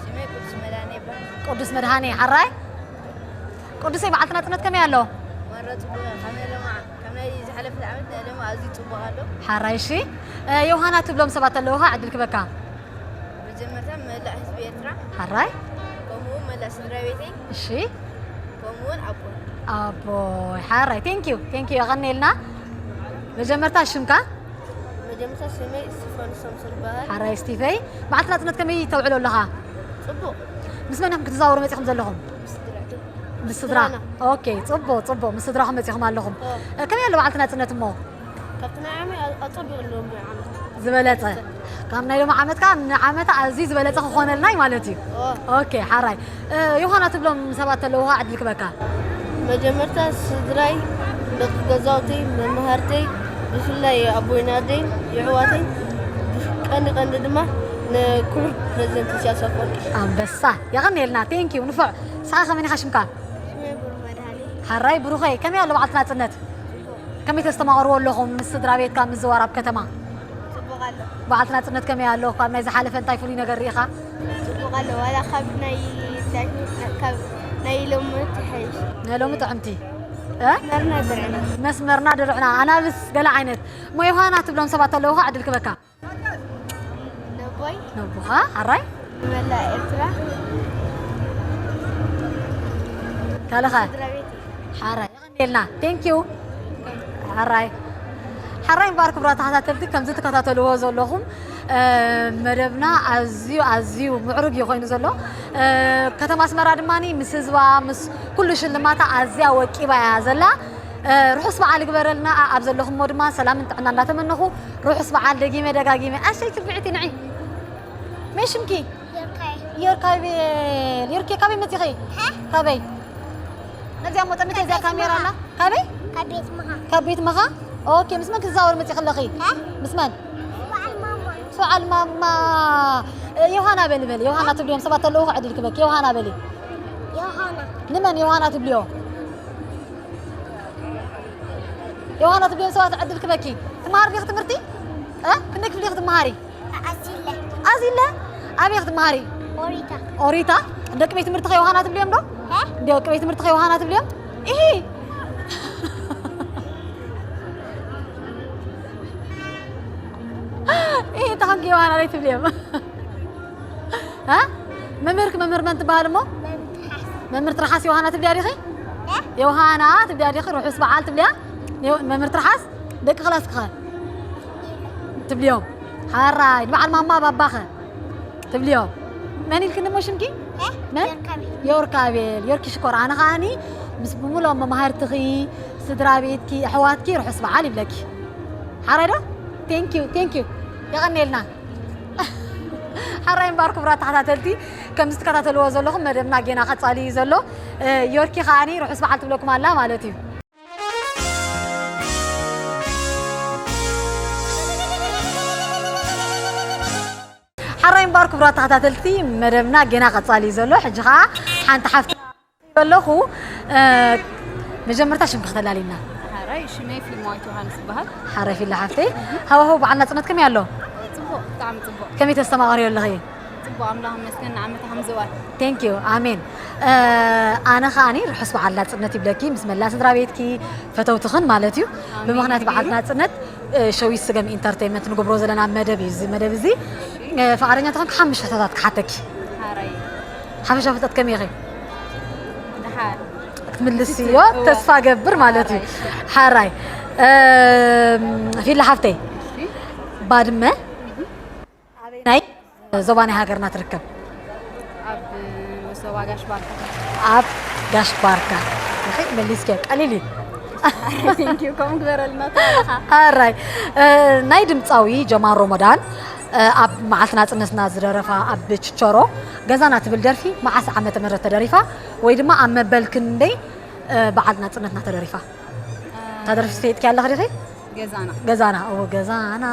ስመይ ቅዱስ መድሃኔ ይበሃል። ቅዱስ መድሃኔ፣ ሓራይ። ቅዱሰይ፣ በዓልቲ ናጽነት ከመይ ኣሎ? ማራ ጽቡቕ፣ ከመይ ኣሎ መዓ? ካብ ናይ ዝሓለፈ ዓመት ንዕለማ ኣዝዩ ጽቡቕ ኣሎ። ሓራይ፣ እሺ። እ፣ ዮሃና ትብሎም ሰባት ኣለዉኻ፣ ዕድል ክበካ። መጀመርታ መላእ ህዝቢ ኤርትራ። ሓራይ። ከምኡ እውን መላእ ስድራ ቤተይ። እሺ። ከምኡ እውን ኣቦይ። ኣቦይ፣ ሓራይ። Thank you፣ thank you፣ የቐንየልና። መጀመርታ ሽምካ? መጀመርታ ስመይ እስጢፋኖስ ሳምሶን ይበሃል። ሓራይ ስቲፈይ፣ በዓልቲ ናጽነት ከመይ ተውዕሎ ኣለኻ? ጽቡቕ። ምስ መን ኢኹም ክትዘዋወሩ መጺኹም ዘለኹም? ምስ ስድራ። ምስ ስድራ። ስድራና። ኦኬ፣ ጽቡቕ፣ ጽቡቕ። ምስ ስድራኹም መጺኹም ኣለኹም። ኦ። እ፣ ከመይ ኣሎ በዓልቲ ናጽነት እሞ? ካብቲ ናይ ዓመት ኣ-፣ ኣጸቢቑ ኣለዎም ናይ ዓመት። ዝበለጸ። ካብ ናይ ሎሚ ዓመት ከኣ ንዓመታ ኣዝዩ ዝበለጸ ክኾነልና እዩ ማለት እዩ። ኦ። ኦኬ፣ ሓራይ። እ፣ ዮሃና ትብሎም ሰባት ኣለዉኻ፣ ዕድል ክበካ። መጀመርታ ስድራይ፣ ደቂ ገዛውተይ፣ መማህርተይ፣ ብፍላይ ኣቦይን ኣደይን፣ የሕዋተይ፣ ቀንዲ ቀንዲ ድማ ንክቡር ፕረዚደንት ኢሳያስ ኣፈወርቂ። ኣንበሳ፣ የቐንየልና፣ thank you፣ ንፉዕ። ንስኻ ከመይ ኢኻ ሽምካ? ሽመይ ብሩኽ መድሃኔ። ሓራይ ብሩኸይ፣ ከመይ ኣሎ በዓልቲ ናጽነት? ከመይ ተስተማቕርዎ ኣለኹም ምስ ስድራ ቤትካ ምዝዋር ኣብ ከተማ? ጽቡቕ ኣሎ። በዓልቲ ናጽነት ከመይ ኣሎ? ካብ ናይ ዝሓለፈ እንታይ ፍሉይ ነገር ርኢኻ? ጽቡቕ ኣሎ። ዋላ ካብ ናይ፣ ካብ ናይ ሎሚ ትሕሽ። ናይ ሎሚ ጥዕምቲ። እ? መስመርና ድርዕና። መስመርና ድርዕና። ኣናብስ ገለ ዓይነት። እሞ ዮሃና ትብሎም ሰባት ኣለዉ ኸ ዕድል ክበካ። ነቦይ። ነቦኻ፣ ሓራይ። ንመላእ ኤርትራ። ካልኻ? ስድራ ቤት። ሓራይ። የቐንየልና። Thank you። ሓራይ። ሓራይ እምበኣር ክቡራት ተኸታተልቲ፣ ከምዚ ትከታተልዎ ዘለኹም፣ እ፣ መደብና ኣዝዩ፣ ኣዝዩ ምዕሩግ እዩ ኮይኑ ዘሎ። እ፣ ከተማ ኣስመራ ድማ ምስ ህዝባ፣ ምስ ኩሉ ሽልማታ ኣዝያ ወቂባ እያ ዘላ። እ፣ ርሑስ በዓል ይግበረልና። ኣ-፣ ኣብ ዘለኹሞ ድማ ሰላምን ጥዕና እንዳተመነኹ፣ ርሑስ በዓል ደጊመ ደጋጊመ። ኣሸይ ትብዕቲ ንዒ። መን ሽምኪ? ዮርካይ። ዮርካቤል። ዮርኬ፣ ካበይ መጺኺ? ሀ? ካበይ? ነዚኣ ሞ ጠምተ እዚኣ ካብ ቤት ካሜራ መኻ። ኣላ። ካበይ? ካብ ቤት መኻ። ካብ ቤት መኻ? ኦኬ፣ ምስ መን ክትዛወሪ መጺኺ ኣለኺ? ሀ? ምስ መን? በዓል ማማ። በዓል ማማ። እ፣ ዮሃና በሊ፣ በሊ። ዮሃና ትብልዮም ሰባት ኣለዉ፣ ዕድል ክበኪ። ዮሃና በሊ። ዮሃና። ንመን ዮሃና ትብልዮ? ዮሃና ትብልዮም ሰባት ዕድል ክበኪ። ትመሃሪ ዲኺ ትምህርቲ? እ? ክንደይ ክፍሊ ኢኺ ትመሃሪ? ኣዚለ። ኣዚለ? ኣበይ ክትመሃሪ? ኦሪታ። ኦሪታ? ደቂ ቤት ትምህርትኸ ዮሃና ትብልዮም ዶ? እ? ደቂ ቤት ትምህርትኸ ዮሃና ትብልዮም? ኢሂ! ኢሂ፣ ተኾንኪ ዮሃና ደይ ትብልዮም? እ? መምህርኪ መምህር መን ትበሃል እሞ? መምህር ትርሓስ። መምህር ትርሓስ ዮሃና ትብልያ ዲኺ? እ? ዮሃና ትብልያ ዲኺ? ርሑስ በዓል ትብልያ? ዮ-፣ መምህር ትርሓስ? ደቂ ክላስኪኸ? ትብልዮም? ሓራይ፣ ንበዓል ማማ ባባኸ? ትብልዮም? መን ኢልክኒ እሞ ሽምኪ? እ? መን? ዮርካቤል። ዮርካቤል። ዮርኪ ሽኮር፣ ኣነ ኸኣኒ ምስ ብምሉኦም መማህርትኺ፣ ስድራ ቤትኪ፣ ኣሕዋትኪ ርሑስ በዓል ይብለኪ። ሓራይ ዶ? ቴንኪዩ፣ ቴንኪዩ። የቐንየልና። ሓራይ እምበኣር ክቡራት ተኸታተልቲ፣ ከምዚ ትከታተልዎ ዘለኹም መደብና ጌና ቀጻሊ እዩ ዘሎ። እ፣ ዮርኪ ከኣኒ ርሑስ በዓል ትብለኩም ኣላ ማለት እዩ። ሓራይ እምበኣር ክቡራት ተኸታተልቲ፣ መደብና ጌና ቀጻሊ እዩ ዘሎ። ሕጂ ኸኣ ሓንቲ ሓፍቲ ኣለኹ። እ፣ መጀመርታ ሽምኪ ከተላልይና። ሓራይ ሽመይ ፊልማዊት ዮሃንስ ይበሃል። ሓራይ ፊላ ሓፍተይ፣ ሃዋህው በዓል ናጽነት ከመይ ኣሎ? ጽቡቕ፣ ብጣዕሚ ጽቡቕ። ከመይ ተስተማቕርዮ ኣለኺ? ጽቡቕ፣ ኣምላኽ ይመስገን፣ ንዓመታ ከም ዝዋል። ቴንክ ዩ፣ ኣሜን። እ፣ ኣነ ኸኣኒ ርሑስ በዓል ናጽነት ይብለኪ፣ ምስ መላ ስድራ ቤትኪ፣ ፈተውትኽን ማለት እዩ። ኣሜን። ብምኽንያት በዓል ናጽነት፣ እ፣ ሸዊት ስገም ኢንተርቴይንመንት ንገብሮ ዘለና መደብ እዩ። እዚ መደብ እዚ፣ እ፣ ፍቓደኛ እንተኾንኪ ሓሙሽተ ሕቶታት ክሓተኪ። ሓራይ። ሓፈሻ ፍልጠት ከመይ ኢኺ? ደሓን። ክትምልስዮ እወ። ተስፋ ገብር ማለት እዩ። ሓራይ። ሓራይ። እም፣ ፊላ ሓፍተይ፣ እሺ። ባድመ ኣበይናይ ዞባ ናይ ሃገርና ትርከብ? ኣብ ዞባ ጋሽ ባርካ። ኣብ ጋሽ ባርካ። እኺ፣ መሊስኪ፣ ቀሊል እዩ። ቴንክ ዩ፣ ከምኡ ግበረልና ተባረኻ። ሓራይ። እ፣ ናይ ድምፃዊ ጀማል ሮሞዳን፣ እ፣ ኣብ መዓልቲ ናጽነትና ዝደረፋ ኣብ ችቸሮ ገዛና ትብል ደርፊ መዓስ ዓመተ ምህረት ተደሪፋ? ወይ ድማ ኣብ መበል ክንደይ፣ እ፣ በዓል ናጽነትና ተደሪፋ? እታ ደርፊ ትፈልጥኪ ኣለኺ ዲኺ? ገዛና። ገዛና፣ እዎ፣ ገዛና፣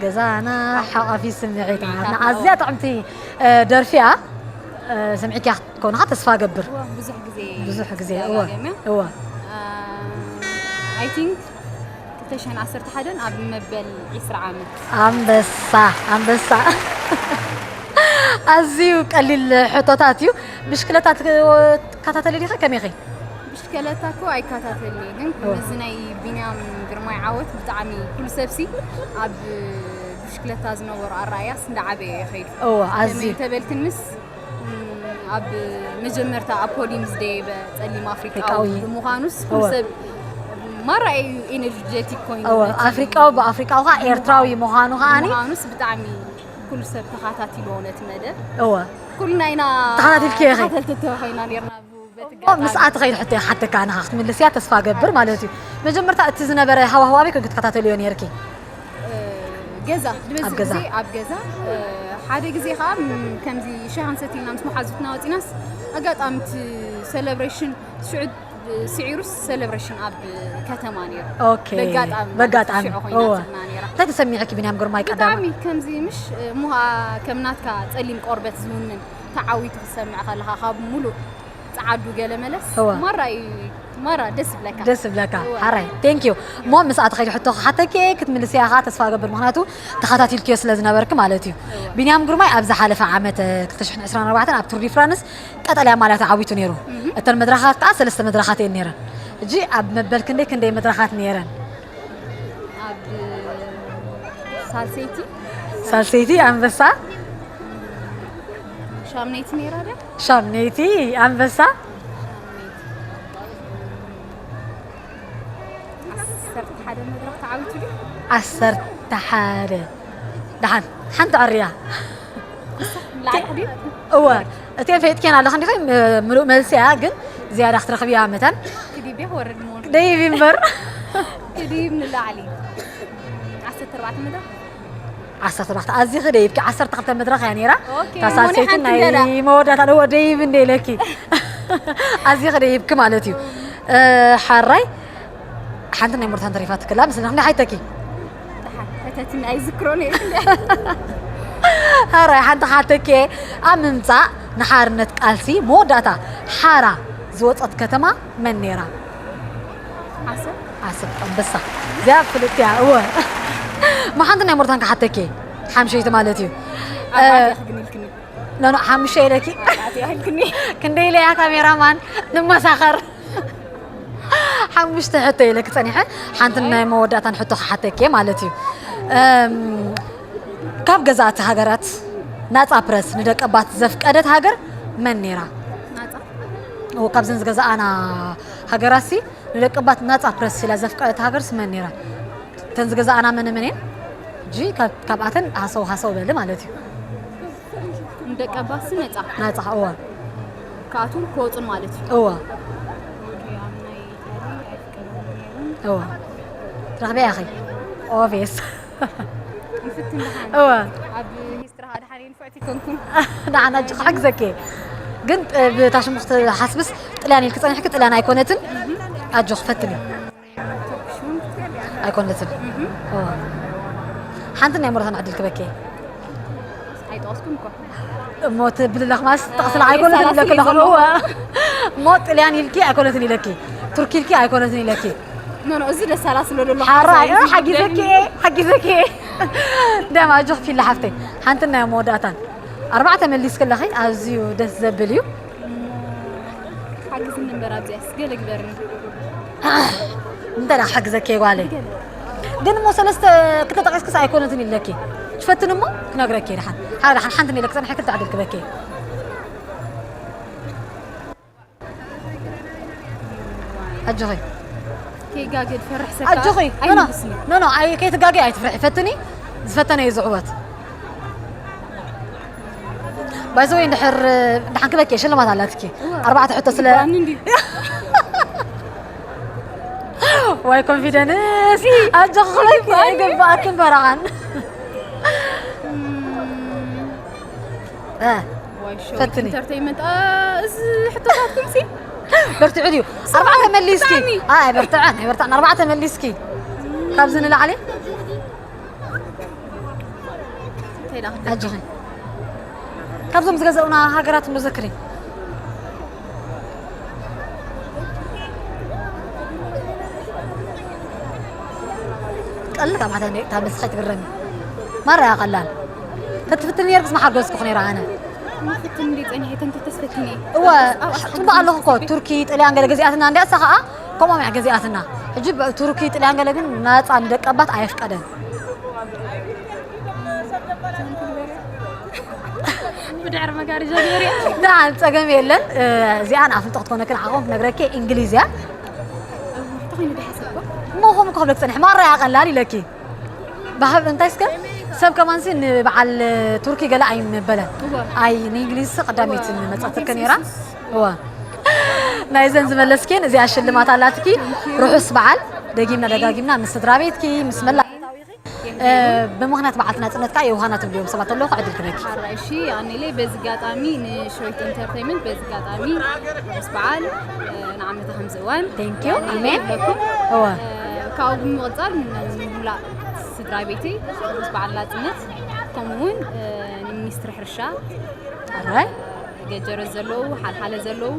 ገዛና፣ ሓቋፊ ስምዒታትና። ስምዒታትና፣ ኣዝያ እዎ። ጥዕምቲ፣ እ፣ ደርፊ እያ። እ፣ ሰሚዕክያ ክትኮንኻ ተስፋ እገብር። እዎ፣ ብዙሕ ግዜ ብዙሕ ግዜ፣ እዎ፣ ተደጋገመ። እዎ። እ፣ ኣይ ቲንክ ክልተ ሽሕን ዓሰርተ ሓደን ኣብ መበል ዒስራ ዓመት። ኣንበሳ፣ ኣንበሳ። ኣዝዩ ቀሊል ሕቶታት እዩ። ብሽክለታ ትከታተሊ ዲኺ? ከመይ ኢኺ? ብሽክለታ እኮ ኣይከታተልን እየ፣ ግን እወ። ከምዚ ናይ ቢንያም ግርማይ ዓወት ብጣዕሚ ኩሉ ሰብሲ ኣብ ብሽክለታ ዝነበሮ ኣረኣእያስ እንዳዓበየ እዩ ከይዱ። እወ፣ ኣዝዩ። ከመይ እንተበልክንስ፣ ም፣ ኣብ መጀመርታ ኣብ ፖዲየም ዝደየበ ጸሊም ኣፍሪቃዊ ኣፍሪቃዊ። ብምዃኑስ ኩሉ እወ። ሰብ ማራ እዩ ኤነርጀቲክ ኮይኑ እወ፣ ነቲ ኣፍሪቃዊ ብኣፍሪቃዊ ከዓ ኤርትራዊ ምዃኑ ከዓኒ ምዃኑስ ብጣዕሚ ኩሉ ሰብ ተኸታቲልዎ ነቲ መደብ። እወ። ኩልና ኢና ተኸታቲልክዮ ኢኺ? ተኸታተልቲ ኮይና ኔርና። በቲ እሞ ኣጋጣሚ። ምስኣ ትኸይድ ሕቶ እየ ክሓተካ፣ ንኻ ክትምልስያ ተስፋ እገብር ማለት እዩ። መጀመርታ እቲ ዝነበረ ሃዋህው ኣበይ ኮንኪ ትከታተልዮ ኔርኪ? እ፣ ገዛ፣ ዝበዝሕ ኣብ ገዛ። ግዜ ኣብ ገዛ። እ፣ ሓደ ግዜ ኸዓ፣ ም፣ ከምዚ ሻሂ ክንሰቲ ኢልና ምስ መሓዙትና ወፂናስ፣ ኣጋጣሚ እቲ ሰለብሬሽን ሽዑ ስዒሩስ ሰለብሬሽን ኣብ ከተማ ነይሩ። ኦኬ። በጋጣሚ ማለት በጋጣሚ። ሽዑ ኮይና እወ። ትብና ነይራ። እንታይ ተሰሚዕኪ ቢንያም ግርማይ ቀዳማይ? ብጣዕሚ ከምዚ ምሽ፣ እሞ ኸዓ ከም ናትካ ጸሊም ቆርበት ዝውንን ተዓዊቱ ክትሰምዕ ከለኻ ካብ ሙሉእ ጸዓዱ ገለ መለስ እወ። ማራ እዩ፣ ማራ ደስ ይብለካ። ደስ ይብለካ። እወ። ሓራይ፣ ቴንክ ዩ። እሞ ምስኣ ትኸይዲ ሕቶ ክሓተኪ እየ፣ ክትምልስያ ኸዓ ተስፋ እገብር፣ ምኽንያቱ ተኸታቲልክዮ ስለ ዝነበርኪ ማለት እዩ። እወ። ቢንያም ግርማይ ኣብ ዝሓለፈ ዓመት፣ ክልተ ሽሕን ዕስራን ኣርባዕተን ኣብ ቱር ዲ ፍራንስ ቀጠልያ ማልያ ተዓዊቱ ነይሩ። እህ። እተን መድረኻት ከዓ ሰለስተ መድረኻት እየን ነይረን። ሕጂ ኣብ መበል ክንደይ ክንደይ መድረኻት ነይረን? ኣብ ሳልሰይቲ። ሳልሰይቲ ኣንበሳ። ሻምነይቲ ነይራ ድያ? ሻምነይቲ ኣንበሳ። ዓሰርተ ሓደ መድረኽ ተዓዊቱ ድዩ? ዓሰርተ ሓደ። ደሓን ሓንቲ ዕርያ። ላዕሊ ድዩ? እወ፣ እተን ፈይጥክየን ኣለኻ እንዲኺ፣ ም- ምሉእ መልሲ እያ፣ ግን ዝያዳ ክትረኽብያ መታን ክዲብ ክወርድ ምሆን ደይብ እምበር። ክዲብ ንላዕሊ ዓሰርተ ኣርባዕተ መድረኽ። ዓሰርተ ኣርባዕተ ኣዚኺ ደይብኪ፣ ዓሰርተ ክልተ መድረኽ እያ ነይራ። ኦኬ፣ እታ ሳልሰይቲ ሞኒ ሓንቲ ናይ ገዳ። መወዳእታ እወ ደይብ እንደ ኢለኪ። ኣዚኺ ደይብኪ ማለት እዩ። እ፣ ሓራይ ሓንቲ ናይ ሞርታን ተሪፋትክላ፣ ምስለና ክንደይ ሓይተኪ? ደሓን፣ ሕተትኒ ኣይዝክሮን እየ። ሓራይ ሓንቲ ሓተኪ፣ ኣብ ምምፃእ ንሓርነት ቃልሲ መወዳእታ ሓራ ዝወፀት ከተማ መን ነይራ? ዓሰብ። ዓሰብ ኣንበሳ። እዚኣ ፍልጥቲ እያ። እወ። መሓንቲ ናይ ሞርታን ክሓተኪ፣ ሓምሸይቲ ማለት እዩ። ኣርባዕተ ክግንልክኒ። ኖኖ ሓሙሽተ ኢለኪ። ኣርባዕተ ይሕልክኒ። ክንደይ ኢለያ ካሜራማን ንመሳኸር። ሓሙሽተ ሕቶ ኢለኪ ጸኒሐ፣ ሓንቲ ናይ መወዳእታን ሕቶ ክሓተኪ ማለት እዩ። እም፣ ካብ ገዛእቲ ሃገራት ናጻ ፕረስ ንደቀባት ዘፍቀደት ሃገር መን ነይራ? ናጻ። እዎ፣ ካብዘን ዝገዛኣና ሃገራትሲ ንደቀባት ናጻ ፕረስ ኢላ ዘፍቀደት ሃገርስ መን ነይራ? እተን ዝገዛኣና መነ መን እየን? ሕጂ ካብ- ካብኣተን ሃሰው ሃሰው በሊ ማለት እዩ። ንደቀባትሲ ነጻ። ናጻ እዎ። ካብኣቶም ክወፁን ማለት እዩ። እዎ። ኦኬ፣ ኣብ ናይ ኢጣሊ ኣይፍቀደሉን ነይሩ። እዎ። ትረኽብያ ኢኺ። ኦብቪየስ። ይፍትን ደሓን። እዎ። ኣብ ሂስትሪ ከዓ ደሓን እየ ንፍዕቲ ኣይኮንኩን። ደሓን ኣጆኺ ክሕግዘኪ እየ። ግን ጥ- ብታ ሽሙ ክትሓስብስ ጥልያን ኢልኪ ጸኒሕኪ ጥልያን ኣይኮነትን። ኣጆኺ ፈትኒ። ኣይኮነትን። እዎ። ሓንቲ ናይ ሞርታን ዕድል ክበኪ እየ። ኣይጠቐስኩም እኮ። እሞ ትብሊ ኣለኽማስ ጥቕስላ ኣይኮነትን የሳላስል ኢለኪ ኣለኹ። እዩ እዎ። እሞ ጥልያን ኢልኪ ኣይኮነትን ኢለኪ። ቱርኪ ኢልኪ ኣይኮነትን ኢለኪ። ኖ ኖ፣ እዚ ደሳላስሎ ዘሎ ሓራይ ሓሳብ እዩ። ሓጊዘኪ እየ፣ ሓጊዘኪ እየ። ደም ኣጆኺ ፊላ ሓፍተይ። ሓንቲ ናይ መወዳእታን ኣርባዕተ መሊስኪ ኣለኺ፣ ኣዝዩ ደስ ዘብል እዩ። ሓግዝኒ እምበር ኣብዚኣስ ገለ ግበርኒ። እንተ ደኣ ክሕግዘኪ እየ ጓለይ። ግን እሞ ሰለስተ ክልተ ጠቒስክስ ኣይኮነትን ኢለኪ። ትፈትን እሞ ክነግረኪ እየ ደሓን። ሓደ ደሓን ሓንቲ ኢለኪ ጸኒሐ ክልተ ዕድል ክበኪ እየ። ኣጆኺ። ከይጋገ ዝፈርሕ ሰብ ኣጆኺ። ከዓ ኖ፣ ኖ። ኣይምልስን እዩ። ኖ፣ ኖ፣ ኣይ፣ ከይትጋገ ኣይትፍርሒ። ፈትኒ፣ ዝፈተነ እዩ ዝዕወት። ባይ ዘ ወይ፣ እንድሕር ደሓን ክበኪ ሽልማት ኣላትኪ። ኣርባዕተ ሕቶ ስለ ይግባኣኒ እንድዩ። ዋይ ኮንፊደንስ። ኣጆኺ ክበኪ ይግባኣክን በረኻን። እ፣ ዋይ ሾው ፈትኒ። ኢንተርቴይንመንት፣ እ፣ እዚ ሕቶታትኩም ሲ በርትዑ ድዩ? ኣርባዕተ መሊስኪ። ብጣዕሚ። ኣይ፣ ኣይበርትዐን፣ ኣይበርትዐን። ኣርባዕተ መሊስኪ። ካብዚ ንላዕሊ? እንታይ ደኣ ክብል? ኣጆኺ። ካብዞም ዝገዘኡና ሃገራት እሞ ዘክሪ። ቀልል ካብ ማታ ካብ መስኻ ትግረሚ። ማራ እያ ቀላል። ተትፍትን ነይርክስ መሓገዝኩኽ ነይረ ኣነ። ፍትን እንዲ ጸኒሐ ተንክልተስ ፈቲነ። እወ፣ ጽቡቕ ኣለኹ እኮ። ቱርኪ፣ ጥልያን ገለ ገዚኣትና እንድያ፣ እሳ ኸኣ ከምኦም እያ ገዚኣትና። ሕጂ ብ-፣ ቱርኪ፣ ጥልያን ገለ ግን ናጻ ንደቀባት ኣየፍቀደን። ብድሕሪ መጋረጃ ገበርያ። ደሓን ጸገም የለን። እ፣ እዚኣ ንኣፍልጦ ክትኮነኪ ንዓኹም ክነግረኪ እንግሊዝ እያ። ተኾይኑ ድሓሰብኮ። እሞ ከምኡ ክብለኪ ጸኒሐ፣ ማራ እያ ቀላል ኢለኪ። ባህብ እንታይ እስከ ሰብ ከማንሲ ንበዓል ቱርኪ ገለ ኣይምበለን። እወ። ኣይ ንእንግሊዝ ቀዳሚት እወ፣ መጸትክን ማተርስ ነይራ። ኢየሱስ። እወ። ናይዘን ዝመለስክን እዚኣ ሽልማት ኣላትኪ። ርሑስ በዓል ደጊምና ደጋጊምና ምስ ስድራ ቤትኪ ምስ መላእ እ፣ ብምኽንያት በዓልቲ ናጽነት ከኣ የውሃና ትብልዮም ሰባት ኣለዉ፣ ዕድል ክበኪ። ሓራይ እሺ፣ ኣኔለይ በዚ ኣጋጣሚ ንሸዊት ኢንተርቴይንመንት በዚ ኣጋጣሚ ርሑስ በዓል፣ እ፣ ንዓመታ ከምዚ እዋን Thank you። ኣኔለይ ኣሜን። ይብለኩም። እወ። እ፣ ካብኡ ብምቕጻል ንሙላእ ስድራ ቤተይ ርሑስ በዓል ናጽነት፣ ከምኡ እውን፣ እ፣ ንሚኒስትሪ ሕርሻ፣ ኣራይ። ገጀረት ዘለዉ፣ ሓልሓለ ዘለዉ፣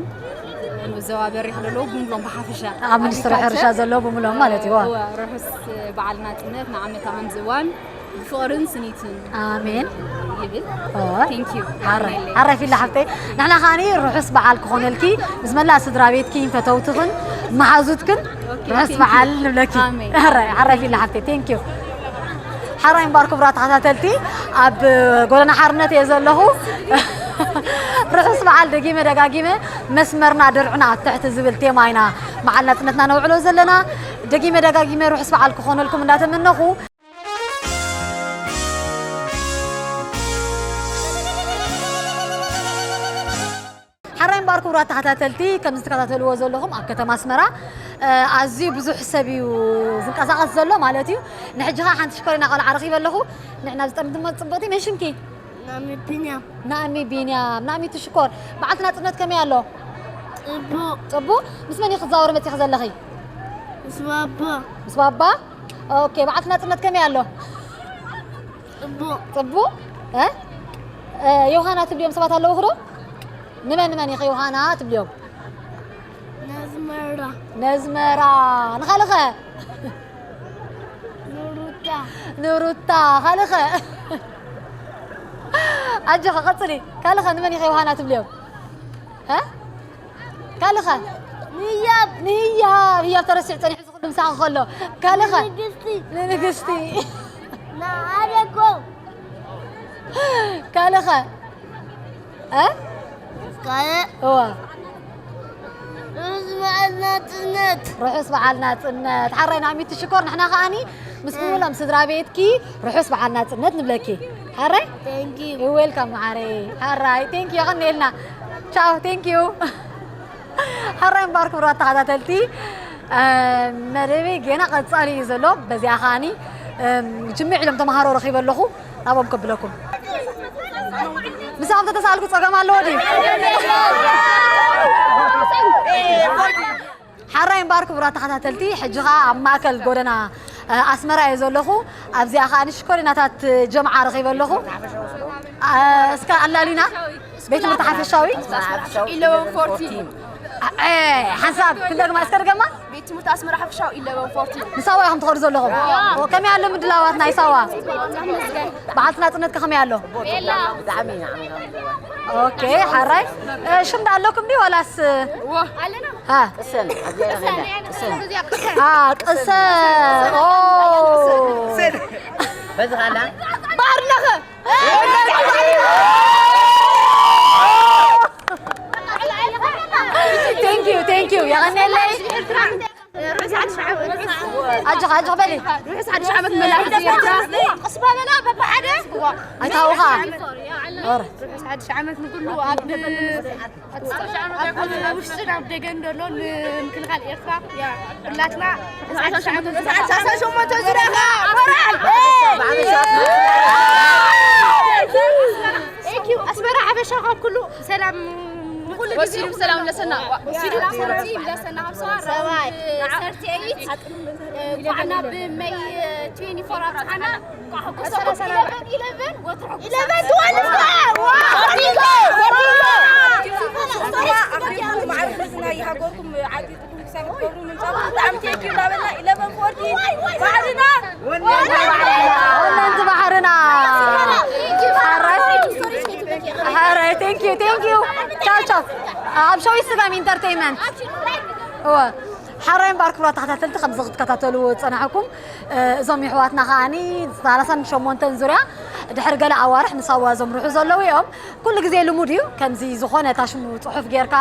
ንዞባ በሪኽ ዘለዉ ብምሎም ብሓፈሻ። ኣብ ሚኒስትሪ ሕርሻ ዘለዉ ብምሎም ማለት እዩ። እወ፣ ርሑስ በዓል ናጽነት ንዓመታ ከምዚ እዋን ብፍቕርን ስኒትን ኣሜን። ይብል። እወ። Thank you። ሓራይ፣ ሓራይ ፊላ ሓፍተይ፣ ንሕና ከኣኒ ርሑስ በዓል ክኾነልኪ ምስ መላእ ስድራ ቤትኪን ፈተውትኽን መሓዙትክን ኦኬ፣ ርሑስ thank you። በዓል ንብለኪ። ኣሜን። ሓራይ፣ ሓራይ ፊላ ሓፍተይ፣ thank you። ሓራይ እምበኣር ክቡራት ተኸታተልቲ፣ ኣብ ጎደና ሓርነት እየ ዘለኹ። ርሑስ በዓል ደጊመ ደጋጊመ፣ መስመርና ድርዕና ኣብ ትሕቲ ዝብል ቴማ ኢና በዓል ናጽነትና ነውዕሎ ዘለና። ደጊመ ደጋጊመ ርሑስ በዓል ክኾነልኩም እንዳተመነኹ፣ ክቡራት ተኸታተልቲ፣ ከምዚ ትከታተልዎ ዘለኹም ኣብ ከተማ ኣስመራ፣ እ፣ ኣዝዩ ብዙሕ ሰብ እዩ ዝንቀሳቐስ ዘሎ ማለት እዩ። ንሕጂ ኸዓ ሓንቲ ሽኮሪና ቆልዓ ረኺበ ኣለኹ። ንዕና ዝጠምድሞ ጽብቕቲ፣ መን ሽምኪ? ናሚ ቢንያም። ናሚ ቢንያም፣ ናሚ ትሽኮር። በዓልቲ ናጽነት ከመይ ኣሎ? ጽቡቕ። ጽቡቕ? ምስ መን ኢኺ ክትዛወሪ መጺኺ ዘለኺ? ምስ ባባ። ምስ ባባ? ኦኬ፣ በዓልቲ ናጽነት ከመይ ኣሎ? ጽቡቕ። ጽቡቕ? እ? እ፣ ዮሃና ትብልዮም ሰባት ኣለውኹ ዶ? ንመን ንመን ኢኺ ዮሃና ትብልዮም? ነዝመራ። ነዝመራ። ንኻልኸ? ንሩታ። ንሩታ። ካልኸ? ኣጆኻ፣ ቀጽሊ። ካልኸ ንመን ኢኺ ዮሃና ትብልዮም? እ? ካልኸ? ንህያብ። ንህያብ። ህያብ ተረሲዑ ጸኒሑ፣ እዚ ኩሉ ምሳኺ ከሎ። ካልኸ? ንንግስቲ። ንንግስቲ። ንኣደጎ። ካልኸ? እ? ካልእ? እዋ። ርሑስ በዓል ናጽነት። ርሑስ በዓል ናጽነት። ሓራይ ናሚት ሽኮር፣ ንሕና ከኣኒ ምስ ብምሎም ስድራ ቤትኪ ርሑስ በዓል ናጽነት ንብለኪ። ሓራይ? Thank you። You welcome፣ ማዓረይ። ሓራይ፣ thank you፣ የቐንየልና። ቻው፣ thank you። ሓራይ እምበኣር ክቡራት ተኸታተልቲ፣ እ፣ መደበይ ገና ቀጻሊ እዩ ዘሎ። በዚኣ ከኣኒ፣ እም፣ ጅምዕ ኢሎም ተምሃሮ ረኺበ ኣለኹ። ናብኦም ከብለኩም። ምሳኹም ተተሳእልኩ ጸገም ኣለዎ ድዩ? ሓራይ እምበኣር ክቡራት ተኸታተልቲ፣ ሕጂ ኸኣ ኣብ ማእከል ጎደና፣ እ፣ ኣስመራ እየ ዘለኹ። ኣብዚኣ ኸኣ ሽኮሪናታት ጀምዓ ረኺበ ኣለኹ። እ፣ እስከ ኣላሊና። ቤት ትምህርቲ ሓፈሻዊ? ኢለቨን ፎርቲን። እ፣ ሓንሳብ ክንደግማ፣ እስከ ድገማ። ቤት ትምህርቲ ኣስመራ ሓፈሻዊ ኢለቨን ፎርቲን። ንሳዋ ኢኹም ትኸዱ ዘለኹም? ኦ፣ ከመይ ኣሎ ምድላዋት ናይ ሳዋ? በዓልቲ ናጽነት ከ ከመይ ኣሎ? ብጣዕሚ ኢና። ኦኬ፣ ሓራይ። እ፣ ሽም ዶ ኣለኩም ድዩ ዋላስ? ዋ። ሃ? ቅሰን፣ ኣብዚ ኢና። ቅሰን። አ፣ ቅሰ-፣ ኦ። በዚ ኻላ? ባህር ለኸ። Thank you, thank you። የቐንየለይ። ኣጆኻ፣ ኣጆኻ በሊ። ርሑስ ሓድሽ ዓመት መላእ ህዝቢ ኤርትራ። ቅስባ በላ በብሓደ። ኣይታወኻ። ርሑስ ሓድሽ ዓመት ንኩሉ ኣብ ኣብ ውሽጥን ኣብ ደገን ዘሎ ንምክልኻል ኤርትራ ኩላትና ዓሰርተ ሸሞንተ ዙርያኻ ሞራል! ኣስመራ ሓበሻ ካብ ኩሉ ሰላም ኩሉ ወሲዱ ሰላም ለሰና። ወሲዱ ሰላም ለሰና ካብ ሰባ ሰባይ። ሰርቲ ኤይት እንኳዕ ናብ መይ ትዌንቲ ፎር ኣብጽሓና። እንኳዕ ሕጉስ ኢለቨን፣ ኢለቨን፣ ወትሩ ሕጉስ። ኢለቨን ትወልድ። ዋው! ኣኽሪምኩም ማዕረ ሕዝና ይሃገርኩም ዓጊብኩም ክሳብ ትገብሩ ምምጻእኩም ብጣዕሚ ቴንኪዩ እናበልና ኢለቨን ፎርቲን ባሕርና። ወነንቲ ባሕርና። ሓራይ፣ ሓራይ፣ ቴንኪዩ፣ ቴንኪዩ። ቻው፣ ቻው። ኣብ ሸዊት ስጋም ኢንተርቴይንመንት። እወ። ሓራይ እምበኣር ክቡራት ተኸታተልቲ፣ ከምዚ ክትከታተልዎ ዝጸናሕኩም፣ እ፣ እዞም የሕዋትና ከኣኒ ሰላሳን ሸሞንተን ዙርያ ድሕሪ ገለ ኣዋርሕ ንሳዋ ዘምርሑ ዘለዉ እዮም። ኩሉ ግዜ ልሙድ እዩ፣ ከምዚ ዝኾነ ታሽሙ ጽሑፍ ጌርካ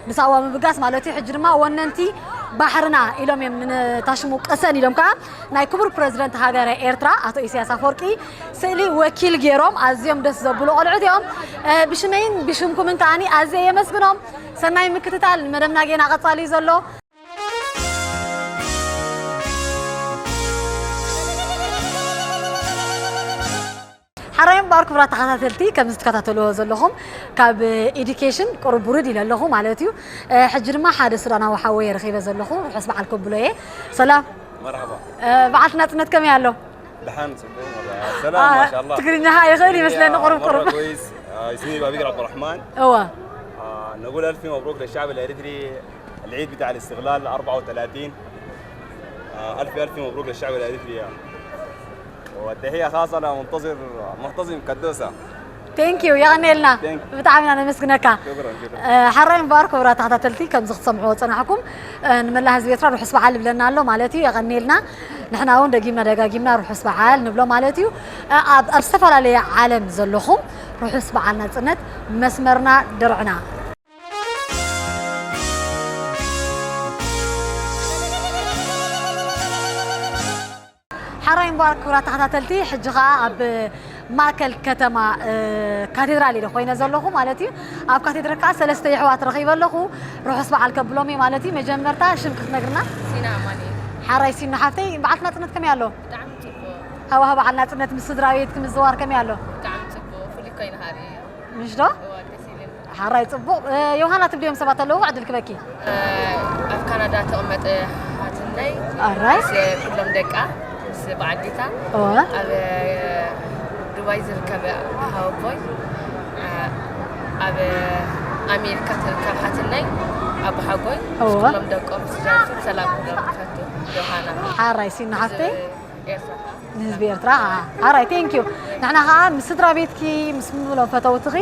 ንሳዋ ምብጋስ ማለት እዩ። ሕጂ ድማ ወነንቲ ባሕርና ኢሎም እዮም ንታሽሙ ቅሰን ኢሎም ከኣ ናይ ክቡር ፕረዚደንት ሃገረ ኤርትራ ኣቶ ኢሳያስ ኣፈወርቂ ስእሊ ወኪል ጌሮም ኣዝዮም ደስ ዘብሉ ቆልዑት እዮም። እ፣ ብሽመይን ብሽምኩምን ከኣኒ ኣዝየ የመስግኖም። ሰናይ ምክትታል፣ መደብና ጌና ቀጻሊ እዩ ዘሎ። ሓራይ እምበኣር ክቡራት ተኸታተልቲ፣ ከም ዝትከታተልዎ ዘለኹም ካብ ኤዱኬሽን ቁሩብ ውርድ ኢለ ኣለኹ ማለት እዩ። እ፣ ሕጂ ድማ ሓደ ሱዳናዊ ሓወይ ረኺበ ዘለኹ፣ ርሑስ በዓል ከብሎ እየ። ሰላም። መርሓባ። እ፣ በዓልቲ ናጽነት ከመይ ኣሎ? ደሓን፣ ጽቡቕ፣ መርሓባ። ሰላም፣ አ፣ ማሻኣላህ። ትግርኛ ይኽእል ይመስለኒ፣ ያ፣ ቁሩብ፣ ቁሩብ። መርሓባ፣ ኮይስ። አ፣ እስሚ ባቢግር ዓብዱራሕማን። እወ። አ፣ ነጉል ኣልፊ መብሩክ ለሻዕብ ልኤሪትሪ። العيد بتاع الاستقلال أربعة وثلاثين. آه، ألف، ألف مبروك للشعب الإريتري. وتحية خاصة لمنتظر محتظم كدوسة. Thank you፣ የቐንየልና። Thank you. ብጣዕሚ ኢና ነመስግነካ። ሽኩራን፣ ሽኩራን። እ፣ ሓራይ እምበኣር ክቡራት ተኸታተልቲ፣ ከምዚ ክትሰምዕዎ ዝጸናሕኩም፣ እ፣ ንመላእ ህዝቢ ኤርትራ ርሑስ በዓል ይብለና ኣሎ ማለት እዩ። የቐንየልና። ንሕና እውን ደጊምና ደጋጊምና ርሑስ በዓል ንብሎ ማለት እዩ። እ፣ ኣብ፣ ኣብ ዝተፈላለየ ዓለም ዘለኹም ርሑስ በዓል ናጽነት፣ መስመርና ድርዕና። ሓራይ እምበኣር ክቡራት ተኸታተልቲ፣ ሕጂ ኸኣ ኣብ ማእከል ከተማ ካቴድራል ኢለ ኮይነ ዘለኹ ማለት እዩ። ኣብ ካቴድራል ከዓ ሰለስተ የሕዋት ረኺበ ኣለኹ። ርሑስ በዓል ከብሎም እየ ማለት እዩ። መጀመርታ ሽም ክትነግርና? ሲና ኣማኒ። ሓራይ ሲና ሓፍተይ፣ በዓልቲ ናጽነት ከመይ ኣሎ? ብጣዕሚ ጽቡቕ። ሃዋሃ በዓል ናጽነት ምስ ስድራ ቤት ክምዝዋር ከመይ ኣሎ? ብጣዕሚ ጽቡቕ። ፍሉይ ኮይኑ ሃሪ። ምሽ ዶ? ሓራይ ጽቡቕ። ዮሃና ትብልዮም ሰባት ኣለዉ ዕድል ክበኪ። ኣብ ካናዳ ተቐመጠ ሓትነይ ኣራይ። ምስ ኩሎም ደቃ፣ ምስ በዓል ቤታ። እወ። ኣብ ዱባይ ዝርከብ ሓወቦይ፣ ኣብ ኣሜሪካ ትርከብ ሓትነይ ኣቦሓጎይ፣ ምስ እወ። ኩሎም ደቆም፣ ስድራቤቶም ሰላም ክብሎም ይፈቱ። ዮሃና። ሓራይ ሲና ሓፍተይ። ኤርትራ። ንህዝቢ ኤርትራ። ኣራይ፣ ቴንክ ዩ። ንሕና ኸዓ ምስ ስድራ ቤትኪ፣ ምስ ምሎም ፈተውትኺ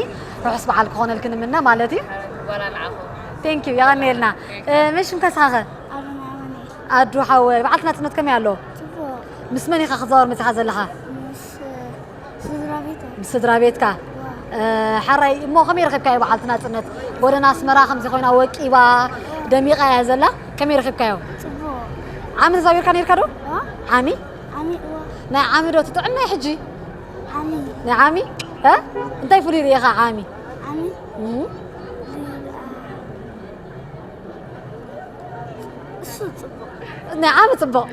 ርሑስ በዓል ክኾነልኪ ንምነ ማለት እዩ። ዋላ ንዓኹም። ቴንክ ዩ፣ የቐንየልና። መን ሽምካ ንስኻ ኸ? ኣዱ ሓወይ፣ በዓልቲ ናጽነት ከመይ ኣሎ? ጽቡቕ። ምስ መን ኢኻ ክትዛወር መጺኻ ዘለኻ? ምስ ስድራ ቤት። ምስ ስድራ ቤትካ? ሓራይ፣ እሞ ከመይ ረኺብካዮ በዓልቲ ናጽነት? ጎደና ኣስመራ ከምዚ ኮይና ወቂባ፣ ደሚቓ እያ ዘላ። ከመይ ረኺብካዮ? ጽቡቕ። ዓሚ ተዛዊርካ ነይርካ ዶ? ዋ? ዓሚ? ዓሚ፣ እዋ። ናይ ዓሚ ዶ ትጥዕም ናይ ሕጂ? ዓሚ። ናይ ዓሚ? እ? እንታይ ፍሉይ ርኢኻ ዓሚ? ዓሚ? እም? እሱ ጽቡቕ። ናይ ዓሚ ጽቡቕ።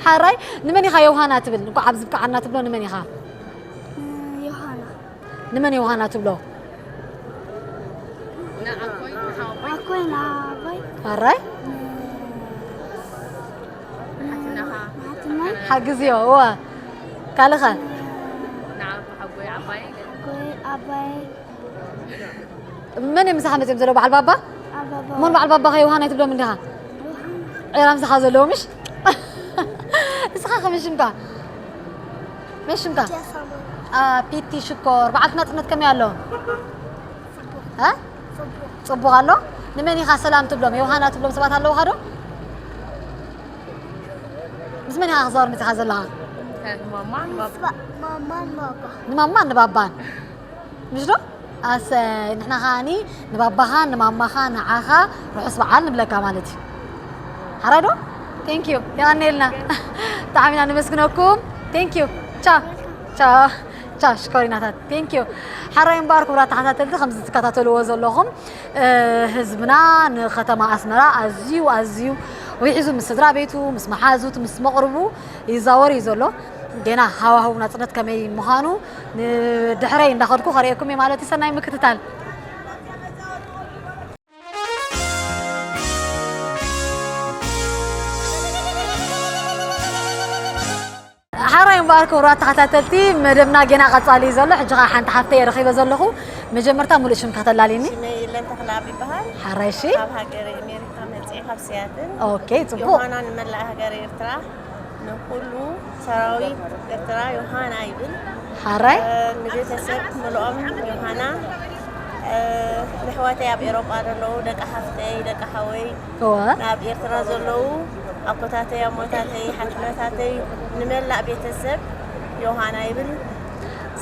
ሓራይ፣ ንመን ኢኻ ዮሃና ትብል? እንኳዕ ኣብዚ ብቅዓና ትብሎ ንመን ኢኻ? ዮሃና። ንመን ዮሃና ትብሎ? ንዓኮይ፣ ንሓወቦይ። ኣኮይ፣ ንሓወቦይ። ኣራይ? ንሓትነኻ። ንሓትነይ። ሓግዝዮ፣ እወ። ካልኸ? ንዓቦሓጎይ ዓባይ። ኣኮይ፣ ዓባይ። መን እዮም ምሳኻ መጺኦም ዘለዉ? በዓል ባባ? በዓል ባባ። እሞ ንበዓል ባባኸ ዮሃና ኣይትብሎም እንዲኻ? ዮሃና። ዒራ ምሳኻ ዘለዉ፣ ምሽ? ንስኻ ከ መን ሽምካ? መን ሽምካ? ፒቲ ኣሳማ። አ፣ ፒቲ ሽኮር። በዓልቲ ናጽነት ከመይ ኣሎ? ጽቡቕ። እ? ጽቡቕ። ጽቡቕ ኣሎ? ንመን ኢኻ ሰላም ትብሎም? ዮሃና ትብሎም ሰባት ኣለዉኻ ዶ? ምስ መን ኢኻ ክዛወር መጺኻ ዘለኻ? ንማማ፣ ንባባ። ማማን ባባ። ንማማን ንባባን። ምሽ ዶ? ኣሰይ፣ ንሕና ከዓኒ ንባባኻ፣ ንማማኻ፣ ንዓኻ ርሑስ በዓል ንብለካ ማለት እዩ። ሓራይ ዶ? ቴንክ ዩ። የቐንየልና። ብጣዕሚ ኢና ነመስግነኩም። ቴንክ ዩ። ቻው። ቻው። ቻው፣ ሽኮሪናታት። ቴንክ ዩ። ሓራይ እምበኣር ክቡራት ተኸታተልቲ፣ ከምዚ ትከታተልዎ ዘለኹም፣ እ፣ ህዝብና ንከተማ ኣስመራ ኣዝዩ፣ ኣዝዩ ውሒዙ ምስ ስድራ ቤቱ፣ ምስ መሓዙት፣ ምስ መቕርቡ ይዛወር እዩ ዘሎ። ገና ሃዋህው ናጽነት ከመይ ምዃኑ ንድሕረይ እንዳኸድኩ ከርእየኩም እየ ማለት እዩ። ሰናይ ምክትታል። ሓራይ እምበኣር ክቡራት ተኸታተልቲ፣ መደብና ገና ቀጻሊ እዩ ዘሎ። ሕጂ ኸዓ ሓንቲ ሓፍተይ እየ ረኺበ ዘለኹ። መጀመርታ ሙሉእ ሽምካ ከተላልይኒ? ሽመይ ኢለን ተኽለኣብ ይበሃል። ሓራይ እሺ። ካብ ሃገረ ኣሜሪካ መጺኤ፣ ካብ ሲያትል። ኦኬ፣ ጽቡቕ። ዮሃና ንመላእ ሃገረ ኤርትራ፣ ንኹሉ ሰራዊት ኤርትራ ዮሃና ይብል። ሓራይ። እ፣ ንቤተሰብ ምልኦም ዮሃና፣ እ፣ ንኣሕዋተይ ኣብ ኤሮጳ ዘለዉ ደቂ ሓፍተይ፣ ደቂ ሓወይ፣ እወ። ናብ ኤርትራ ዘለዉ ኣኮታተይ፣ ኣሞታተይ፣ ሓትነታተይ፣ ንመላእ ቤተሰብ ዮሃና ይብል።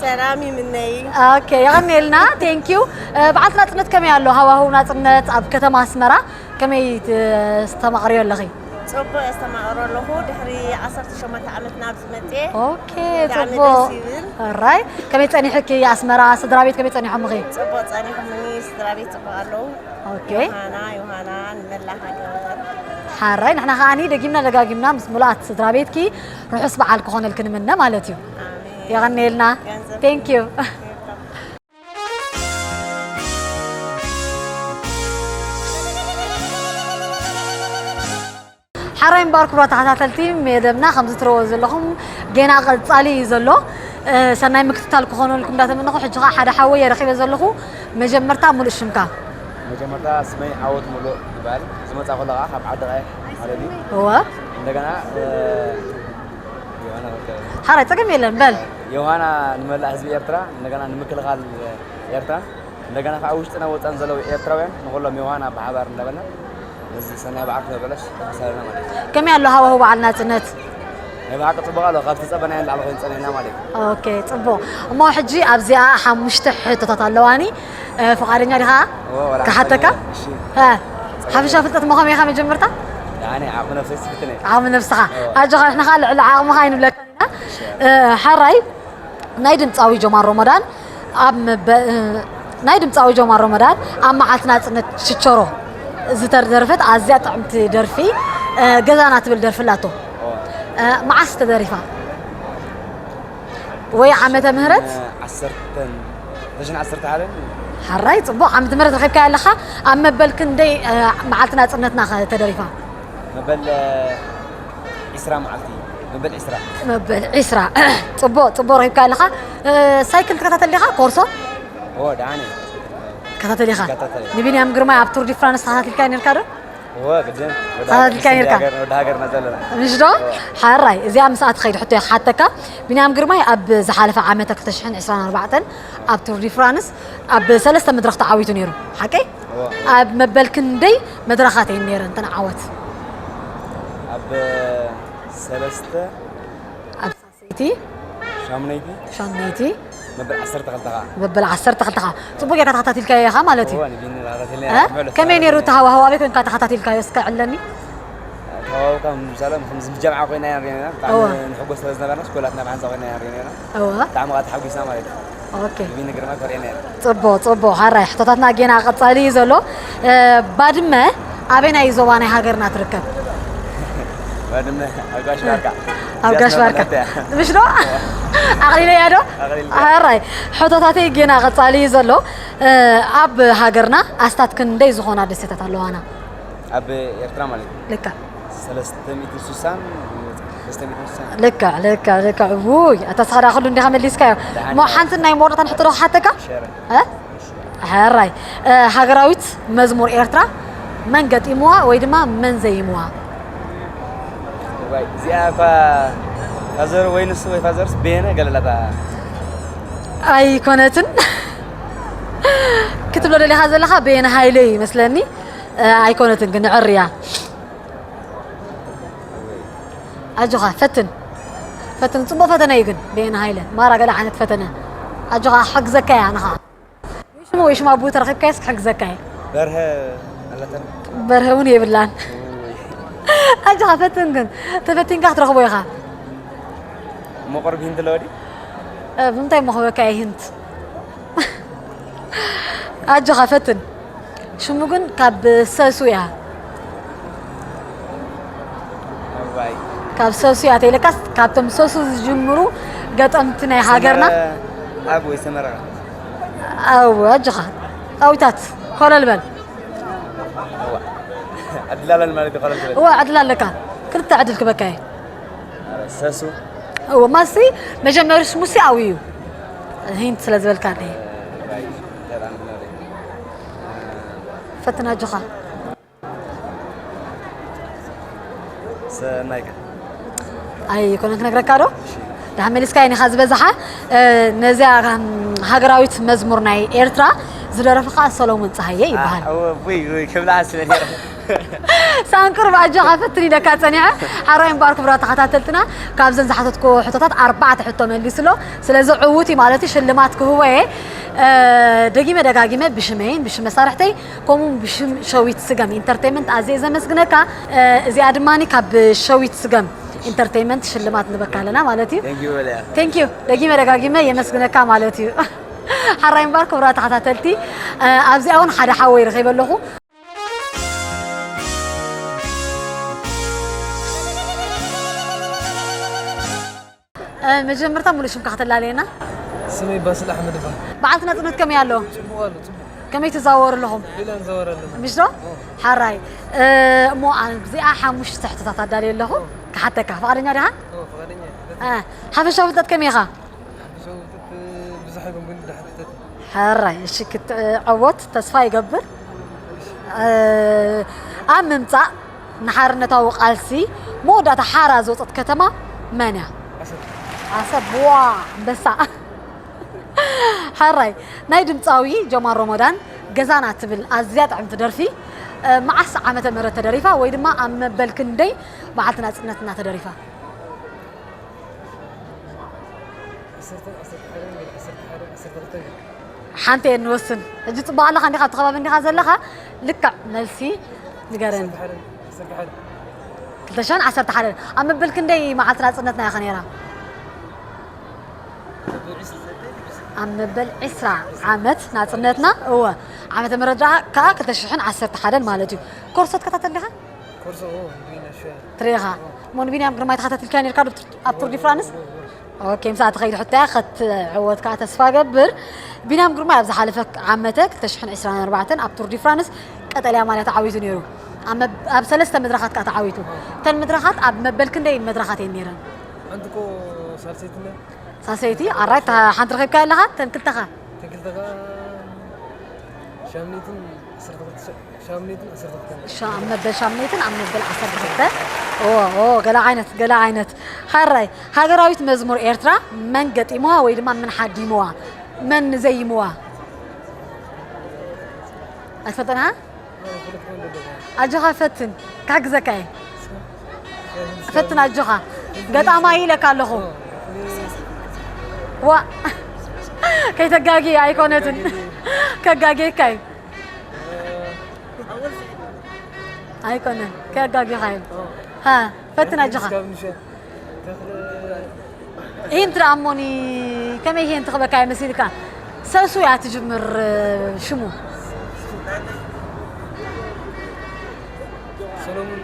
ሰላም ይምነይ። ኦኬ፣ የቐንየልና። ቴንክ ዩ። እ፣ በዓልቲ ናጽነት ከመይ ኣሎ? ሃዋህው ናጽነት ኣብ ከተማ ኣስመራ ከመይ ተስተማቕርዮ ኣለኺ? ጽቡቕ የስተማቕሮ ኣለኹ። ድሕሪ ዓሰርተ ሸሞንተ ዓመት ናብዚ መጽኤ። ኦኬ፣ ብጣዕሚ ጽቡቕ። ደስ ይብል። ኦራይ፣ ከመይ ጸኒሕኪ? ኣስመራ ስድራ ቤት ከመይ ጸኒሖምኺ? ጽቡቕ ጸኒሖምኒ፣ ስድራ ቤት ጽቡቕ ኣለዉ። ኦኬ። ዮሃና፣ ዮሃና፣ ንመላ ሃገር። ሓራይ፣ ንሕና ከዓኒ ደጊምና ደጋጊምና ምስ ሙሉኣት ስድራ ቤትኪ ርሑስ በዓል ክኾነልኪ ንምነ ማለት እዩ። ኣሜን። የቐንየልና። ገንዘብ ቴንክ ዩ። ሓራይ እምበኣር ክቡራት ተኸታተልቲ መደብና ከምዚ ትርእዎ ዘለኹም ገና ቀጻሊ እዩ ዘሎ። እ፣ ሰናይ ምክትታል ክኾነልኩም እንዳተመነኹ፣ ሕጂ ኸዓ ሓደ ሓወይ እየ ረኺበ ዘለኹ። መጀመርታ ሙሉእ ሽምካ? መጀመርታ ስመይ ዓወት ሙሉእ ይበሃል። ዝመጻ ከሎ ኸዓ ካብ ዓዲ ቐይሕ ማለት እዩ። እወ። እንደገና፣ እ፣ ዮሃና ወልደ። ሓራይ ጸገም የለን፣ በል። ዮሃና ንመላእ ህዝቢ ኤርትራ፣ እንደገና ንምክልኻል ኤርትራ፣ እንደገና ከዓ ውሽጥና ወፃን ዘለዉ ኤርትራውያን ንኩሎም ዮሃና ብሓባር እንዳበልና ነዚ ሰናይ በዓል ክነብዕሎስ ሓሳብና ማለት እዩ። ከመይ ኣሎ ሃዋህው በዓል ናጽነት? ናይ ብሓቂ ጽቡቕ ኣሎ፣ ካብቲ ዝጸበናዮ ንላዕሊ ኮይኑ ጸኒሕና ማለት እዩ። ኦኬ፣ ጽቡቕ። እሞ ሕጂ ኣብዚኣ ሓሙሽተ ሕቶታት ኣለዋኒ። እ፣ ፍቓደኛ ዲኻ እወ፣ ወላ ክሓተካ? ሓንቲ እሺ። እ፣ ሓፈሻ ፍልጠት እሞ ከመይ ኢኻ መጀመርታ? ኣነ ዓቕሚ ነብሰይ ስፍትን እየ። ዓቕሚ ነብስኻ። እወ። ኣጆኻ፣ ንሕና ኸዓ ልዕሊ ዓቕምኻ ኣይንብለካን ኢና። እ፣ ሓራይ፣ ናይ ድምፃዊ ጀማል ሮሞዳን ኣብ መበ- ናይ ድምፃዊ ጀማል ሮሞዳን ኣብ መዓልቲ ናፅነት ሽቸሮ ዝተደርፈት ኣዝያ ጥዕምቲ ደርፊ ገዛና ትብል ደርፊ ኣላቶ። መዓስ ተደሪፋ ወይ ዓመተ ምህረት? ዓሰርተን ተሽን ዓሰርተ ሓደን። ሓራይ ፅቡቕ ዓመተ ምህረት ረኺብካያ ኣለኻ። ኣብ መበል ክንደይ መዓልቲ ናፅነትና ተደሪፋ? መበል ዒስራ መዓልቲ። መበል ዒስራ። መበል ዒስራ። ፅቡቕ ፅቡቕ ረኺብካ ኣለኻ። ሳይክል ትከታተል ዲኻ ኮርሶ? ኦ ደሓነ። ትከታተል ኢኻ። ንቢንያም ግርማይ ኣብ ቱር ዲ ፍራንስ ተኸታቲልካ ነርካ ዶ? እወ ግድን። ተኸታቲልካ ነርካ። ወደ ሃገርና ዘለና። ምሽ ዶ? ሓራይ እዚኣ ምስኣ ትኸይድ ሕቶ እየ ክሓተካ። ቢንያም ግርማይ ኣብ ዝሓለፈ ዓመተ ክልተ ሽሕን ዕስራን ኣርባዕተን ኣብ ቱር ዲ ፍራንስ ኣብ ሰለስተ መድረኽ ተዓዊቱ ነይሩ። ሓቀይ? ኣብ መበል ክንደይ መድረኻት እየን ነይረን እተን ዓወት? ኣብ ሰለስተ ኣብ ሳልሰይቲ ሻሙነይቲ ሻሙነይቲ መበል ዓሰርተ ክልተ ከዓ መበል ዓሰርተ ክልተ ከዓ ጽቡቅ ጌርካ ተኸታቲልካዮ ኢኻ ማለት እዩ። እወ ንቢኒ ተኸታቲልና እ? ከመይ ነይሩ እቲ ሃዋህው ኣበይ ኮንካ ተኸታቲልካዮ እስከ ዕለኒ? ተዋውካ ምሳለ ከም ዝምጀምዓ ኮይና ኢና ሪና ብጣዕሚ እወ። ንሕጎስ ስለ ዝነበርና ስኮላትና ብሓንሳ ኮይና ኢና ሪና እወ ብጣዕሚ ቃ ተሓጒስና ማለት እዩ ኦኬ ንቢኒ ግርማ ኮሪዕና ኢና ጽቡቅ ጽቡቅ ሓራይ ሕቶታትና ጌና ቀጻሊ እዩ ዘሎ። እ፣ ባድመ ኣበይናይ ዞባ ናይ ሃገርና ትርከብ? ባድመ ኣብ ጋሽ ባርካ ኣብ ጋሽ ባርካ እዚኣ ምሽ ዶ? ኣቕሊለያ ዶ? ኣቕሊለ። ሓራይ ሕቶታተይ ጌና ቀጻሊ እዩ ዘሎ። እ፣ ኣብ ሃገርና ኣስታት ክንደይ ዝኾና ደሴታት ኣለዋና? ኣብ ኤርትራ ማለት እዩ ልካ ሰለስተ ሚእትን ስሳን ሰለስተ ሚእትን ስሳን ልክዕ ልክዕ ልክዕ ውይ ኣታ ስኻ ዳ ኩሉ እንዲኻ መሊስካዮ እሞ ሓንቲ ናይ መወዳእታ ሕቶ ዶ ክሓተካ ሸረ እ? ሕራይ እ፣ ሃገራዊት መዝሙር ኤርትራ መን ገጢምዋ ወይ ድማ መን ዘይምዋ ዋይ እዚኣ እኳ ፋዘር ወይ ንሱ ወይ ፋዘርስ በየነ ገለላታ ኣይኮነትን ክትብሎ ደሊኻ ዘለኻ በየነ ሃይለ እዩ ይመስለኒ እ፣ ኣይኮነትን ግን ንዕርያ ኣጆኻ ፈትን ፈትን ፅቡቅ ፈተነ እዩ ግን በየነ ሃይለ ማራ ገለ ዓይነት ፈተነ ኣጆኻ ክሕግዘካ እያ ንኻ ወይ ሽሙ ወይ ሽሙ ኣቡ ተረኺብካዮስ ክሕግዘካ እየ በርሀ ኣለተን በርሀ እውን የብላን ኣጆኻ ፈትን ግን ተፈቲንካ ክትረኽቦ ኢኻ መቆርብ ሂንት ለወዲ ብምንታይ እሞ ክበካ እየ ሂንት ኣጆኻ ፈትን ሽሙ ግን ካብ ሰሱ እያ ዋይ ካብ ሰሱ እያ ተይለካስ ካብቶም ሰሱ ዝጅምሩ ገጠምቲ ናይ ሃገርና ኣብ ወይ ሰመራ ኣው ኣጆኻ ኣዊታት ኮለል በል ዕድል ኣለኒ ማለት እዩ ከለል ትበል እወ ዕድል ኣለካ ክልተ ዕድል ክበካ እየ ሰሱ እወ ማሲ መጀመሪ ሽሙሲ ኣው እዩ ሂንት ስለ ዝበልካ ደ ዋይ ተራን ነው ፈትን ኣጆኻ ሰናይካ ኣይኮነ ክነግረካ ዶ ድሓ መሊስካ ኢኻ ዝበዝሓ ነዚኣ ሃገራዊት መዝሙር ናይ ኤርትራ ዝደረፈ ከዓ ሰሎሞን ፀሃየ ይበሃል ክብላ ስለ ሳንቅር ባጆኻ ፈትን ኢለካ ፀኒዐ ሓራይ እምበኣር ክብራ ተኸታተልትና ካብዘን ዝሓተትኩ ሕቶታት ኣርባዕተ ሕቶ መሊሱ ኣሎ ስለዚ ዕዉት እዩ ማለት እዩ ሽልማት ክህቦ እየ ደጊመ ደጋጊመ ብሽመይን ብሽም መሳርሕተይ ከምኡ ብሽም ሸዊት ስገም ኢንተርቴንመንት ኣዝየ ዘመስግነካ እዚኣ ድማ ካብ ሸዊት ስገም ኢንተርቴንመንት ሽልማት ንበካ ኣለና ማለት እዩ Thank you በለያ ቴንክ ዩ ደጊመ ደጋጊመ የመስግነካ ማለት እዩ ሓራይ እምባር ክብራ ተኸታተልቲ ኣብዚኣ እውን ሓደ ሓወይ ረኺበ ኣለኹ መጀመርታ ሙሉእ ሽምካ ከተላለየና ስመይ ባስል ኣሕመድ ይበሃል በዓልቲ ናፅነት ከመይ ኣሎ ፅቡቅ ኣሎ ፅቡቅ ከመይ ትዛወሩ ኣለኹም ሌላ ንዘወር ኣለና ምሽ ዶ ሓራይ እሞ ኣነ እዚኣ ሓሙሽተ ሕቶታት ኣዳልየ ኣለኹ ክሓተካ ፍቓደኛ ዲኻ ኦ፣ ፍቓደኛ ሓፈሻዊ ፍልጠት ከመይ ኢኻ ብዙሕ ይኹን ግን ድሓተት ሕራይ እሺ ክትዕወት ተስፋ ይገብር ኣብ ምምፃእ ንሓርነታዊ ቃልሲ መወዳእታ ሓራ ዝወፀት ከተማ መን እያ ኣሰብ ዋ ኣንበሳ ሕራይ ናይ ድምፃዊ ጀማል ሮሞዳን ገዛና ትብል ኣዝያ ጥዕምቲ ደርፊ መዓስ ዓመተ ምህረት ተደሪፋ ወይ ድማ ኣብ መበል ክንደይ መዓልቲ ናፅነትና ተደሪፋ ሓንቲ እየ ንወስን ሕጂ ፅቡቅ ኣለካ እንዲካ ኣብቲ ከባቢ እንዲካ ዘለካ ልክዕ መልሲ ንገረኒ ክልተ ሽሕን ዓሰርተ ሓደ ኣብ መበል ክንደይ መዓልቲ ናፅነትና ኢኻ ነይራ ኣብ መበል ዕስራ ዓመት ናጽነትና፣ እወ፣ ዓመተ ምህረት ደኣ ከኣ ክልተ ሽሕን ዓሰርተ ሓደን ማለት እዩ። ኮርሶ ትከታተል ዲኻ? ኮርሶ፣ እወ፣ ቢና ሸ- ትሬኻ። እሞ ንቢንያም ግርማይ ተኸታቲልካዮ ኔርካ ዶ ኣብ ቱር ዲ ፍራንስ? ኦኬ፣ ምሳኣ ትኸይድ ሕቶያ፣ ክትዕወት ከኣ ተስፋ ገብር። ቢንያም ግርማይ ኣብ ዝሓለፈ ዓመተ ክልተ ሽሕን ዕስራን ኣርባዕተን ኣብ ቱር ዲ ፍራንስ ቀጠልያ ማልያ ተዓዊቱ ነይሩ። ኣብ መብ-፣ ኣብ ሰለስተ መድረኻት ከኣ ተዓዊቱ። እተን መድረኻት ኣብ መበል ክንደይ መድረኻት እየን ነይረን? ሓንቲ እኮ ሳልሰይትና። ሳልሰይቲ፣ ኣራይ፣ እታ ሓንቲ ረኺብካያ ኣለኻ? እተን ክልተኻ? እተን ክልተኻ ሻምኒትን ዓሰርተ ክልተ፣ ሻምኒትን ዓሰርተ ክልተ። ሻ-፣ ኣብ መበል ሻምኒትን ኣብ መበል ዓሰርተ ክልተ። ኦ፣ ኦ፣ ገለ ዓይነት፣ ገለ ዓይነት። ሓራይ፣ ሃገራዊት መዝሙር ኤርትራ መን ገጢምዋ ወይ ድማ መን ሓዲምዋ? መን ዘይምዋ? ኣይትፈልጥን ኢኻ? ኣጆኻ ፈትን፣ ክሕግዘካ እየ። ፈትን ኣጆኻ። ገጣማይ ኢለካ ኣለኹ። ዋ፣ ከይተጋጊ ኣይኮነትን። ከጋጌካ እዩ። ኣይኮነን፣ ከጋጊኻ እዩ። ሃ፣ ፈትን ኣጆኻ። ሂንት ደኣ እሞኒ፣ ከመይ ሂንት ክበካ ይመስልካ? ሰሱ እያ ትጅምር ሽሙ። ሰሎሙን።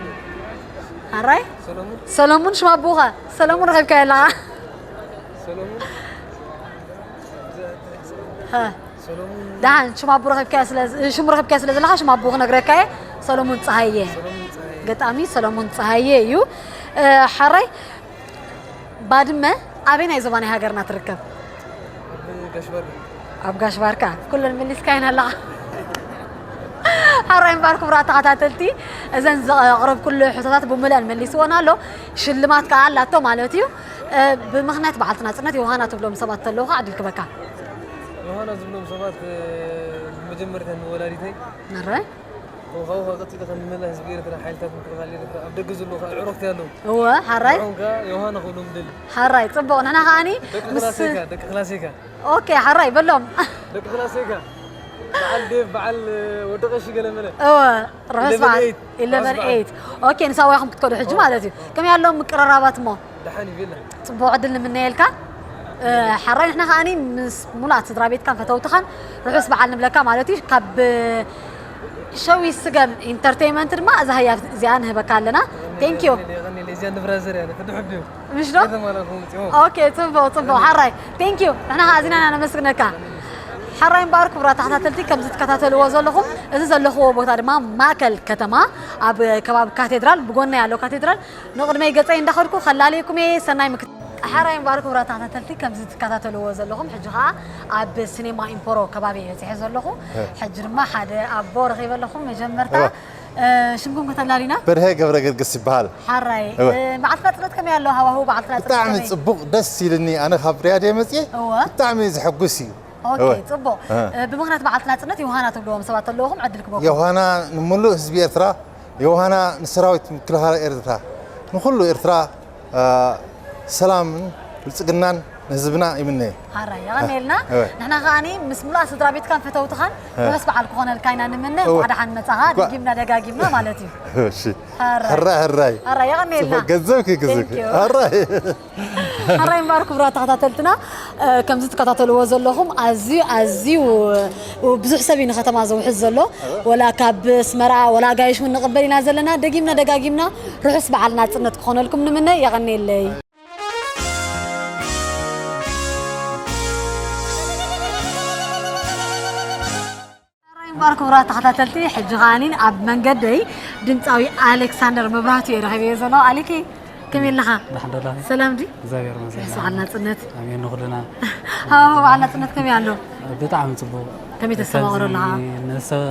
ኣራይ? ሰሎሙን። ሰሎሙን ሽም ኣቦኻ። ሰሎሙን ረኺብካዮ ኣለኻ። ሰሎሙን። ሃ። ሰሎሙን። ደሓን ሽም ኣቦ ረኺብካዮ ስለ፣ ሽሙ ረኺብካዮ ስለ ዘለኻ ሽም ኣቦ ክነግረካ እየ። ሰሎሙን ጸሃየ። ሰሎሙን ጸሃየ። ገጣሚ ሰሎሙን ጸሃየ እዩ። እ፣ ሓራይ፣ ባድመ ኣበየናይ ዞባ ናይ ሃገርና ትርከብ? ኣብ ጋሽ ባርካ። ኣብ ጋሽ ባርካ። ኩለን መሊስካየን ኣለኻ። ሓራይ እምበኣር ክቡራት ተኸታተልቲ፣ እዘን ዘቕረብኩሉ ሕቶታት ብምልአን መሊስወን ኣሎ። ሽልማት ከኣ ኣላቶ ማለት እዩ። እ፣ ብምኽንያት በዓልቲ ናጽነት ዮሃና ትብሎም ሰባት ተለዉ ኸኣ ዕድል ክበካ። ዮሃና ዝብሎም ሰባት፣ እ፣ መጀመርታ ንወላዲተይ። ኣረ? ካብኡ ኸኣ ቀጺሉ ኸኣ ንመላእ ህዝቢ ኤርትራ፣ ሓይልታት ምክልኻል ኤርትራ፣ ኣብ ደገ ዘለዉ ኸኣ ኣዕሩኽቲ ኣለዉ። እወ፣ ሓራይ። ንዕኦም ከኣ ዮሃና ክብሎም እደሊ። ሓራይ፣ ጽቡቕ። ንሕና ከኣኒ ደቂ ምስ ክላሴካ፣ ደቂ ክላሴካ። ኦኬ፣ ሓራይ በሎም። ደቂ ክላሴካ። በዓል ዴቭ፣ በዓል ወዲ ቀሺ ገለመለ። እወ፣ ርሑስ ኢለቨን በዓል። ኤይት። ኢለቨን ርሑስ በዓል። ኤይት። ኦኬ፣ ንሳዋ ኢኹም ክትከዱ ሕጂ ኦ። ማለት እዩ። ከመይ ኣለዉ ምቅርራባት እሞ? ደሓን እዩ፣ ቤላ። ጽቡቕ ዕድል ንምነየልካ። እ፣ ሓራይ ንሕና ከኣኒ ምስ ሙሉኣት ስድራ ቤትካን ፈተውትኻን ርሑስ በዓል ንብለካ ማለት እዩ። ካብ ሸዊ ስገም ኢንተርቴይመንት ድማ እዛ ህያብ እዚኣ ንህበካ ኣለና። ቴንክ ዩ። የቐንየለይ፣ የቐንየለይ። እዚኣ ንብራዘር እያ፣ ነቲ ድሑር ድዩ? ምሽ ዶ? ከተማ ለኹም ጽዮ። ኦኬ፣ ጽቡቕ፣ ጽቡቕ። ሓራይ። ቴንክ ዩ። ንሕና ከኣ ኣዚና ኢና ነመስግነካ። ሓራይ እምበኣር ክቡራት ተኸታተልቲ፣ ከምዚ ትከታተልዎ ዘለኹም፣ እዚ ዘለኽዎ ቦታ ድማ ማእከል ከተማ፣ ኣብ ከባቢ ካቴድራል፣ ብጎነይ ኣሎ ካቴድራል። ንቕድመይ ገጸይ እንዳኸድኩ ከላልየኩም እየ። ሰናይ ምክ-፣ ሓራይ እምበኣር ክቡራት ተኸታተልቲ፣ ከምዚ ትከታተልዎ ዘለኹም፣ ሕጂ ኸኣ ኣብ ሲኔማ ኢምፖሮ ከባቢ እየ በጺሐ ዘለኹ። እ። ሕጂ ድማ ሓደ ኣቦ ረኺበ ኣለኹ። መጀመርታ፣ እወ። እ፣ ሽምኩም ከተላሊና? በርሀ ገብረ ገርግስ ይበሃል። ሓራይ፣ እወ። እ፣ በዓልቲ ናጽነት ከመይ ኣሎ? ሃዋህው በዓልቲ ናጽነት ብጣዕሚ ከመይ? ጽቡቕ፣ ደስ ኢልኒ። ኣነ ካብ ሪያድ እየ መጽየ። እወ። ብጣዕሚ ዘሐጉስ እዩ። ኦኬ፣ እወ። ጽቡቕ። እ። እ፣ ብምኽንያት በዓልቲ ናጽነት ዮሃና ትብልዎም ሰባት ኣለውኹም፣ ዕድል ክበኩም። ዮሃና ንምሉእ ህዝቢ ኤርትራ፣ ዮሃና ንሰራዊት ምክልኻል ኤርትራ፣ ንኹሉ ኤርትራ፣ እ፣ ሰላምን ብልጽግናን ንህዝብና ይምነ። ሓራይ፣ የቐንየልና። እወ። ንሕና ከኣኒ ምስ ሙሉኣ ስድራ ቤትካን ፈተውትኻን እወ። ርሑስ በዓል ክኾነልካ ኢና ንምነ። እወ። እንኳዕ ደሓን መጻኻ፣ እንኳዕ ደጊምና ደጋጊምና ማለት እዩ። እሺ። ሓራይ። ሕራይ፣ ሕራይ። ሓራይ፣ የቐንየልና። ጽቡቕ ገንዘብ ክግዝእ። ቴንክ ዩ። ሕራይ። ሓራይ እምበኣር ክቡራት ተኸታተልትና፣ እ፣ ከምዚ ትከታተልዎ ዘለኹም ኣዝዩ፣ ኣዝዩ፣ እ፣ ብዙሕ ሰብ እዩ ንከተማ ዘውሕዝ ዘሎ። ወላ ካብ ኣስመራ፣ ወላ ኣጋይሽ እውን ንቕበል ኢና ዘለና። ደጊምና ደጋጊምና ርሑስ በዓል ናጽነት ክኾነልኩም ንምነ። የቐንየለይ። ሓራይ እምበኣር ክቡራት ተኸታተልቲ፣ ሕጂ ከኣኒ ኣብ መንገደይ ድምጻዊ ኣሌክሳንደር መብራህቱ እየ ረኺበዮ ዘለኹ። ኣሌኬ፣ ከመይ ኣለኻ? ደሓን ዶ ኣለኻ? ሰላም ድዩ? እግዚኣብሔር ይመስገን። ርሑስ በዓል ናጽነት። ኣሜን ንኹልና። ሃዋህው በዓል ናጽነት ከመይ ኣሎ? ብጣዕሚ ጽቡቕ። ከመይ ተስተማቕሮ ኣለኻ? ከምዚ ንሰ-፣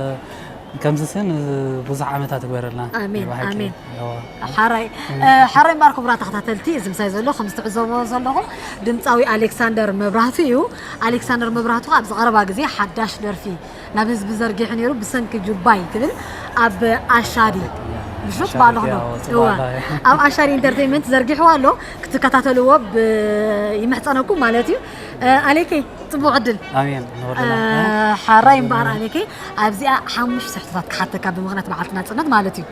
ከምዚ ስን ብዙሕ ዓመታት ይግበረልና። ኣሜን፣ ናይ ብሓቂ። ኣሜን። እዋ። ሓራይ፣ እ፣ ሓራይ እምበኣር ክቡራት ተኸታተልቲ፣ እዚ ምሳይ ዘሎ ከም ዝትዕዘብዎ ዘለኹም ድምጻዊ ኣሌክሳንደር መብራህቱ እዩ። ኣሌክሳንደር መብራህቱ ኣብዚ ቀረባ ግዜ ሓዳሽ ደርፊ ናብ ህዝቢ ዘርጊሑ ነይሩ፣ ብሰንኪ ጁባይ ትብል ኣብ ኣሻዲ። ምሽ ትበሃል ኣለኹ ዶ? ኣሻዲ፣ እዋ። ትበሃል። ኣብ ኣሻዲ ኢንተርቴይንመንት ዘርጊሕዋ ኣሎ፣ ክትከታተልዎ ብ-፣ ይምሕጸነኩም ማለት እዩ። እ፣ ኣሌኬ፣ ጽቡቕ ዕድል። ኣሜን፣ ንወለና። እ፣ ሓራይ እምበኣር ኣሌኬ፣ ኣብዚኣ ሓሙሽተ ሕቶታት ክሓተካ ብምኽንያት በዓልቲ ናጽነት ማለት እዩ።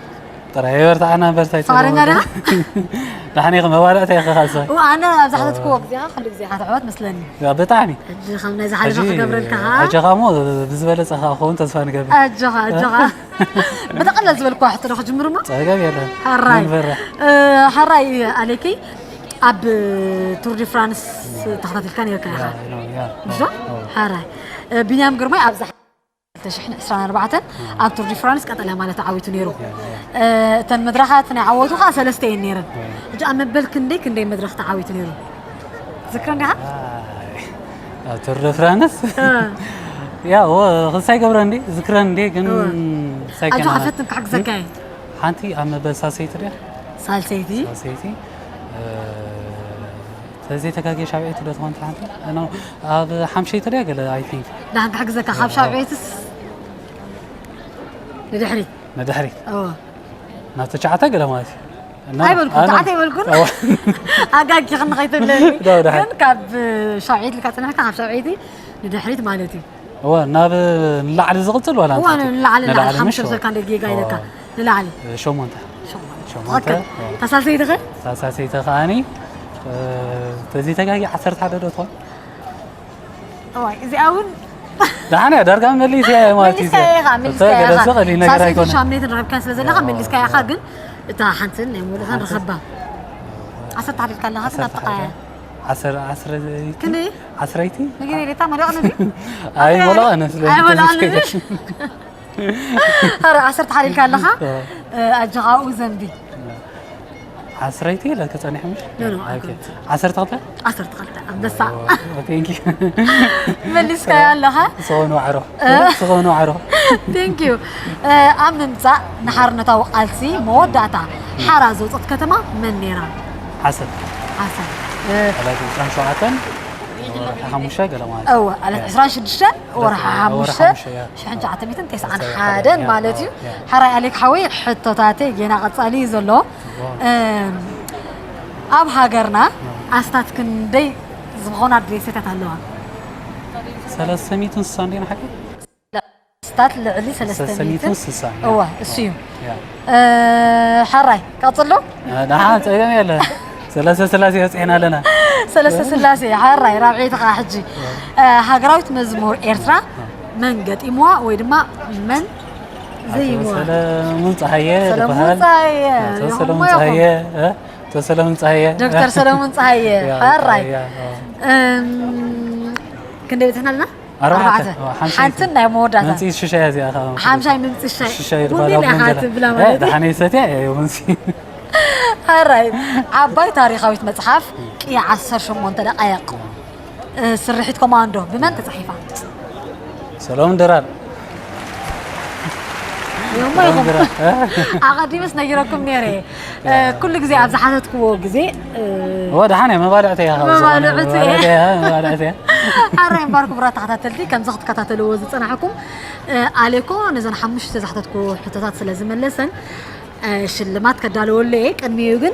ጥራይ በርትዓና፣ በርታይ። ፍቓደኛ ዲኻ? ደሓን ኢኺ? መባልዕቲ ኢኺ ካልሰ? እው፣ ኣነ ኣብ ዝሓተትክዎ ግዜ ኸዓ፣ ኩሉ ግዜ ኢኻ ትዕወት መስለኒ። ያ፣ ብጣዕሚ። ሕጂ ከም ናይ ዝሓለፈ ሕጂ፣ ክገብረልካ ኸዓ። ሕጂ ኸዓ እሞ ብዝበለጸ ኸዓ ክኸውን ተስፋ ንገብር። ኣጆኻ፣ ኣጆኻ። ብጠቕለል ዝበልኩዋ ሕቶ ዶ ክጅምር እሞ? ጸገም የለን። ሕራይ። መንፈራ። እ፣ ሕራይ ኣሌኪ፣ ኣብ ቱር ዲ ፍራንስ ተኸታቲልካ ነርካ ኢኻ። ያ፣ ያ፣ ያ። ምሽ ዶ? ኦ፣ ኦ። ሕራይ። እ፣ ቢንያም ግርማይ ኣብ ዝሓ-፣ ክልተ ሽሕን ዕስራን ኣርባዕተን ኣብ ቱር ዲ ፍራንስ ቀጠልያ ማልያ ተዓዊቱ ነይሩ። ያ፣ ያ። እ፣ እተን መድረኻት ናይ ዓወቱ ኸዓ ሰለስተ እየን ነይረን። ያ። ሕጂ ኣብ መበል ክንደይ ክንደይ መድረኽ ተዓዊቱ ነይሩ? ትዝክረን ዲኻ? ኣይ፣ ኣብ ቱር ዲ ፍራንስ? እ። ያ፣ ወ-፣ ክሳይ ገብረ እንዴ፣ ዝክረን እንዴ፣ ግን እወ። ክሳይ ኣጆኻ ከና-፣ ፈትን ክሕግዘካ እየ። ሓንቲ ኣብ መበል ሳልሰይቲ ድያ? ሳልሰይቲ? ሳልሰይቲ። እ፣ ተዘይተጋግየ ሻብዐይቲ ዶ ትኾን ሓንቲ? ኖ፣ ኣብ ሓምሸይቲ ድያ ገለ፣ I think። ዳሕን ክሕግዘካ፣ ካብ ሻብዐይትስ ንድሕሪት። ንድሕሪት። እወ። ናብ ትሽዓተ ገለ ማለት እዩ። እና ኣይበልኩን፣ ኣነ ትሽዓተ ኣይበልኩን። እወ። ኣጋጊኽኒ ከይትብለኒ። ዶ፣ ደሓን። ግን ካብ ሻብዐይቲ ኢልካ ጸኒሕካ፣ ካብ ሻብዐይቲ ንድሕሪት ማለት እዩ። እወ፣ ናብ ንላዕሊ ዝቕጽል ዋላ እወ፣ እንታይ? ንላዕሊ፣ ንላዕሊ፣ ንላዕሊ ሓሙሽተ ምሽ? ዘካ እንደ ጌጋ ኢለካ። እወ። ንላዕሊ። እ፣ ሸሞንተ። ሸሞንተ። ሸሞንተ። ትኽክል። እወ። ተሳሰይቲ ኸ? ተሳሰይቲ ኸኣኒ፣ እ፣ ተዘይተጋጊ ዓሰርተ ሓደ ዶ ትኾን? እዋይ፣ እዚኣ እውን ደሓን እያ፣ ዳርጋ መሊስያ እያ ማለት እዩ። መሊስካያ ኢኻ፣ መሊስካያ ኢኻ። ተገለጸ ቀሊል ነገር ሳልሰይቲ ኣይኮነን። ሻምኔትን ረኺብካ ስለ ዘለኻ እወ፣ መሊስካያ ኢኻ፣ እወ። ግን እታ ሓንትን ናይ ሙሉእን ሓንትን። ረኸባ። ዓሰርተ ሓደ ኢልካ ኣለኻ፣ ግን ኣብ ዓሰርተ ጥቓ እያ። ሓደ። ዓሰር-፣ ዓስረይቲ? ክንደይ? ዓስረይቲ? ንገረለይ፣ እታ መሊቕኒ ድዩ? ኣይ፣ ኣታ መሊቕኒ ስለ ኣይ፣ መሊቕኒ። ዝተዘስከ። ኣረ፣ ዓሰርተ ሓደ ኢልካ ኣለኻ? እ። እ፣ ኣጆኻ ኣብኡ ዘንቢ። ዓስረይቲ ኢለ ክጸንሕ ምሽ? ኖ፣ ኖ፣ ኦኬ። ኣይኮነን። ዓሰርተ ክልተ? ዓሰርተ ክልተ፣ ኣንበሳ። ኦ፣ ቴንክ ዩ። መሊስካዮ ኣለኻ? ስኾን ዋዕሮ። እ? ስኾን ዋዕሮ። ቴንክ ዩ። እ፣ ኣብ ምምጻእ ንሓርነታዊ ቃልሲ መወዳእታ ሓራ ዘውጸት ከተማ መን ነይራ? ዓሰብ። ዓሰብ። እ፣ ዕለት ዕስራን ሸውዓተን ወርሒ ሓሙሽተ ገለ ማለት እዩ። እወ፣ ዕለት ያ። ዕስራን ሽዱሽተን ወርሒ ወርሒ ሓሙሽተ፣ ሓሙሽተ፣ ያ። ሽሕን ትሽዓተ ሚእትን ተስዓን ሓደን ያ፣ ማለት እዩ። ያ። ሕራይ ኣሌክ ሓወይ፣ ሕቶታተይ ጌና ቀጻሊ እዩ ዘሎ። ዋው። እም፣ ኣብ ሃገርና ዋው። ኣስታት ክንደይ ዝኾና ደሴታት ኣለዋ? ሰለስተ ሚእትን ስሳን ድየን ሓቂ? ኣስታት ልዕሊ ሰለስተ ሚእትን። ሰለስተ ሚእትን ስሳን፣ ያ። እወ፣ እሱ እዩ። ያ። እ፣ ሕራይ፣ ቀጽሎ? እ፣ ደሓን፣ ጸገም የለ። ሰለስተ ስላሴ ወጺእና ኣለና። ሰለስተ ስላሴ፣ ሕራይ፣ ራብዐይቲ ኸዓ ሕጂ። እ፣ ሃገራዊት መዝሙር ኤርትራ መን ገጢምዋ ወይ ድማ መን ዘይምዋ? ኣቶ ሰለሙን ጸሃየ ሰለሙን ዝበሃል። ጸሃየ፣ ኣቶ ሰለሙን የቑሞ ጸሃየ፣ ይኹን። እ? ኣቶ ሰለሙን ጸሃየ። ዶክተር ሰለሙን ጸሃየ፣ ያ፣ ሕራይ። ያ፣ ያ። እም፣ ክንደይ በጺሕና ኣለና? ኣርባዕተ። ኣርባዕተ። ኦ፣ ሓንቲ ሓንትን ናይ መወዳእታ። ምምጺ ሽሻይ እዚኣ ኸኣ። ሓምሻይ ምምጺ ሽሻይ። ሽሻይ ቡን ዝበላ ኢኻ ቡን ገለ። ትብላ እ፣ ማለት እዩ። ደሓን እየ ሰትያ እየ ቡንሲ። ኣራይ፣ ዓባይ ታሪኻዊት መጽሓፍ ቅያ ዓሰርተ ሸሞንተ ደቃይቕ፣ እ፣ ስርሒት ኮማንዶ ብመን ተጻሒፋ? ሰሎሞን ድራር። የሞ ሰሎሞን ይኹም። ድራር። እ? ኣቐዲመስ ነጊረኩም ነይረ። እ፣ ኩሉ ግዜ ኣብ ዝሓተትክዎ ግዜ፣ እ፣ እወ፣ ደሓን እየ፣ መባልዕቲ እያ፣ ካብ ዝኾነ መባልዕቲ እየ። መባልዕቲ እያ፣ መባልዕቲ እያ። ኣረ እምበኣር ክቡራት ተኸታተልቲ፣ ከምዚ ክትከታተልዎ ዝጸናሕኩም፣ እ፣ ኣሌኮ ነዘን ሓሙሽተ ዝሓተትክዎ ሕቶታት ስለ ዝመለሰን፣ እ፣ ሽልማት ከዳልወሉ እየ። ቅድሚኡ ግን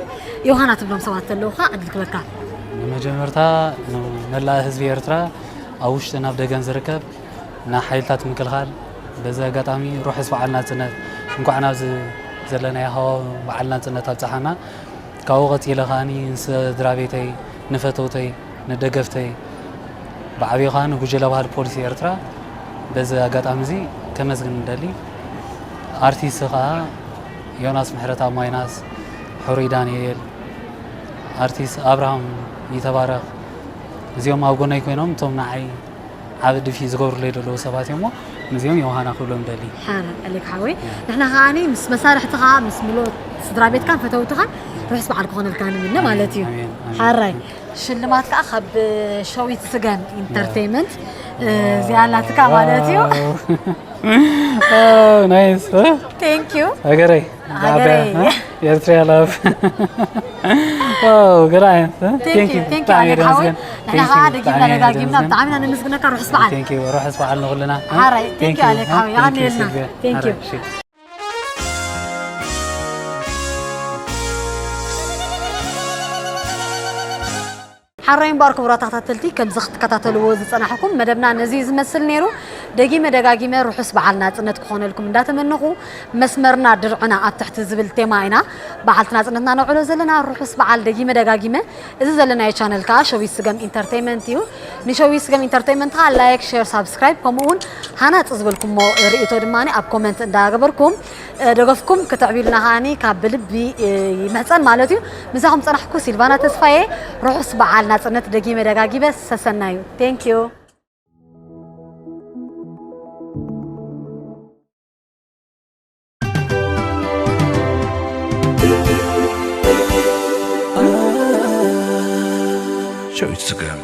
ዮሃና ትብሎም ሰባት ዘለዉ ኸኣ ዕድል ክበካ። ንመጀመርታ ንመላእ ህዝቢ ኤርትራ ኣብ ውሽጥን ኣብ ደገን ዝርከብ ንሓይልታት ምክልኻል በዚ ኣጋጣሚ ርሑስ በዓል ናጽነት፣ እንኳዕ ናብዚ ዘለናዮ ሃዋሁ በዓል ናጽነት ኣብጽሓና። ካብኡ ቀጺለ ከኣኒ ንስድራ ቤተይ፣ ንፈተውተይ፣ ንደገፍተይ፣ ብዓብዩ ከኣ ንጉጀለ ባህሊ ፖሊስ ኤርትራ በዚ ኣጋጣሚ እዚ ከመስግን ንደሊ። ኣርቲስት ከኣ ዮናስ ምሕረተኣብ ማይናስ፣ ሕሩይ ዳንኤል፣ ኣርቲስት ኣብርሃም ይተባረኽ፣ እዚኦም ኣብ ጎነይ ኮይኖም እቶም ንዓይ ዓቢ ድፊ ዝገብሩለይ ዘለዉ ሰባት እዮም እሞ፣ ነዚኦም ዮሃና ክብሎም ደሊ። ሓራይ፣ ኣሌክ ሓወይ። ያ። ንሕና ከኣኒ ምስ መሳርሕትኻ፣ ምስ ምሉእ ስድራ ቤትካን ፈተውትኻን ርሑስ በዓል ክኾነልካ ንምነ ኣሜን፣ ማለት እዩ። ኣሜን፣ ኣሜን። ሓራይ፣ ሽልማት ከኣ ካብ ሸዊት ስገም ኢንተርቴይመንት፣ እ፣ እዚኣ ኣላትካ ማለት እዩ። ዋው። ኦ፣ ናይስ፣ እ? ቴንክ ዩ። ሃገረይ። ሃገረይ። እ? ኤርትራ ላቭ። ኦ፣ ገለ ዓይነት፣ እ? ቴንክ ዩ፣ ቴንክ ዩ፣ ቴንክ ዩ፣ ብጣዕሚ ኣሌክ ሓወይ። የመስግን። ንሕና ቴንክ ዩ፣ ከዓ ደጊምና ብጣዕሚ ደጋጊምና የመስግን። ብጣዕሚ ኢና ነመስግነካ። ርሑስ በዓል። ቴንክ ዩ፣ ርሑስ በዓል ንኹልና። ሓራይ፣ ቴንክ ቴንክ ዩ፣ ዩ፣ ኣሌክ እ? ሓወይ። ቴንክ ዩ፣ የቐንየልና። ሲልቪያ። ቴንክ ዩ። ሓራይ፣ እሺ። ኣራይ እምበኣር ክቡራት ተኸታተልቲ፣ ከምዚ ክትከታተልዎ ዝጸናሕኩም መደብና ነዚ እዩ ዝመስል ነይሩ። ደጊመ ደጋጊመ ርሑስ በዓል ናጽነት ክኾነልኩም እንዳተመነኹ፣ መስመርና ድርዕና ኣብ ትሕቲ ዝብል ቴማ ኢና በዓልቲ ናጽነትና ነውዕሎ ዘለና። ርሑስ በዓል ደጊመ ደጋጊመ። እዚ ዘለናዮ ቻነል ከኣ ሸዊት ስገም ኢንተርቴይመንት እዩ። ንሸዊት ስገም ኢንተርቴይመንት ከኣ ላይክ፣ ሼር፣ ሳብስክራይብ ከምኡ እውን ሃናጺ ዝበልኩሞ ርእይቶ ድማ ኣብ ኮመንት እንዳገበርኩም ደገፍኩም ክትዕቢሉና ከኣኒ ካብ ብልቢ ይምሕጸን ማለት እዩ። ምሳኹም ጸናሕኩ ሲልቫና ተስፋዬ። ርሑስ በዓል ናጽነት ደጊመ ደጋጊመ ሰሰናዩ። Thank you። ሸዊት ስገም